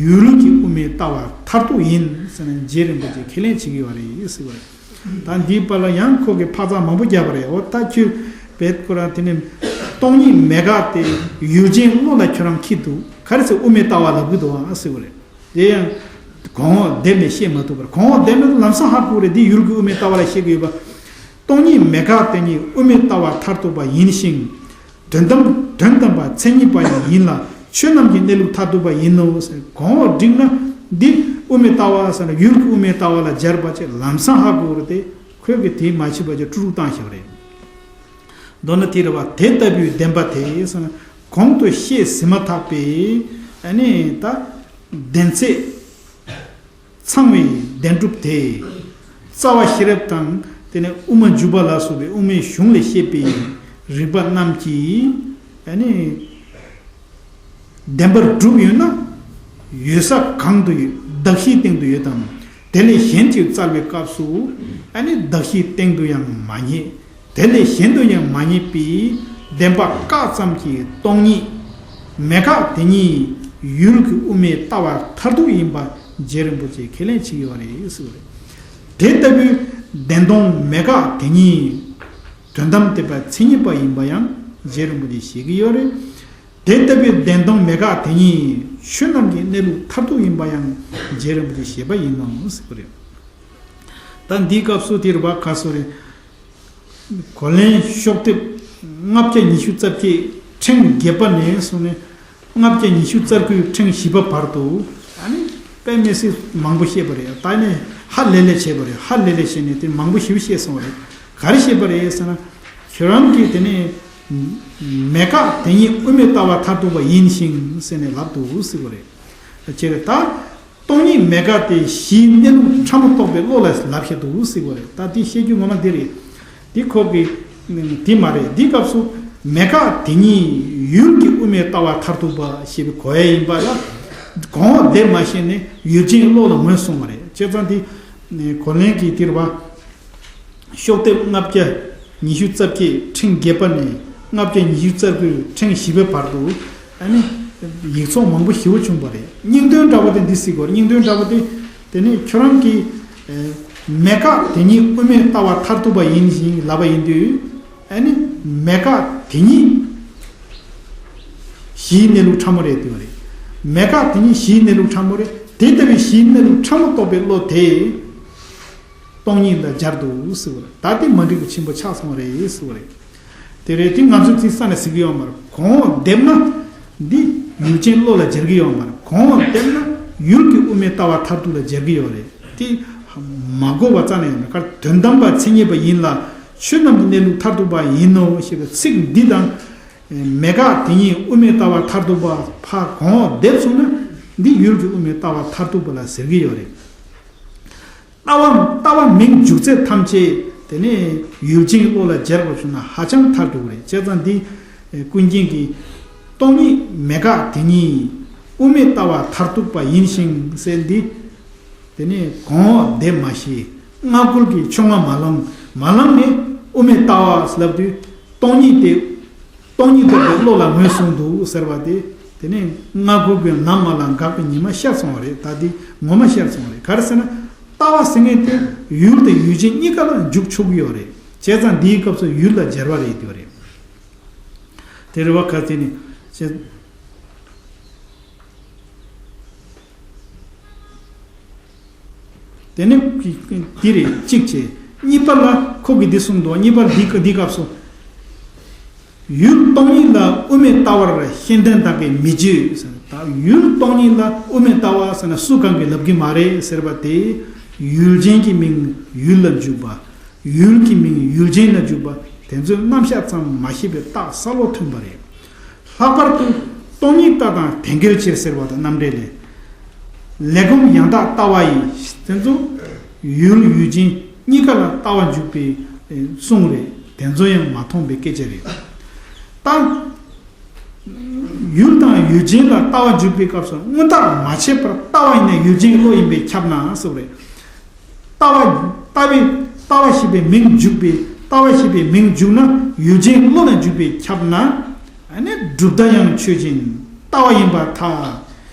ཡུལ་གྱི་དབུ་མའི་ལྟ་བ་མཐར་ཐུག་ཡིན་ཟེར་ན་རྗེ་རིན་པོ་ཆེས་ཁས་ལེན་བྱེད་ཀྱི་ཡོད་རེད་ཟེར་བ་རེད། ད་འདིའི་བར་ལ་ཡང་ཁོ་གིས་འཕག་འཚག་མང་པོ་བརྒྱབ་པ་རེད། འོ་ད་ཁྱོད་བེད་ཁོ་རང་དེ་ནི་སྟོང་ཉིད་མེད་དགག་དེ་ཡུལ་ཅན་བློ་ལ་ཁྱོད་རང་འཁྱེར་འདུག་ག་རེ་ཟེར་དབུ་མའི་ལྟ་བ་ལབ་གི་འདུག་ཨ་ཟེར་བ་རེད། དེ་ཡང་གོང་འོག་སྡེབ་ནས་བཤད་མ་ཐུབ་པར་གོང་འོག་སྡེབ་ནས་ལམ་སང་ཧ་གོ་རེད། འདི་ཡུལ་གྱི་དབུ་མའི་ལྟ་བ་ལ་བཤད་ཀྱི་ཡོད་པ། སྟོང་ཉིད་མེད་དགག་དེ་ཉིད་དབུ་མའི་ལྟ་བ་མཐར་ཐུག་པ་ཡིན་ཞིང་། དོན་དམ་དོན་དམ་པ་མཚན་ཉིད་པ་ཡང་ཡིན་ལ་ཆོས་རྣམས་ཀྱི་གནས་ལུགས་མཐར་ཐུག་པ་ཡིན་ནོ་ཟེར། གོང་འོག་བསྒྲིགས་ན་འདི་དབུ་མའི་ལྟ་བ་ཟེར་ན་ཡུལ་གྱི་དབུ་མའི་ལྟ་བ་ལ་སྦྱར་བ་ཅེས་ལམ་སང་ཧ་གོ་རེད་དེ། ཁོས་ཀྱི་དེ་མ་བྱས་པ་ཅིག་ཀྲུག་ཀྲུག་བཏང་བཞག་རེད། མདོར་ན་དེ་རེད་བ། དེ་ལྟ་བུའི་བདེན་པ་དེ་ཟེར་ན་གོང་དུ་བཤད་ཟིན་མ་ཐག་པའི་ཨ་ནི་ད་བདེན་ཚད་ཚང་བའི་བདེན་གྲུབ་དེ། རྩ་བ་ཤེས་རབ་དང་དེ་ནས་དབུ་མ་འཇུག་པ་ལ་སོགས་པའི་དབུ་མའི་གཞུང་ལས་བཤད་པའི་རིགས་པ་རྣམས་ཀྱིས་ཨ་ནི། བདེན་པར་གྲུབ་ཡོད་ན། ཡོད་ས་གང་དུ་ཡོད་གདགས་གཞིའི་སྟེང་དུ་ཡོད་དམ། དེ་ལས་གཞན་གྱིས་བཙལ་བའི་སྐབས་སུ་ཨ་ནི་གདགས་གཞིའི་སྟེང་དུ་ཡང་མ་རྙེད། དེ་ལས་གཞན་དུ་ཡང་མ་རྙེད་པའི་བདེན་པ་བཀག་ཙམ་གྱིས་སྟོང་ཉིད་མེད་དགག་དེ་ཉིད་ཡུལ་གྱི་དབུ་མའི་ལྟ་བ་མཐར་ཐུག་ཡིན་པ་རྗེ་རིན་པོ་ཆེས་ཁས་ལེན་བྱེད་ཀྱི་ཡོད་རེད་ཟེར་བ་རེད། དེ་ལྟ་བུའི་བདེན་སྟོང་མེད་དགག་དེ་ཉིད་དོན་དམ་དེ་པ་མཚན་ཉིད་པ་ཡིན་པ་ཡང་རྗེ་རིན་པོ་ཆེས་བཞེད་ཀྱི་ཡོད་རེད། དེ་ལྟ་བུའི་བདེན་སྟོང་མེད་དགག་དེ་ཉིད་ཆོས་རྣམས་ཀྱི་གནས་ལུགས་མཐར་ཐུག་ཡིན་པ་ཡང་རྗེ་རིན་པོ་ཆེས་བཞེད་པ་ཡིན་ནོ་ཟེར་བ་རེད། ད་འདིའི་སྐབས་སུ་དེ་རུ་བ་ག་སོ་རེད། གོ་ལེན་ཤོག་ལྡེབ་ལྔ་བརྒྱ་ཉི་ཤུ་རྩ་བརྒྱད་ཕྲེང་བརྒྱད་པ་ནས་བཟུང་ནས་ལྔ་བརྒྱ་ཉི་ཤུ་རྩ་དགུའི་ཕྲེང་བཞི་པ་བར་དུ་ཨ་ནི་དཔེ་མི་སྲིད་མང་པོ་བཤད་པ་རེད། ད་ནི་ཧ་ལས་ལས་བྱས་པ་རེད། ཧ་ལས་ལས་བྱས་ནས་དེ་མང་པོ་ཞེ་པོ་བཤད་སོང་བ་རེད། ག་རེ་བཤད་པ་རེད་ཟེར་ན། ཁྱོད་རང་གིས་དེ་ནི་མེད་དགག་དེ་ཉིད་དབུ་མའི་ལྟ་བ་མཐར་ཐུག་པ་ཡིན་ཞིང་ཟེར་ནས་ལབ་འདུག་ཟེར་བ་རེད། བྱས་རེད་ད། སྟོང་ཉིད་མེད་དགག་དེ་གཞིའི་གནས་ལུགས་ཕྲ་མོ་རྟོགས་པའི་བློ་ལ་ལབ་བཤད་འདུག་ཟེར་བ་རེད། ད་དེ་བཤད་རྒྱུ་ངོ་མ་འདི་རེད། དེ་ཁོ་གི་དེ་མ་རེད། འདི་སྐབས་སུ་མེད་དགག་དེ་ཉིད་ཡུལ་གྱི་དབུ་མའི་ལྟ་བ་མཐར་ཐུག་པ་ཞེས་པའི་གོ་ཡ་ཡིན་པ་ལ་གོང་འོག་སྡེབ་མ་བཤད་ནས་ཡུལ་ཅན་བློ་ལ་ངོས་བཟུང་བ་རེད། བྱས་ཙང་དེ་གོ་ལེན་གྱི་དེ་རུ་བ། ཤོག་ལྡེབ་ལྔ་བརྒྱ་ཉི་ཤུ་རྩ་བརྒྱད་ཕྲེང་བརྒྱད་པ་ནས་ལྔ་བརྒྱ་ཉི་ཤུ་རྩ་དགུའི་ཕྲེང་བཞི་པའི་བར་དུ་ཨ་ནི་ ཡིག་ཚོགས་མང་པོ་ཞེ་པོ་བྱུང་བ་རེད། སྙིང་དོན་འདྲ་པོ་དེ་འདི་གཟིགས་དགོས། སྙིང་དོན་འདྲ་པོ་དེ་དེ་ནས་ཁྱོད་རང་གིས་མེད་དགག་དེ་ཉིད་དབུ་མའི་ལྟ་བ་མཐར་ཐུག་པ་ཡིན་ཞིང་ལབ་པ་ཡིན་དུས། ཨ་ནི་མེད་དགག་དེ་ཉིད་གཞིའི་གནས་ལུགས་ཕྲ་མོ་རེད་ཟེར་བ་རེད། མེད་དགག་དེ་ཉིད་གཞིའི་གནས་ལུགས་ཕྲ་མོ་རེད། དེ་ལྟ་བུའི་གཞིའི་གནས་ལུགས་ཕྲ་མོ་རྟོགས་པའི་བློ་དེ་སྟོང་ཉིད་ལ་སྦྱར་འདུག་ཟེར་བ་རེད། ད་དེ་མ་འགྲིག་པ་ཆེན་པོ་ཆགས་སོང་བ་རེད་ཟེར་བ་རེད། དེ་རེད། དེ་ང་ཚོས་དེ་ས་ནས་གཟིགས་ཀྱི་ཡོད་མ་རེད། གོང་འོག་སྡེབ་ན་འདི་ཡུལ་ཅན་བློ་ལ་སྦྱར་གྱི་ཡོད་མ་རེད། གོང་འོག་སྡེབ་ན་ཡུལ་གྱི་དབུ་མའི་ལྟ་བ་མཐར་ཐུག་ལ་སྦྱར་གྱི་ཡོད་རེད། དེ་མ་གོ་བ་རྩ་ནས་ཡོད་མ་རེད། ག་དོན་དམ་པ་མཚན་ཉིད་པ་ཡིན་ལ། ཆོས་རྣམས་ཀྱི་གནས་ལུགས་མཐར་ཐུག་པ་ཡིན་ནོ་ཞེས་པའི་ཚིག་འདི་དང་། མེད་དགག་དེ་ཉིད་དབུ་མའི་ལྟ་བ་མཐར་ཐུག་པ་ཕར་གོང་འོག་སྡེབ་སོང་ན། འདི་ཡུལ་གྱི་དབུ་མའི་ལྟ་བ་མཐར་ཐུག་པ་ལ་ཟེར་གྱི་ཡོད་རེད། ལྟ་བ་ལྟ་བ་མིང་འཇུག་ཚད་ཐམས་ཅད་དེ་ནས་ཡུལ་ཅན་གྱི་བློ་ལ་སྦྱར་བ་བྱུང་ན་ཧ་ཅང་མཐར་ཐུག་རེད། བྱས་ཙང་འདི་ཀུན་མཁྱེན་གྱིས་སྟོང་ཉིད་མེད་དགག་དེ་ཉིད་དབུ་མའི་ལྟ་བ་མཐར་ཐུག་པ་ཡིན་ཞིང་ཟེར་འདི། དེ་ནས་གོང་འོག་སྡེབ་མ་ཤེས། སྔ་རྒོལ་གྱི་ཕྱོགས་སྔ་མ་ལངས། མ་ལངས་ནས་དབུ་མའི་ལྟ་བ་ལབ་དུས་སྟོང་ཉིད་དེ། སྟོང་ཉིད་རྟོགས་པའི་བློ་ལ་ངོས་བཟུང་འདུག་ཟེར་བ་དེ། དེ་ནས་སྔ་རྒོལ་གྱི་ནམ་མ་ལ་འགག་པའི་ཉི་མ་ཤར་སོང་བ་རེད། ད་དེ་ངོ་མ་ཤར་སོང་བ་རེད། ག་རེ་ཟེར་ན། ལྟ་བ་ཟེར་མཁན་དེ་ཡུལ་དང་ཡུལ་ཅན་གཉིས་ཀ་ལ་འཇུག་ཆོག་གི་ཡོད་རེད། བྱས་ཙང་འདིའི་སྐབས་སུ་ཡུལ་ལ་སྦྱར་བ་རེད་དེ་བ་རེད། དེ་རེད་བ། ག་ཚད་ནི་བྱས། དེ་ནས་འདི་རེད། གཅིག་བྱས། གཉིས་པ་ལ་ཁོ་གིས་འདི་གསུངས་འདུག་གཉིས་པ་འདི་འདི་སྐབས་སུ། ཡུལ་སྟོང་ཉིད་ལ་དབུ་མའི་ལྟ་བར་ཤེས་ལྡན་དག་གིས་མི་བརྗོད་ཟེར། ད་ཡུལ་སྟོང་ཉིད་ལ་དབུ་མའི་ལྟ་བ་ཟེར་ན་སུ་གང་གིས་ལབ་ཀྱི་མ་རེད་ཟེར་བ་དེ། ཡུལ་ཅན་གྱི་མིང་ཡུལ་ལ་འཇུག་པ། ཡུལ་གྱི་མིང་ཡུལ་ཅན་ལ་འཇུག་པ། དེ་ཚོའི་རྣམ་གཞག་ཙམ་མ་ཤེས་པའི་རྟགས་གསལ་པོ་ཐོན་པ་རེད། ལྷག་པར་དུ་སྟོང་ཉིད་ལྟ་དང་དེ་འགལ་ཕྱིར་ཟེར་བ་དང་རྣམ་འགྲེལ་ལས། ལས་སྒོམ་ཡང་དག་ལྟ་བ་ཡིས། དེ་ཚོ་ཡུལ་ཡུལ་ཅན་གཉིས་ཀ་ལ་ལྟ་བ་འཇུག་པའི་གསུང་རེད། དེ་ཚོ་ཡང་མ་མཐོང་པའི་སྐད་ཆ་རེད། ད་ཡུལ་དང་ཡུལ་ཅན་ལ་ལྟ་བ་འཇུག་པའི་སྐབས་སུ་མངོན་རྟགས་མ་ཕྱེད་པར་ལྟ་བ་ཡིན་ན་ཡུལ་ཅན་གྱི་བློ་ཡིན་པས་ཁྱབ་ན་ཟེར་བ་རེད། ལྟ་བ་ལྟ་བའི་ལྟ་བ་ཞེས་པའི་མིང་འཇུག་པའི་ལྟ་བ་ཞེས་པའི་མིང་འཇུག་ན་ཡུལ་ཅན་བློ་ལ་འཇུག་པས་ཁྱབ་ན། ཨ་ནི་གྲུབ་མཐའ་ཡང་ཆོས་ཅན། ལྟ་བ་ཡིན་པར་ཐལ།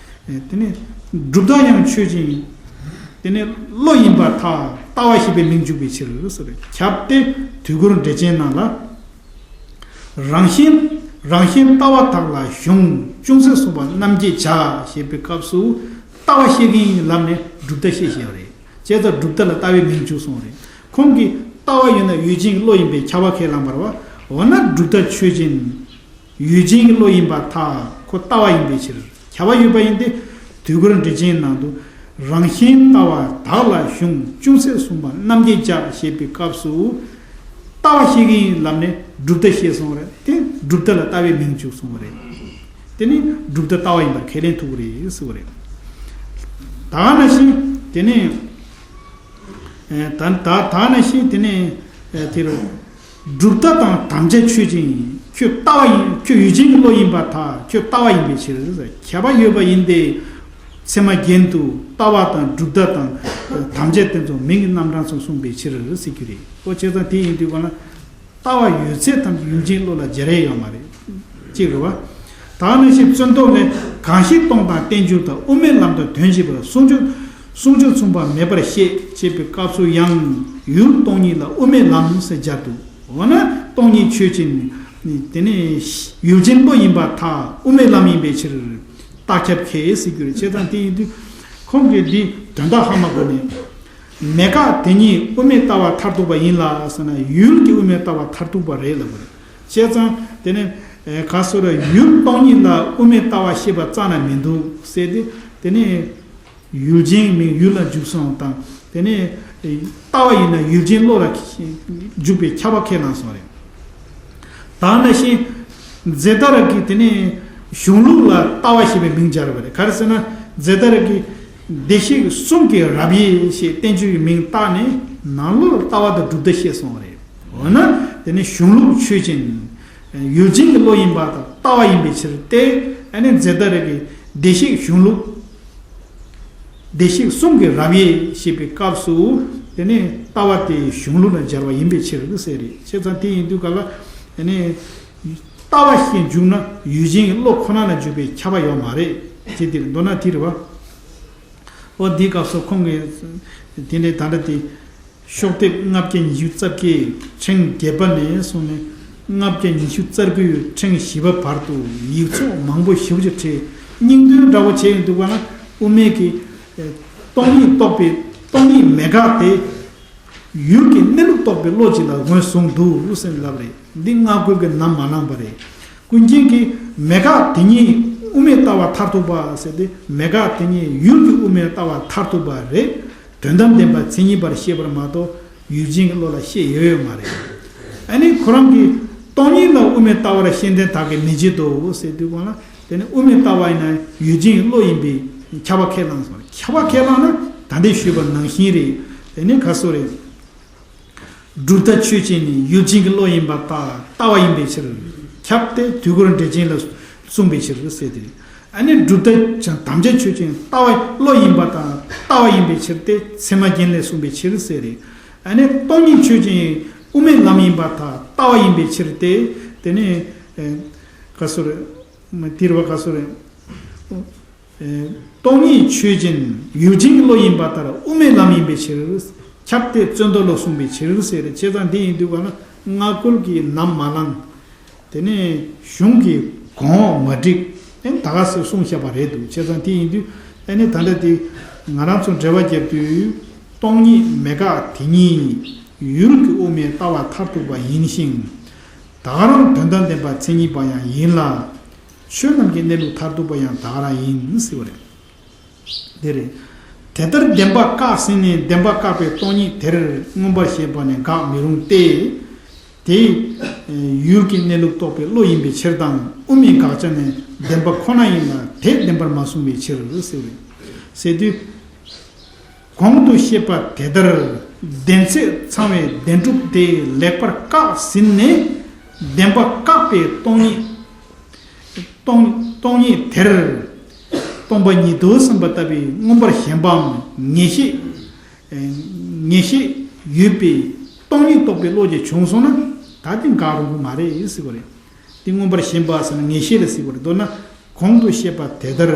དེ་ནི་གྲུབ་མཐའ་ཡང་ཆོས་ཅན། དེ་ནི་བློ་ཡིན་པར་ཐལ། ལྟ་བ་ཞེས་པའི་མིང་འཇུག་པའི་ཕྱིར་ཟེར། ཁྱབ་སྟེ་དུས་འཁོར་འགྲེལ་ཆེན་ནང་ལ། རང་བཞིན་རང་བཞིན་ལྟ་བ་དག་ལ་གཞུང་ཅུང་ཟད་གསུངས་པ་རྣམ་འབྱེད་བྱ་ཞེས་པའི་སྐབས་སུ། ལྟ་བ་བཤད་མཁན་ཡིན་ལབ་ནས་གྲུབ་མཐའ་བཤད་བཞིན་པ་རེད། བྱས་ཙང་གྲུབ་མཐའ་ལ་ལྟ་བའི་མིང་བཅུག་སོང་བ་རེད། ཁོང་གིས་ལྟ་བ་ཡོད་ན་ཡུལ་ཅན་གྱི་བློ་ཡིན་པས་ཁྱབ་པ་ཁས་བླངས་པ་རེད་བ། འོ་ན་གྲུབ་མཐའ་ཆོས་ཅན། ཡུལ་ཅན་གྱི་བློ་ཡིན་པར་ཐལ། ཁོ་ལྟ་བ་ཡིན་པའི་ཕྱིར། ཁྱབ་པ་ཡོད་པ་ཡིན་ཏེ། དུས་འཁོར་འགྲེལ་ཆེན་ནང་དུ། རང་བཞིན་ལྟ་བ་དག་ལ་གཞུང་ཅུང་ཟད་གསུངས་པ་རྣམ་འབྱེད་བྱ་ཞེས་པའི་སྐབས་སུ། ལྟ་བ་བཤད་མཁན་ཡིན་ལབ་ནས་གྲུབ་མཐའ་བཤད་སོང་བ་རེད་དེ། གྲུབ་མཐའ་ལ་ལྟ་བའི་མིང་བཅུག་སོང་བ་རེད། དེ་ནི་གྲུབ་མཐའ་ལྟ་བ་ཡིན་པར་ཁས་ལེན་ཐུབ་ཀྱི་རེད་ཟེར་བ་རེད། ད་ག་ནང་བཞིན་དེ་ནི། ད་ད་ད་ནས་ཤེས་དེ་ནས་དེ་རུ། གྲུབ་མཐའ་དང་དམ་བཅའ་ཆོས་ཅན། ཁྱོད་ལྟ་བ་ཡིན། ཁྱོད་ཡུལ་ཅན་གྱི་བློ་ཡིན་པར་ཐལ། ཁྱོད་ལྟ་བ་ཡིན་པའི་ཕྱིར། ཁྱབ་པ་ཡོད་པ་ཡིན་ཏེ། ཚད་མ་རྒྱན་དུ་ལྟ་བ་དང་གྲུབ་མཐའ་དང་དམ་བཅའ་དེ་ཚོ་མིང་གི་རྣམ་གྲངས་སུ་གསུངས་པའི་ཕྱིར་ཟེར་རྒྱུ་རེད། ཨོ་བྱས་ཙང་དེ་ཡིན་དུས་ག་ལ། ལྟ་བ་ཡོད་ཚད་ཐམས་ཅད་ཡུལ་ཅན་བློ་ལ་སྦྱར་ཡས་ཡོད་མ་རེད། གཅིག་རེད་བ། ད་ནང་བཞིན་བརྩོན་ཐབས་ལས། གང་ཞིག་སྟོང་དང་རྟེན་འབྱུང་དང་། དབུ་མའི་ལམ་དང་དོན་གཅིག་པར། ཟུང་འཇུག་ཟུང་འཇུག་མཚུངས་པ་མེད་པར་བཤད་ཅེས་པའི་སྐབས་སུ་ཡང་། ཡུལ་སྟོང་ཉིད་ལ་དབུ་མའི་ལམ་ཟེར་སྦྱར་འདུག་འོ་ན་སྟོང་ཉིད་ཆོས་ཅན། དེ་ནས་ཡུལ་ཅན་བློ་ཡིན་པར་ཐལ། དབུ་མའི་ལམ་ཡིན་པའི་ཕྱིར། རྟགས་ཁྱབ་ཁས་ཟེར་རྒྱུ་རེད། བྱས་ཙང་དེ་ཡིན་དུས། ཁོང་གིས་འདི་དོན་དག་ཧ་མ་གོ་ནས། མེད་དགག་དེ་ཉིད་དབུ་མའི་ལྟ་བ་མཐར་ཐུག་པ་ཡིན་ལ་ཟེར་ན། ཡུལ་གྱི་དབུ་མའི་ལྟ་བ་མཐར་ཐུག་པ་རེད་ལབ་པ་རེད། བྱས་ཙང་དེ་ནས་ག་སོ་ར་ཡུལ་སྟོང་ཉིད་ལ་དབུ་མའི་ལྟ་བ་ཤེས་པ་རྩ་ནས་མི་འདུག་ཟེར་ཏེ། དེ་ནས་ཡུལ་ཅན་མིང་ཡུལ་ལ་འཇུག་སོང་དང་། དེ་ནས་ལྟ་བ་ཡིན་ན་ཡུལ་ཅན་བློ་ལ་འཇུག་པའི་ཁྱབ་པ་ཁས་བླངས་སོང་རེད། ད་ནང་བཞིན་ཛེ་ཏ་ར་གིས་དེ་ནས་གཞུང་ལུགས་ལ་ལྟ་བ་ཞེས་པའི་མིང་སྦྱར་བ་རེད། ག་རེ་ཟེར་ན། ཛེ་ཏ་ར་གིས་བདེ་གཤེགས་གསུམ་གྱི་རབ་དབྱེ་ཞེས་བསྟན་བཅོས་ཀྱི་མིང་བཏགས་ནས་ནང་ལོགས་ལ་ལྟ་བ་དང་གྲུབ་མཐའ་བཤད་སོང་བ་རེད། འོ་ན་དེ་ནི་གཞུང་ལུགས་ཆོས་ཅན། ཡུལ་ཅན་གྱི་བློ་ཡིན་པ་དང་ལྟ་བ་ཡིན་པའི་ཕྱིར་ཏེ། ཨ་ནི་ཛེ་ཏ་ར་གིས་བདེ་གཤེགས་གཞུང་ལུགས། བདེ་གཤེགས་གསུམ་གྱི་རབ་དབྱེ་ཞེས་པའི་སྐབས་སུ། དེ་ནི་ལྟ་བ་དེ་གཞུང་ལུགས་ལ་སྦྱར་བ་ཡིན་པའི་ཕྱིར་ཟེར་རེད། བྱས་ཙང་དེ་ཡིན་དུས་ག་ལ། དེ་ནི་ ལྟ་བ་ཞིག་འཇུག་ན་ཡུལ་ཅན་གྱི་བློ་ཁོ་ན་ལ་འཇུག་པའི་ཁྱབ་པ་ཡོད་མ་རེད་ཅེས་དེ་རེད། མདོར་ན་དེ་རེད་བ། འོ་འདིའི་སྐབས་སུ་ཁོང་གིས་དེ་འདྲའི་ད་ལྟ་དེ་ཤོག་ལྡེབ་ལྔ་བརྒྱ་ཉི་ཤུ་རྩ་བརྒྱད་ཕྲེང་བརྒྱད་པ་ནས་བཟུང་ནས་ལྔ་བརྒྱ་ཉི་ཤུ་རྩ་དགུའི་ཕྲེང་བཞི་པ་བར་དུ་ཡིག་ཚོགས་མང་པོ་ཞེ་པོ་ཅིག་བྲིས། སྙིང་དོན་འདྲ་བོ་བྱས་ཡོང་དུས་པ་ན་དབུ་མའི་གི་སྟོང་ཉིད་རྟོགས་པའི་སྟོང་ཉིད་མེད་དགག་དེ། ཡུལ་གྱི་གནས་ལུགས་རྟོགས་པའི་བློ་གཅིག་ལ་ངོས་བཟུང་འདུག་ཟེར་ལབ་རེད། འདི་སྔ་རྒོལ་གྱིས་ནམ་མ་བླངས་པ་རེད། ཀུན་མཁྱེན་གྱིས་མེད་དགག་དེ་ཉིད་དབུ་མའི་ལྟ་བ་མཐར་ཐུག་པ་ཟེར་ཏེ། མེད་དགག་དེ་ཉིད་ཡུལ་གྱི་དབུ་མའི་ལྟ་བ་མཐར་ཐུག་པ་རེད། དོན་དམ་བདེན་པ་མཚན་ཉིད་པར་བཤད་པར་མ་གཏོགས་ཡུལ་ཅན་གྱི་བློ་ལ་བཤད་ཡོད་ཡོད་མ་རེད། ཨ་ནི་ཁོ་རང་གིས་སྟོང་ཉིད་ལ་དབུ་མའི་ལྟ་བར་ཤེས་ལྡན་དག་གིས་མི་བྱེད་དོ་ཟེར་དུས་སྒང་ལ། དེ་ནི་དབུ་མའི་ལྟ་བ་ཡིན་ན་ཡུལ་ཅན་གྱི་བློ་ཡིན་པའི་ཁྱབ་པ་ཁས་བླངས་སོང་། ཁྱབ་པ་ཁས་བླངས་ན་ད་ལྟའི་ཞུས་པ་ནང་བཞིན་རེད། དེ་ནི་ག་སོ་རེད། གྲུབ་མཐའ་ཆོས་ཅན་ནི་ཡུལ་ཅན་གྱི་བློ་ཡིན་པ་ལྟ་ལྟ་བ་ཡིན་པའི་ཕྱིར། ཁྱབ་སྟེ་དུས་འཁོར་འགྲེལ་ཆེན་ལ་གསུངས་པའི་ཕྱིར་ཟེར་ཏེ། ཨ་ནི་གྲུབ་མཐའ་དམ་བཅའ་ཆོས་ཅན་ལྟ་བ་བློ་ཡིན་པ་དང་ལྟ་བ་ཡིན་པའི་ཕྱིར་ཏེ། ཚད་མ་རྒྱན་ལས་གསུངས་པའི་ཕྱིར་ཟེར་རེད། ཨ་ནི་སྟོང་ཉིད་ཆོས་ཅན་དབུ་མའི་ལམ་ཡིན་པ་དང་ལྟ་བ་ཡིན་པའི་ཕྱིར་ཏེ། དེ་ནི་ག་སོ་རེད། དེ་རུ་བ་ག་སོ་རེད། སྟོང་ཉིད་ཆོས་ཅན་ཡུལ་ཅན་གྱི་བློ་ཡིན་པ་ལྟར་དབུ་མའི་ལམ་ཡིན་པའི་ཕྱིར། ཁྱབ་སྟེ་བརྩོན་འདོད་ལ་གསུངས་པའི་ཕྱིར་ཟེར། བྱས་ཙང་འདི་ཡིན་དུས་ག་ན་སྔ་རྒོལ་གྱིས་ནམ་མ་བླངས། དེ་ནས་གཞུང་གི་གོང་འོག་མ་འགྲིག་ཨེ་ད་ག་སེ་གསུངས་བཞག་པ་རེད་འདུག་བྱས་ཙང་དེ་ཡིན་དུས་ཨེ་ནི་ད་ལྟ་དེ་ང་རང་ཚོ་འགྲེལ་བ་བརྒྱབ་དུས། སྟོང་ཉིད་མེད་དགག་དེ་ཉིད་ཡུལ་གྱི་དབུ་མའི་ལྟ་བ་མཐར་ཐུག་པ་ཡིན་ཞིང་། ད་ག་རང་དོན་དམ་བདེན་པ་མཚན་ཉིད་པ་ཡང་ཡིན་ལ། ཆོས་རྣམས་ཀྱི་གནས་ལུགས་མཐར་ཐུག་པ་ཡང་ད་ག་རང་ཡིན་ཟེར་བ་རེད། དེ་རེད། དེ་ལྟར་བདེན་པ་བཀག་ཟིན་ནས་བདེན་པ་བཀག་པའི་སྟོང་ཉིད་དེར་མངོན་པར་ཞེན་པ་ནི་དགག་མི་རུང་སྟེ། དེ་ཡུལ་གྱི་གནས་ལུགས་རྟོགས་པའི་བློ་ཡིན་པའི་ཕྱིར་དང་། དབུ་མའི་དགག་བྱ་ནི་བདེན་པ་ཁོ་ན་ཡིན་ལ་དེ་བདེན་པར་མ་གསུངས་པའི་ཕྱིར་ཟེར་བས། ཟེར་དུས། གོང་དུ་བཤད་པ་དེ་ལྟར་བདེན་ཚད་ཚང་བའི་བདེན་གྲུབ་དེ་ལེགས་པར་བཀག་ཟིན་ནས་བདེན་པ་བཀག་པའི་སྟོང་ཉིད། སྟོང་སྟོང་ཉིད་དེར་སྟོང་པ་ཉིད་དུ་བསམ་པ་ལྟ་བུའི་མངོན་པར་ཞེན་པའམ་ངེས་ཤེས། ངེས་ཤེས་ཡོད་པའི་སྟོང་ཉིད་རྟོགས་པའི་བློ་ཅིག་བྱུང་སོང་ན་ད་དེ་འགག་རུང་གི་མ་རེད་ཟེར་བ་རེད། དེ་མངོན་པར་ཞེན་པ་ཟེར་ན་ངེས་ཤེས་ལ་ཟེར་བ་རེད། མདོར་ན་གོང་དུ་བཤད་པ་དེ་ལྟར་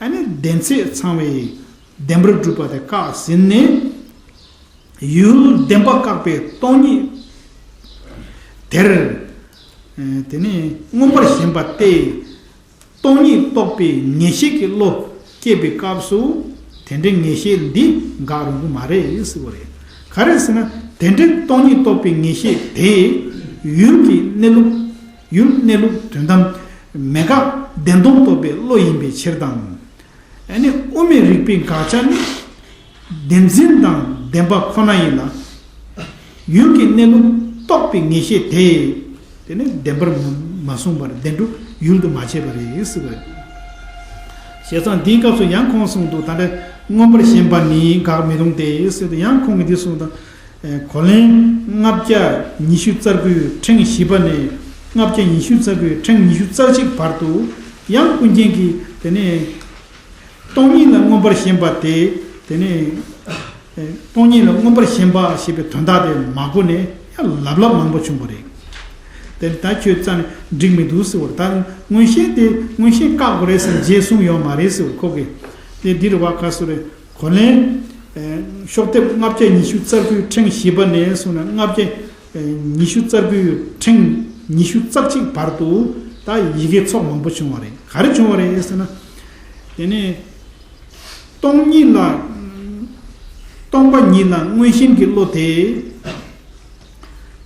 ཨ་ནི་བདེན་ཚད་ཚང་བའི་བདེན་པར་གྲུབ་པ་དེ་བཀག་ཟིན་ནས། ཡུལ་བདེན་པ་བཀག་པའི་སྟོང་ཉིད་དེར། དེ་ནས་མངོན་པར་ཞེན་པ་སྟེ། སྟོང་ཉིད་རྟོགས་པའི་ངེས་ཤེས་ཀྱི་བློ་སྐྱེས་པའི་སྐབས་སུ་དེ་འདྲའི་ངེས་ཤེས་འདི་འགག་རུང་གི་མ་རེད་ཟེར་བ་རེད། ག་རེ་ཟེར་ན་དེ་འདྲའི་སྟོང་ཉིད་རྟོགས་པའི་ངེས་ཤེས་དེ་ཡུལ་གྱི་གནས་ལུགས། ཡུལ་གནས་ལུགས་དོན་དམ་མེད་དགག་བདེན་སྟོང་རྟོགས་པའི་བློ་ཡིན་པའི་ཕྱིར་དང་། ཨ་ནི་དབུ་མའི་རིགས་པའི་དགག་བྱ་ནི་བདེན་འཛིན་དང་བདེན་པ་ཁོ་ན་ཡིན་ལ། ཡུལ་གྱི་གནས་ལུགས་རྟོགས་པའི་ངེས་ཤེས་དེ། དེ་ནི་བདེན་པར་མ་མ་གསུངས་པར་བདེན་གྲུབ་ཡུལ་དུ་མ་བྱས་པ་རེད་ཟེར་བ་རེད། བྱས་ཙང་འདིའི་སྐབས་སུ་ཡང་ཁོང་གསུངས་འདུག་ད་ལྟ་མངོན་པར་ཞེན་པ་ནི་དགག་མི་རུང་སྟེ་ཟེར་དུས་ཡང་ཁོང་གིས་འདི་གསུངས་དང་། གོ་ལན་ལྔ་བརྒྱ་ཉི་ཤུ་རྩ་དགུའི་ཕྲེང་བཞི་པ་ནས་ལྔ་བརྒྱ་ཉི་ཤུ་རྩ་དགུའི་ཕྲེང་ཉི་ཤུ་རྩ་གཅིག་བར་དུ་ཡང་ཀུན་མཁྱེན་གྱིས་དེ་ནས། སྟོང་ཉིད་ལ་མངོན་པར་ཞེན་པ་དེ། དེ་ནས་སྟོང་ཉིད་ལ་མངོན་པར་ཞེན་པ་ཞེས་པའི་དོན་དག་དེ་མ་གོ་ནས་ཡང་ལབ་ལབ་མང་པོ་བྱུང་བ་རེད། དེ་ནི་ད་ཁྱོད་རྩ་ནས་འགྲིག་མི་འདུག་ཟེར་བར། ད་མངོན་ཞེན་དེ་མངོན་ཞེན་བཀག་དགོས་རེད་ཟེར་རྗེས་གསུངས་ཡོད་མ་རེད་ཟེར་བར་ཁོ་གིས། དེ་འདིར་བ་ག་སོ་རེད། གོ་ལན། ཤོག་ལྡེབ་ལྔ་བརྒྱ་ཉི་ཤུ་རྩ་དགུའི་ཕྲེང་བཞི་པ་ནས་བཟུང་ནས་ལྔ་བརྒྱ་ཉི་ཤུ་རྩ་དགུའི་ཕྲེང་ཉི་ཤུ་རྩ་གཅིག་བར་དུ་ད་ཡི་གེ་ཚོགས་མང་པོ་བྱུང་བ་རེད། ག་རེ་བྱུང་བ་རེད་ཟེར་ན། དེ་ནས་སྟོང་ཉིད་ལ། སྟོང་པ་ཉིད་ལ་མངོན་ཞེན་གྱི་བློ་དེ།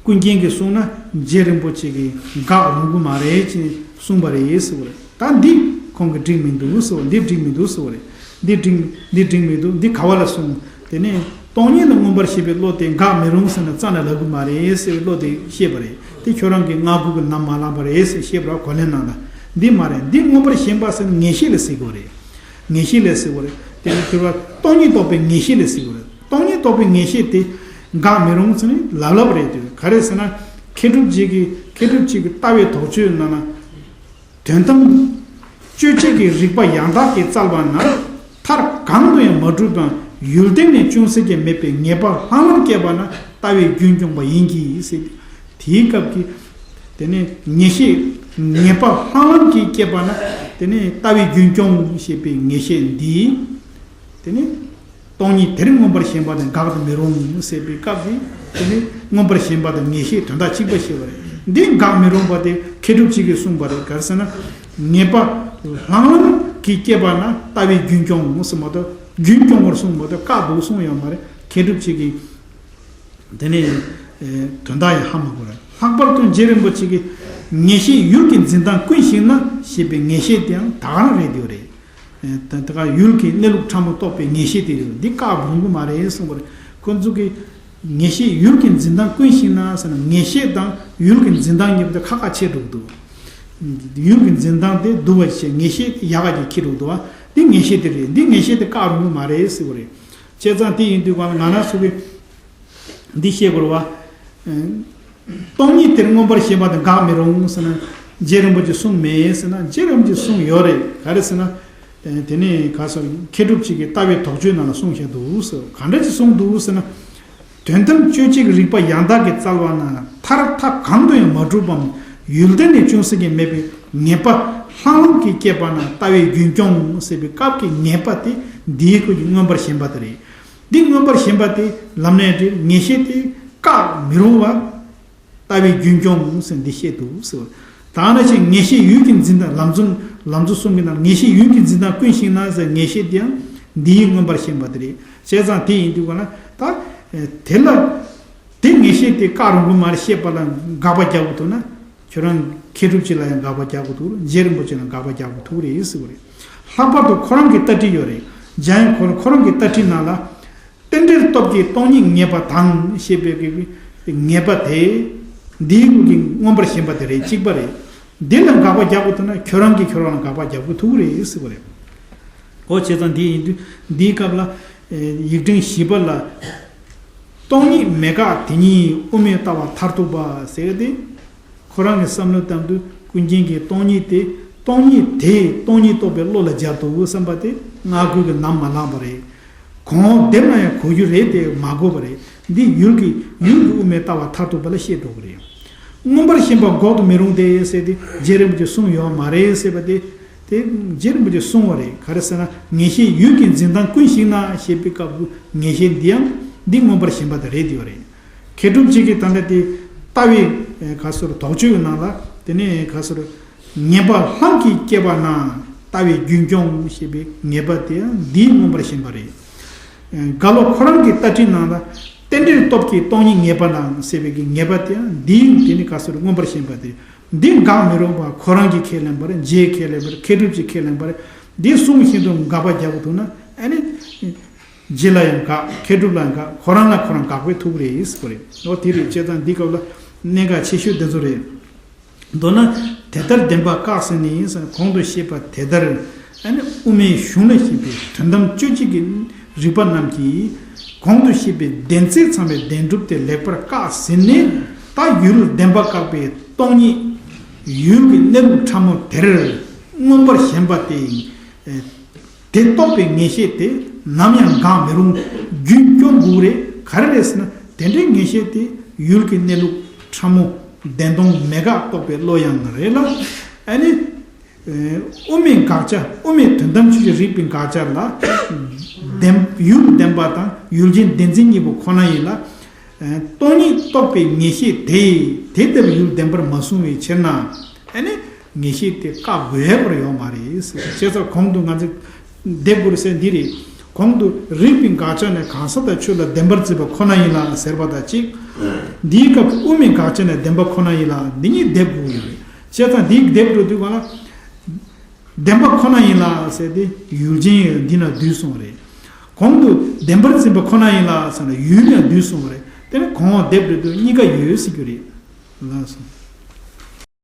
ཀུན་མཁྱེན་གྱིས་གསུངས་ན་རྗེ་རིན་པོ་ཆེ་གིས་འགག་རུང་གི་མ་རེད་ཅེས་གསུངས་པ་རེད་ཟེར་བ་རེད། ད་འདི་ཁོང་གིས་འགྲིག་མི་འདུག་ཟེར་བ། འདི་འགྲིག་མི་འདུག་ཟེར་བ་རེད། འདི་འགྲིག་འདི་འགྲིག་མི་འདུག་འདི་ག་བ་ལ་གསུངས། དེ་ནས་སྟོང་ཉིད་ལ་མངོན་པར་ཞེན་པའི་བློ་དེ་འགག་མི་རུང་ཟེར་ན་རྩ་ནས་ལབ་གི་མ་རེད་ཟེར་བའི་བློ་དེ་བཤད་པ་རེད། དེ་ཁྱོད་རང་གིས་སྔ་རྒོལ་གྱིས་ནམ་མ་བླངས་པ་རེད་ཟེར་བཤད་པ་རེད། གོ་ལན་གནང་ན་འདི་མ་རེད། འདི་མངོན་པར་ཞེན་པ་ཟེར་ན་ངེས་ཤེས་ལ་ཟེར་དགོས་རེད། ངེས་ཤེས་ལ་ཟེར་དགོས་རེད། དེ་ནས་དེ་བ་སྟོང་ཉིད་རྟོགས་པའི་ངེས་ཤེས་ལ་ཟེར་དགོས་རེད། སྟོང་ཉིད་རྟོགས་པའི་ངེས་ཤེས་དེ་འགག་མི་རུང་ཟེར་ནས་ལབ་ལབ་རེད། དེ་ག་རེ་ཟེར་ན་མཁས་གྲུབ་རྗེ་གི་མཁས་གྲུབ་རྗེ་གི་ལྟ་བའི་དོགས་གཅོད་ནང་ན། དོན་དམ་དཔྱོད་བྱེད་ཀྱི་རིགས་པ་ཡང་དག་གིས་བཙལ་བ་ན། མཐར་གང་དུ་ཡང་མ་གྲུབ་པའམ་ཡུལ་སྟེང་ནས་ཅུང་ཟད་ཀྱང་མེད་པའི་ངེས་པ་ལྷང་ལྷང་སྐྱེས་པ་ན་ལྟ་བའི་རྒྱུན་སྐྱོང་པ་ཡིན་གྱི་ཟེར། དེའི་སྐབས་ཀྱི་ དེ་ནས་ངེས་ཤེས་ངེས་པ་ལྷང་ལྷང་གིས་སྐྱེས་པ་ན། དེ་ནས་ལྟ་བའི་རྒྱུན་སྐྱོང་ཞེས་པའི་ངེས་ཤེས་འདིས། དེ་ནས་སྟོང་ཉིད་དེར་མངོན་པར་ཞེན་པ་དང་འགག་ཏུ་མི་རུང་ཟེར་བའི་སྐབས་དེ། དེ་ནས་མངོན་པར་ཞེན་པ་དང་ངེས་ཤེས་དོན་དག་གཅིག་པ་ཞེས་པ་རེད། འདི་འགག་མི་རུང་བ་དེ་མཁས་གྲུབ་ཅིག་གིས་གསུངས་པ་རེད། ག་རེ་ཟེར་ན། ངེས་པ་ལྷང་ལྷང་གིས་སྐྱེས་པ་ན་ལྟ་བའི་རྒྱུན་སྐྱོང་ཟེར་མ་གཏོགས། རྒྱུན་སྐྱོང་བར་གསུངས་མ་གཏོགས་བཀག་འདུག་གསུངས་ཡོད་མ་རེད། མཁས་གྲུབ་ཅིག་གིས། དེ་ནས་ཨེ། དོན་དག་ཡང་ཧ་མ་གོ་རེད། ལྷག་པར་དུ་རྗེ་རིན་པོ་ཆེ་གིས། ངེས་ཤེས་ཡུལ་གྱི་འཛིན་སྟངས་ཀུན་ཞིག་ན་ཞེས་པའི་ངེས་ཤེས་དེའང་ད་ག་རང་རེད་འདུག་རེད། ཨེ། ད་ད་ག་ཡུལ་གྱི་གནས་ལུགས་ཕྲ་མོ་རྟོགས་པའི་ངེས་ཤེས་དེ་རེད། འདི་བཀག་རུང་གི་མ་རེད་གསུངས་པ་རེད། ཁོ་ཚོ་གིས་ངེས་ཤེས་ཡུལ་གྱི་འཛིན་སྟངས་ཀུན་ཞིག་ན་ཟེར་ན། ངེས་ཤེས་དང་ཡུལ་གྱི་འཛིན་སྟངས་གཉིས་པོ་དེ་ཁ་ཁ་ཕྱེ་འགྲོ་གི་འདུག་ཡུལ་གྱི་འཛིན་སྟངས་དེ་སྡུག་པ་བྱས། ངེས་ཤེས་དེ་ཡག་ག་གི་འཁྱེར་འགྲོ་གི་འདུག་བ། འདི་ངེས་ཤེས་དེ་རེད། འདི་ངེས་ཤེས་དེ་བཀག་རུང་གི་མ་རེད་ཟེར་བ་རེད། བྱས་ཙང་དེ་ཡིན་དུས་གང་ལ་ང་རང་ཚོ་གིས་འདི་ཤེས་དགོས་རེད་བ། སྟོང་ཉིད་དེར་མངོན་པར་ཞེན་པ་དེ་འགག་མི་རུང་ཟེར་ན། རྗེ་རིན་པོ་ཆེ་གསུངས་མེད་ཟེར་ན། རྗེ་རིན་པོ་ཆེ་གསུངས་ཡོད་རེད། ག་རེ་ཟེར་ན། དེ་ནས་ག་ཟེར། མཁས་གྲུབ་ཅིག་གིས་ལྟ་བའི་དོགས་གཅོད་ནང་ལ་གསུངས་བཞག་འདུག་ཟེར། ག་འདྲ་ཅིག་གསུངས་འདུག་ཟེར་ན། དོན་དམ་དཔྱོད་བྱེད་ཀྱི་རིག་པ་ཡང་དག་གིས་བཙལ་བ་ན། མཐར་ཐབས་གང་དུ་ཡང་མ་གྲུབ་བམ། ཡུལ་དེ་ནས་ཅུང་ཟད་ཀྱང་མེད་པའི་ངེས་པ་ལྷང་ལྷང་གིས་སྐྱེས་པ་ན་ལྟ་བའི་རྒྱུན་སྐྱོང་ཟེར་བའི་སྐབས་ཀྱི་ངེས་པ་དེ་འདིའི་སྐོར་གྱི་མངོན་པར་ཞེན་པ་དེ་རེད། འདི་མངོན་པར་ཞེན་པ་དེ་ལམ་ནས་འདྲེ་ངེས་ཤེས་དེ་བཀག་མི་རུང་བ། ལྟ་བའི་རྒྱུན་སྐྱོང་ཟེར་འདི་བཤད་འདུག་ཟེར། ད་ནང་བཞིན་ངེས་ཤེས་ཡུལ་གྱི་འཛིན་སྟངས། ལམ་གསུམ་ལམ་གཙོ་གསུམ་གྱི་ནང་ངེས་ཤེས་ཡུལ་གྱི་འཛིན་སྟངས་ཀུན་ཞིག་ན་ཟེར། ངེས་ཤེས་དེའང་འདིའི་མངོན་པར་ཞེན་པ་དེ་རེད། བྱས་ཙང་དེ་ཡིན་དུས་ག་ལ་ད་དེ་ལ་དེ་ངེས་ཤེས་དེ་བཀག་རུང་གི་མ་རེད་ཤེས་པ་ལ་དགག་པ་རྒྱག་དགོས་ཐུག་ན། ཁྱོད་རང་མཁས་གྲུབ་ཅིག་ལ་ཡང་དགག་པ་རྒྱག་དགོས་ཐུག་རེད། རྗེ་རིན་པོ་ཆེ་ལ་དགག་པ་རྒྱག་དགོས་ཐུག་རེད་ཟེར་བ་རེད། ལྷག་པར་དུ་ཁོ་རང་གི་ལྟ་ཁྲིད་ཡོད་རེད། འཇམ་དབྱངས་ཁོ་ཁོ་རང་གི་ལྟ་ཁྲིད་ནང་ལ། རྟེན་འབྲེལ་སྟོབས་ཀྱིས་སྟོང་ཉིད་ངེས་པ་དང་ཞེས་པའི་གི་ངེས་པ་དེ། འདིའི་སྐོར་གྱི་མངོན་པར་ཞེན་པ་དེ་རེད། གཅིག་པ་རེད། འདི་ལ་དགག་པ་རྒྱག་དགོས་ཐུག་ན་ཁྱོད་རང་གིས་ཁྱོད་རང་ལ་དགག་པ་རྒྱག་དགོས་ཐུག་རེད་ཟེར་བ་རེད། ཨོ་བྱས་ཙང་འདི་ཡིན་དུས་འདིའི་སྐབས་ལ། ཡིག་ཕྲེང་བཞི་པ་ལ། སྟོང་ཉིད་མེད་དགག་དེ་ཉིད་དབུ་མའི་ལྟ་བ་མཐར་ཐུག་པ་ཟེར་ཏེ། ཁོ་རང་གི་བསམ་བློ་བཏང་དུས་ཀུན་མཁྱེན་གྱིས་སྟོང་ཉིད་དེ། སྟོང་ཉིད་དེ་སྟོང་ཉིད་རྟོགས་པའི་བློ་ལ་སྦྱར་འདུག་བསམ་པ་དེ་སྔ་རྒོལ་གྱིས་ནམ་མ་ལངས་པ་རེད། གོང་འོག་སྡེབ་ན་ཡང་གོ་རྒྱུ་རེད་དེ་མ་གོ་བ་རེད། འདི་ཡུལ་གྱི་ཡུལ་གྱི་དབུ་མའི་ལྟ་བ་མཐར་ཐུག་པ་ལ་བཤད་འགྲོ་གི་རེད། མངོན་པར་ཞེན་པ་འགོག་ཏུ་མི་རུང་སྟེ་ཟེར་ཏེ་རྗེ་རིན་པོ་ཆེས་གསུངས་ཡོད་མ་རེད་ཟེར་བ་དེ། དེ་རྗེ་རིན་པོ་ཆེས་གསུངས་པ་རེད། ག་རེ་ཟེར་ན། ངེས་ཤེས་ཡུལ་གྱི་འཛིན་སྟངས་ཀུན་ཞིག་ན་ཞེས་པའི་སྐབས་སུ་ངེས་ཤེས་འདི་ཡང་འདི་མངོན་པར་ཞེན་པ་དེ་རེད་ཡོད་རེད། མཁས་གྲུབ་ཅིག་གིས་ད་ལྟ་དེ་ལྟ་བའི་ག་ཟེར་དོགས་གཅོད་ཀྱི་ནང་ལ། དེ་ནས་ག་ཟེར། ངེས་པ་ལྷང་གིས་སྐྱེས་པ་ན་ལྟ་བའི་རྒྱུན་སྐྱོང་ཞེས་པའི་ངེས་པ་དེ་ཡང་འདིའི་མངོན་པར་ཞེན་པ་རེད། འགལ་བ་ཁོ་རང་གི་ལྟ་ཁྲིད་ནང་ལ། རྟེན་འབྲེལ་སྟོབས་ཀྱིས་སྟོང་ཉིད་ངེས་པ་དང་ཟེར་བའི་གི་ངེས་པ་དེ་ཡང་འདིའི་དེ་ནི་ག་ཟེར་མངོན་པར་ཞེན་པ་དེ་རེད། འདི་འགག་མི་རུང་བ། ཁོ་རང་གིས་ཁས་ལེན་པ་རེད། རྗེས་ཁས་ལེན་པ་རེད། མཁས་གྲུབ་ཀྱིས་ཁས་ལེན་པ་རེད། འདི་གསུངས་བཞིན་དུ་དགག་པ་རྒྱག་དགོས་ཐུག་ན། ཨ་ནི། རྗེ་ལ་ཡང་དགག་མཁས་གྲུབ་ལ་ཡང་དགག་ཁོ་རང་ལ་ཁོ་རང་དགག་པའི་ཐུག་རེད་ཟེར་བ་རེད། འོ་དེ་རེད། བྱས་ཙང་འདི་སྐབས་ལ་གནད་འགག་ཆེ་ཤོས་དེ་ཚོ་རེད། མདོར་ན། དེ་ལྟར་བདེན་པ་བཀག་ཟིན་ནས་ཟེར། གོང་དུ་བཤད་པ་དེ་ལྟར། ཨ་ནི་དབུ་མའི་གཞུང་ལ་བཤད་པའི་དོན་དམ་དཔྱོད་བྱེད་ཀྱི་རིག་པ་རྣམས་ཀྱིས། གོང་དུ་བཤད་པའི་བདེན་རྫས་ཚང་བའི་བདེན་གྲུབ་དེ་ལེགས་པར་བཀག་ཟིན་ནས། ད་ཡུལ་བདེན་པ་བཀག་པའི་སྟོང་ཉིད། ཡུལ་གྱི་གནས་ལུགས་ཕྲ་མོ་དེར་མངོན་པར་ཞེན་པ་དེ། དེ་རྟོགས་པའི་ངེས་ཤེས་དེ་ནམ་ཡང་འགག་མི་རུང་། རྒྱུན་སྐྱོང་དགོས་རེད། ག་རེ་རེད་ཟེར་ན། དེ་འདྲའི་ངེས་ཤེས་དེ་ཡུལ་གྱི་གནས་ལུགས་ཕྲ་མོ་བདེན་སྟོང་མེད་དགག་རྟོགས་པའི་བློ་ཡང་རེད་ལ། ཨ་ནི། དབུ་མའི་དགག་བྱ། དབུ་མའི་དོན་དམ་དཔྱོད་བྱེད་རིག་པའི་དགག་བྱ་ལ། བདེན། ཡུལ་བདེན་པ་དང་ཡུལ་ཅན་བདེན་འཛིན་གཉིས་པོ་ཁོ་ན་ཡིན་ལ། སྟོང་ཉིད་རྟོགས་པའི་ངེས་ཤེས་དེས་དེ་ལྟར་ཡུལ་བདེན་པར་མ་བཟུང་བའི་ཕྱིར་ན། ཨ་ནི་ངེས་ཤེས་དེ་བཀག་དགོས་པར་ཡོད་མ་རེད་ཟེར། བྱས་ཙང་གོང་དུ་ང་ཚོས་སྡེབ་དགོས་རེད་ཟེར་འདི་རེད། གོང་དུ་རིགས་པའི་དགག་བྱ་ནས་གང་ཟག་དང་ཆོས་ལ་བདེན་པར་འཛིན་པ་ཁོ་ན་ཡིན་ལ་ཟེར་བ་དང་གཅིག་འདིའི་སྐབས་དབུ་མའི་དགག་བྱ་ནས་བདེན་པ་ཁོ་ན་ཡིན་ལ། འདི་གཉིས་སྡེབ་དགོས་ཡོད་རེད། བྱས་ཙང་འདིའི་སྡེབ་འགྲོ་དུས་གང་ལ། བདེན་པ་ཁོ་ན་ཡིན་ལ་ཟེར་ཏེ་ཡུལ་ཅན་ཡང་འདི་ན་འདུས་སོང་བ་རེད། གོང་དུ་བདེན་པར་འཛིན་པ་ཁོ་ན་ཡིན་ལ་ཟེར་ན་ཡུལ་ཡང་འདུས་སོང་བ་རེད། དེ་ནི་གོང་འོག་སྡེབ་འགྲོ་དུས་གཉིས་ཀ་ཡོད་ཟེར་རྒྱུ་རེད། ལགས་སོ།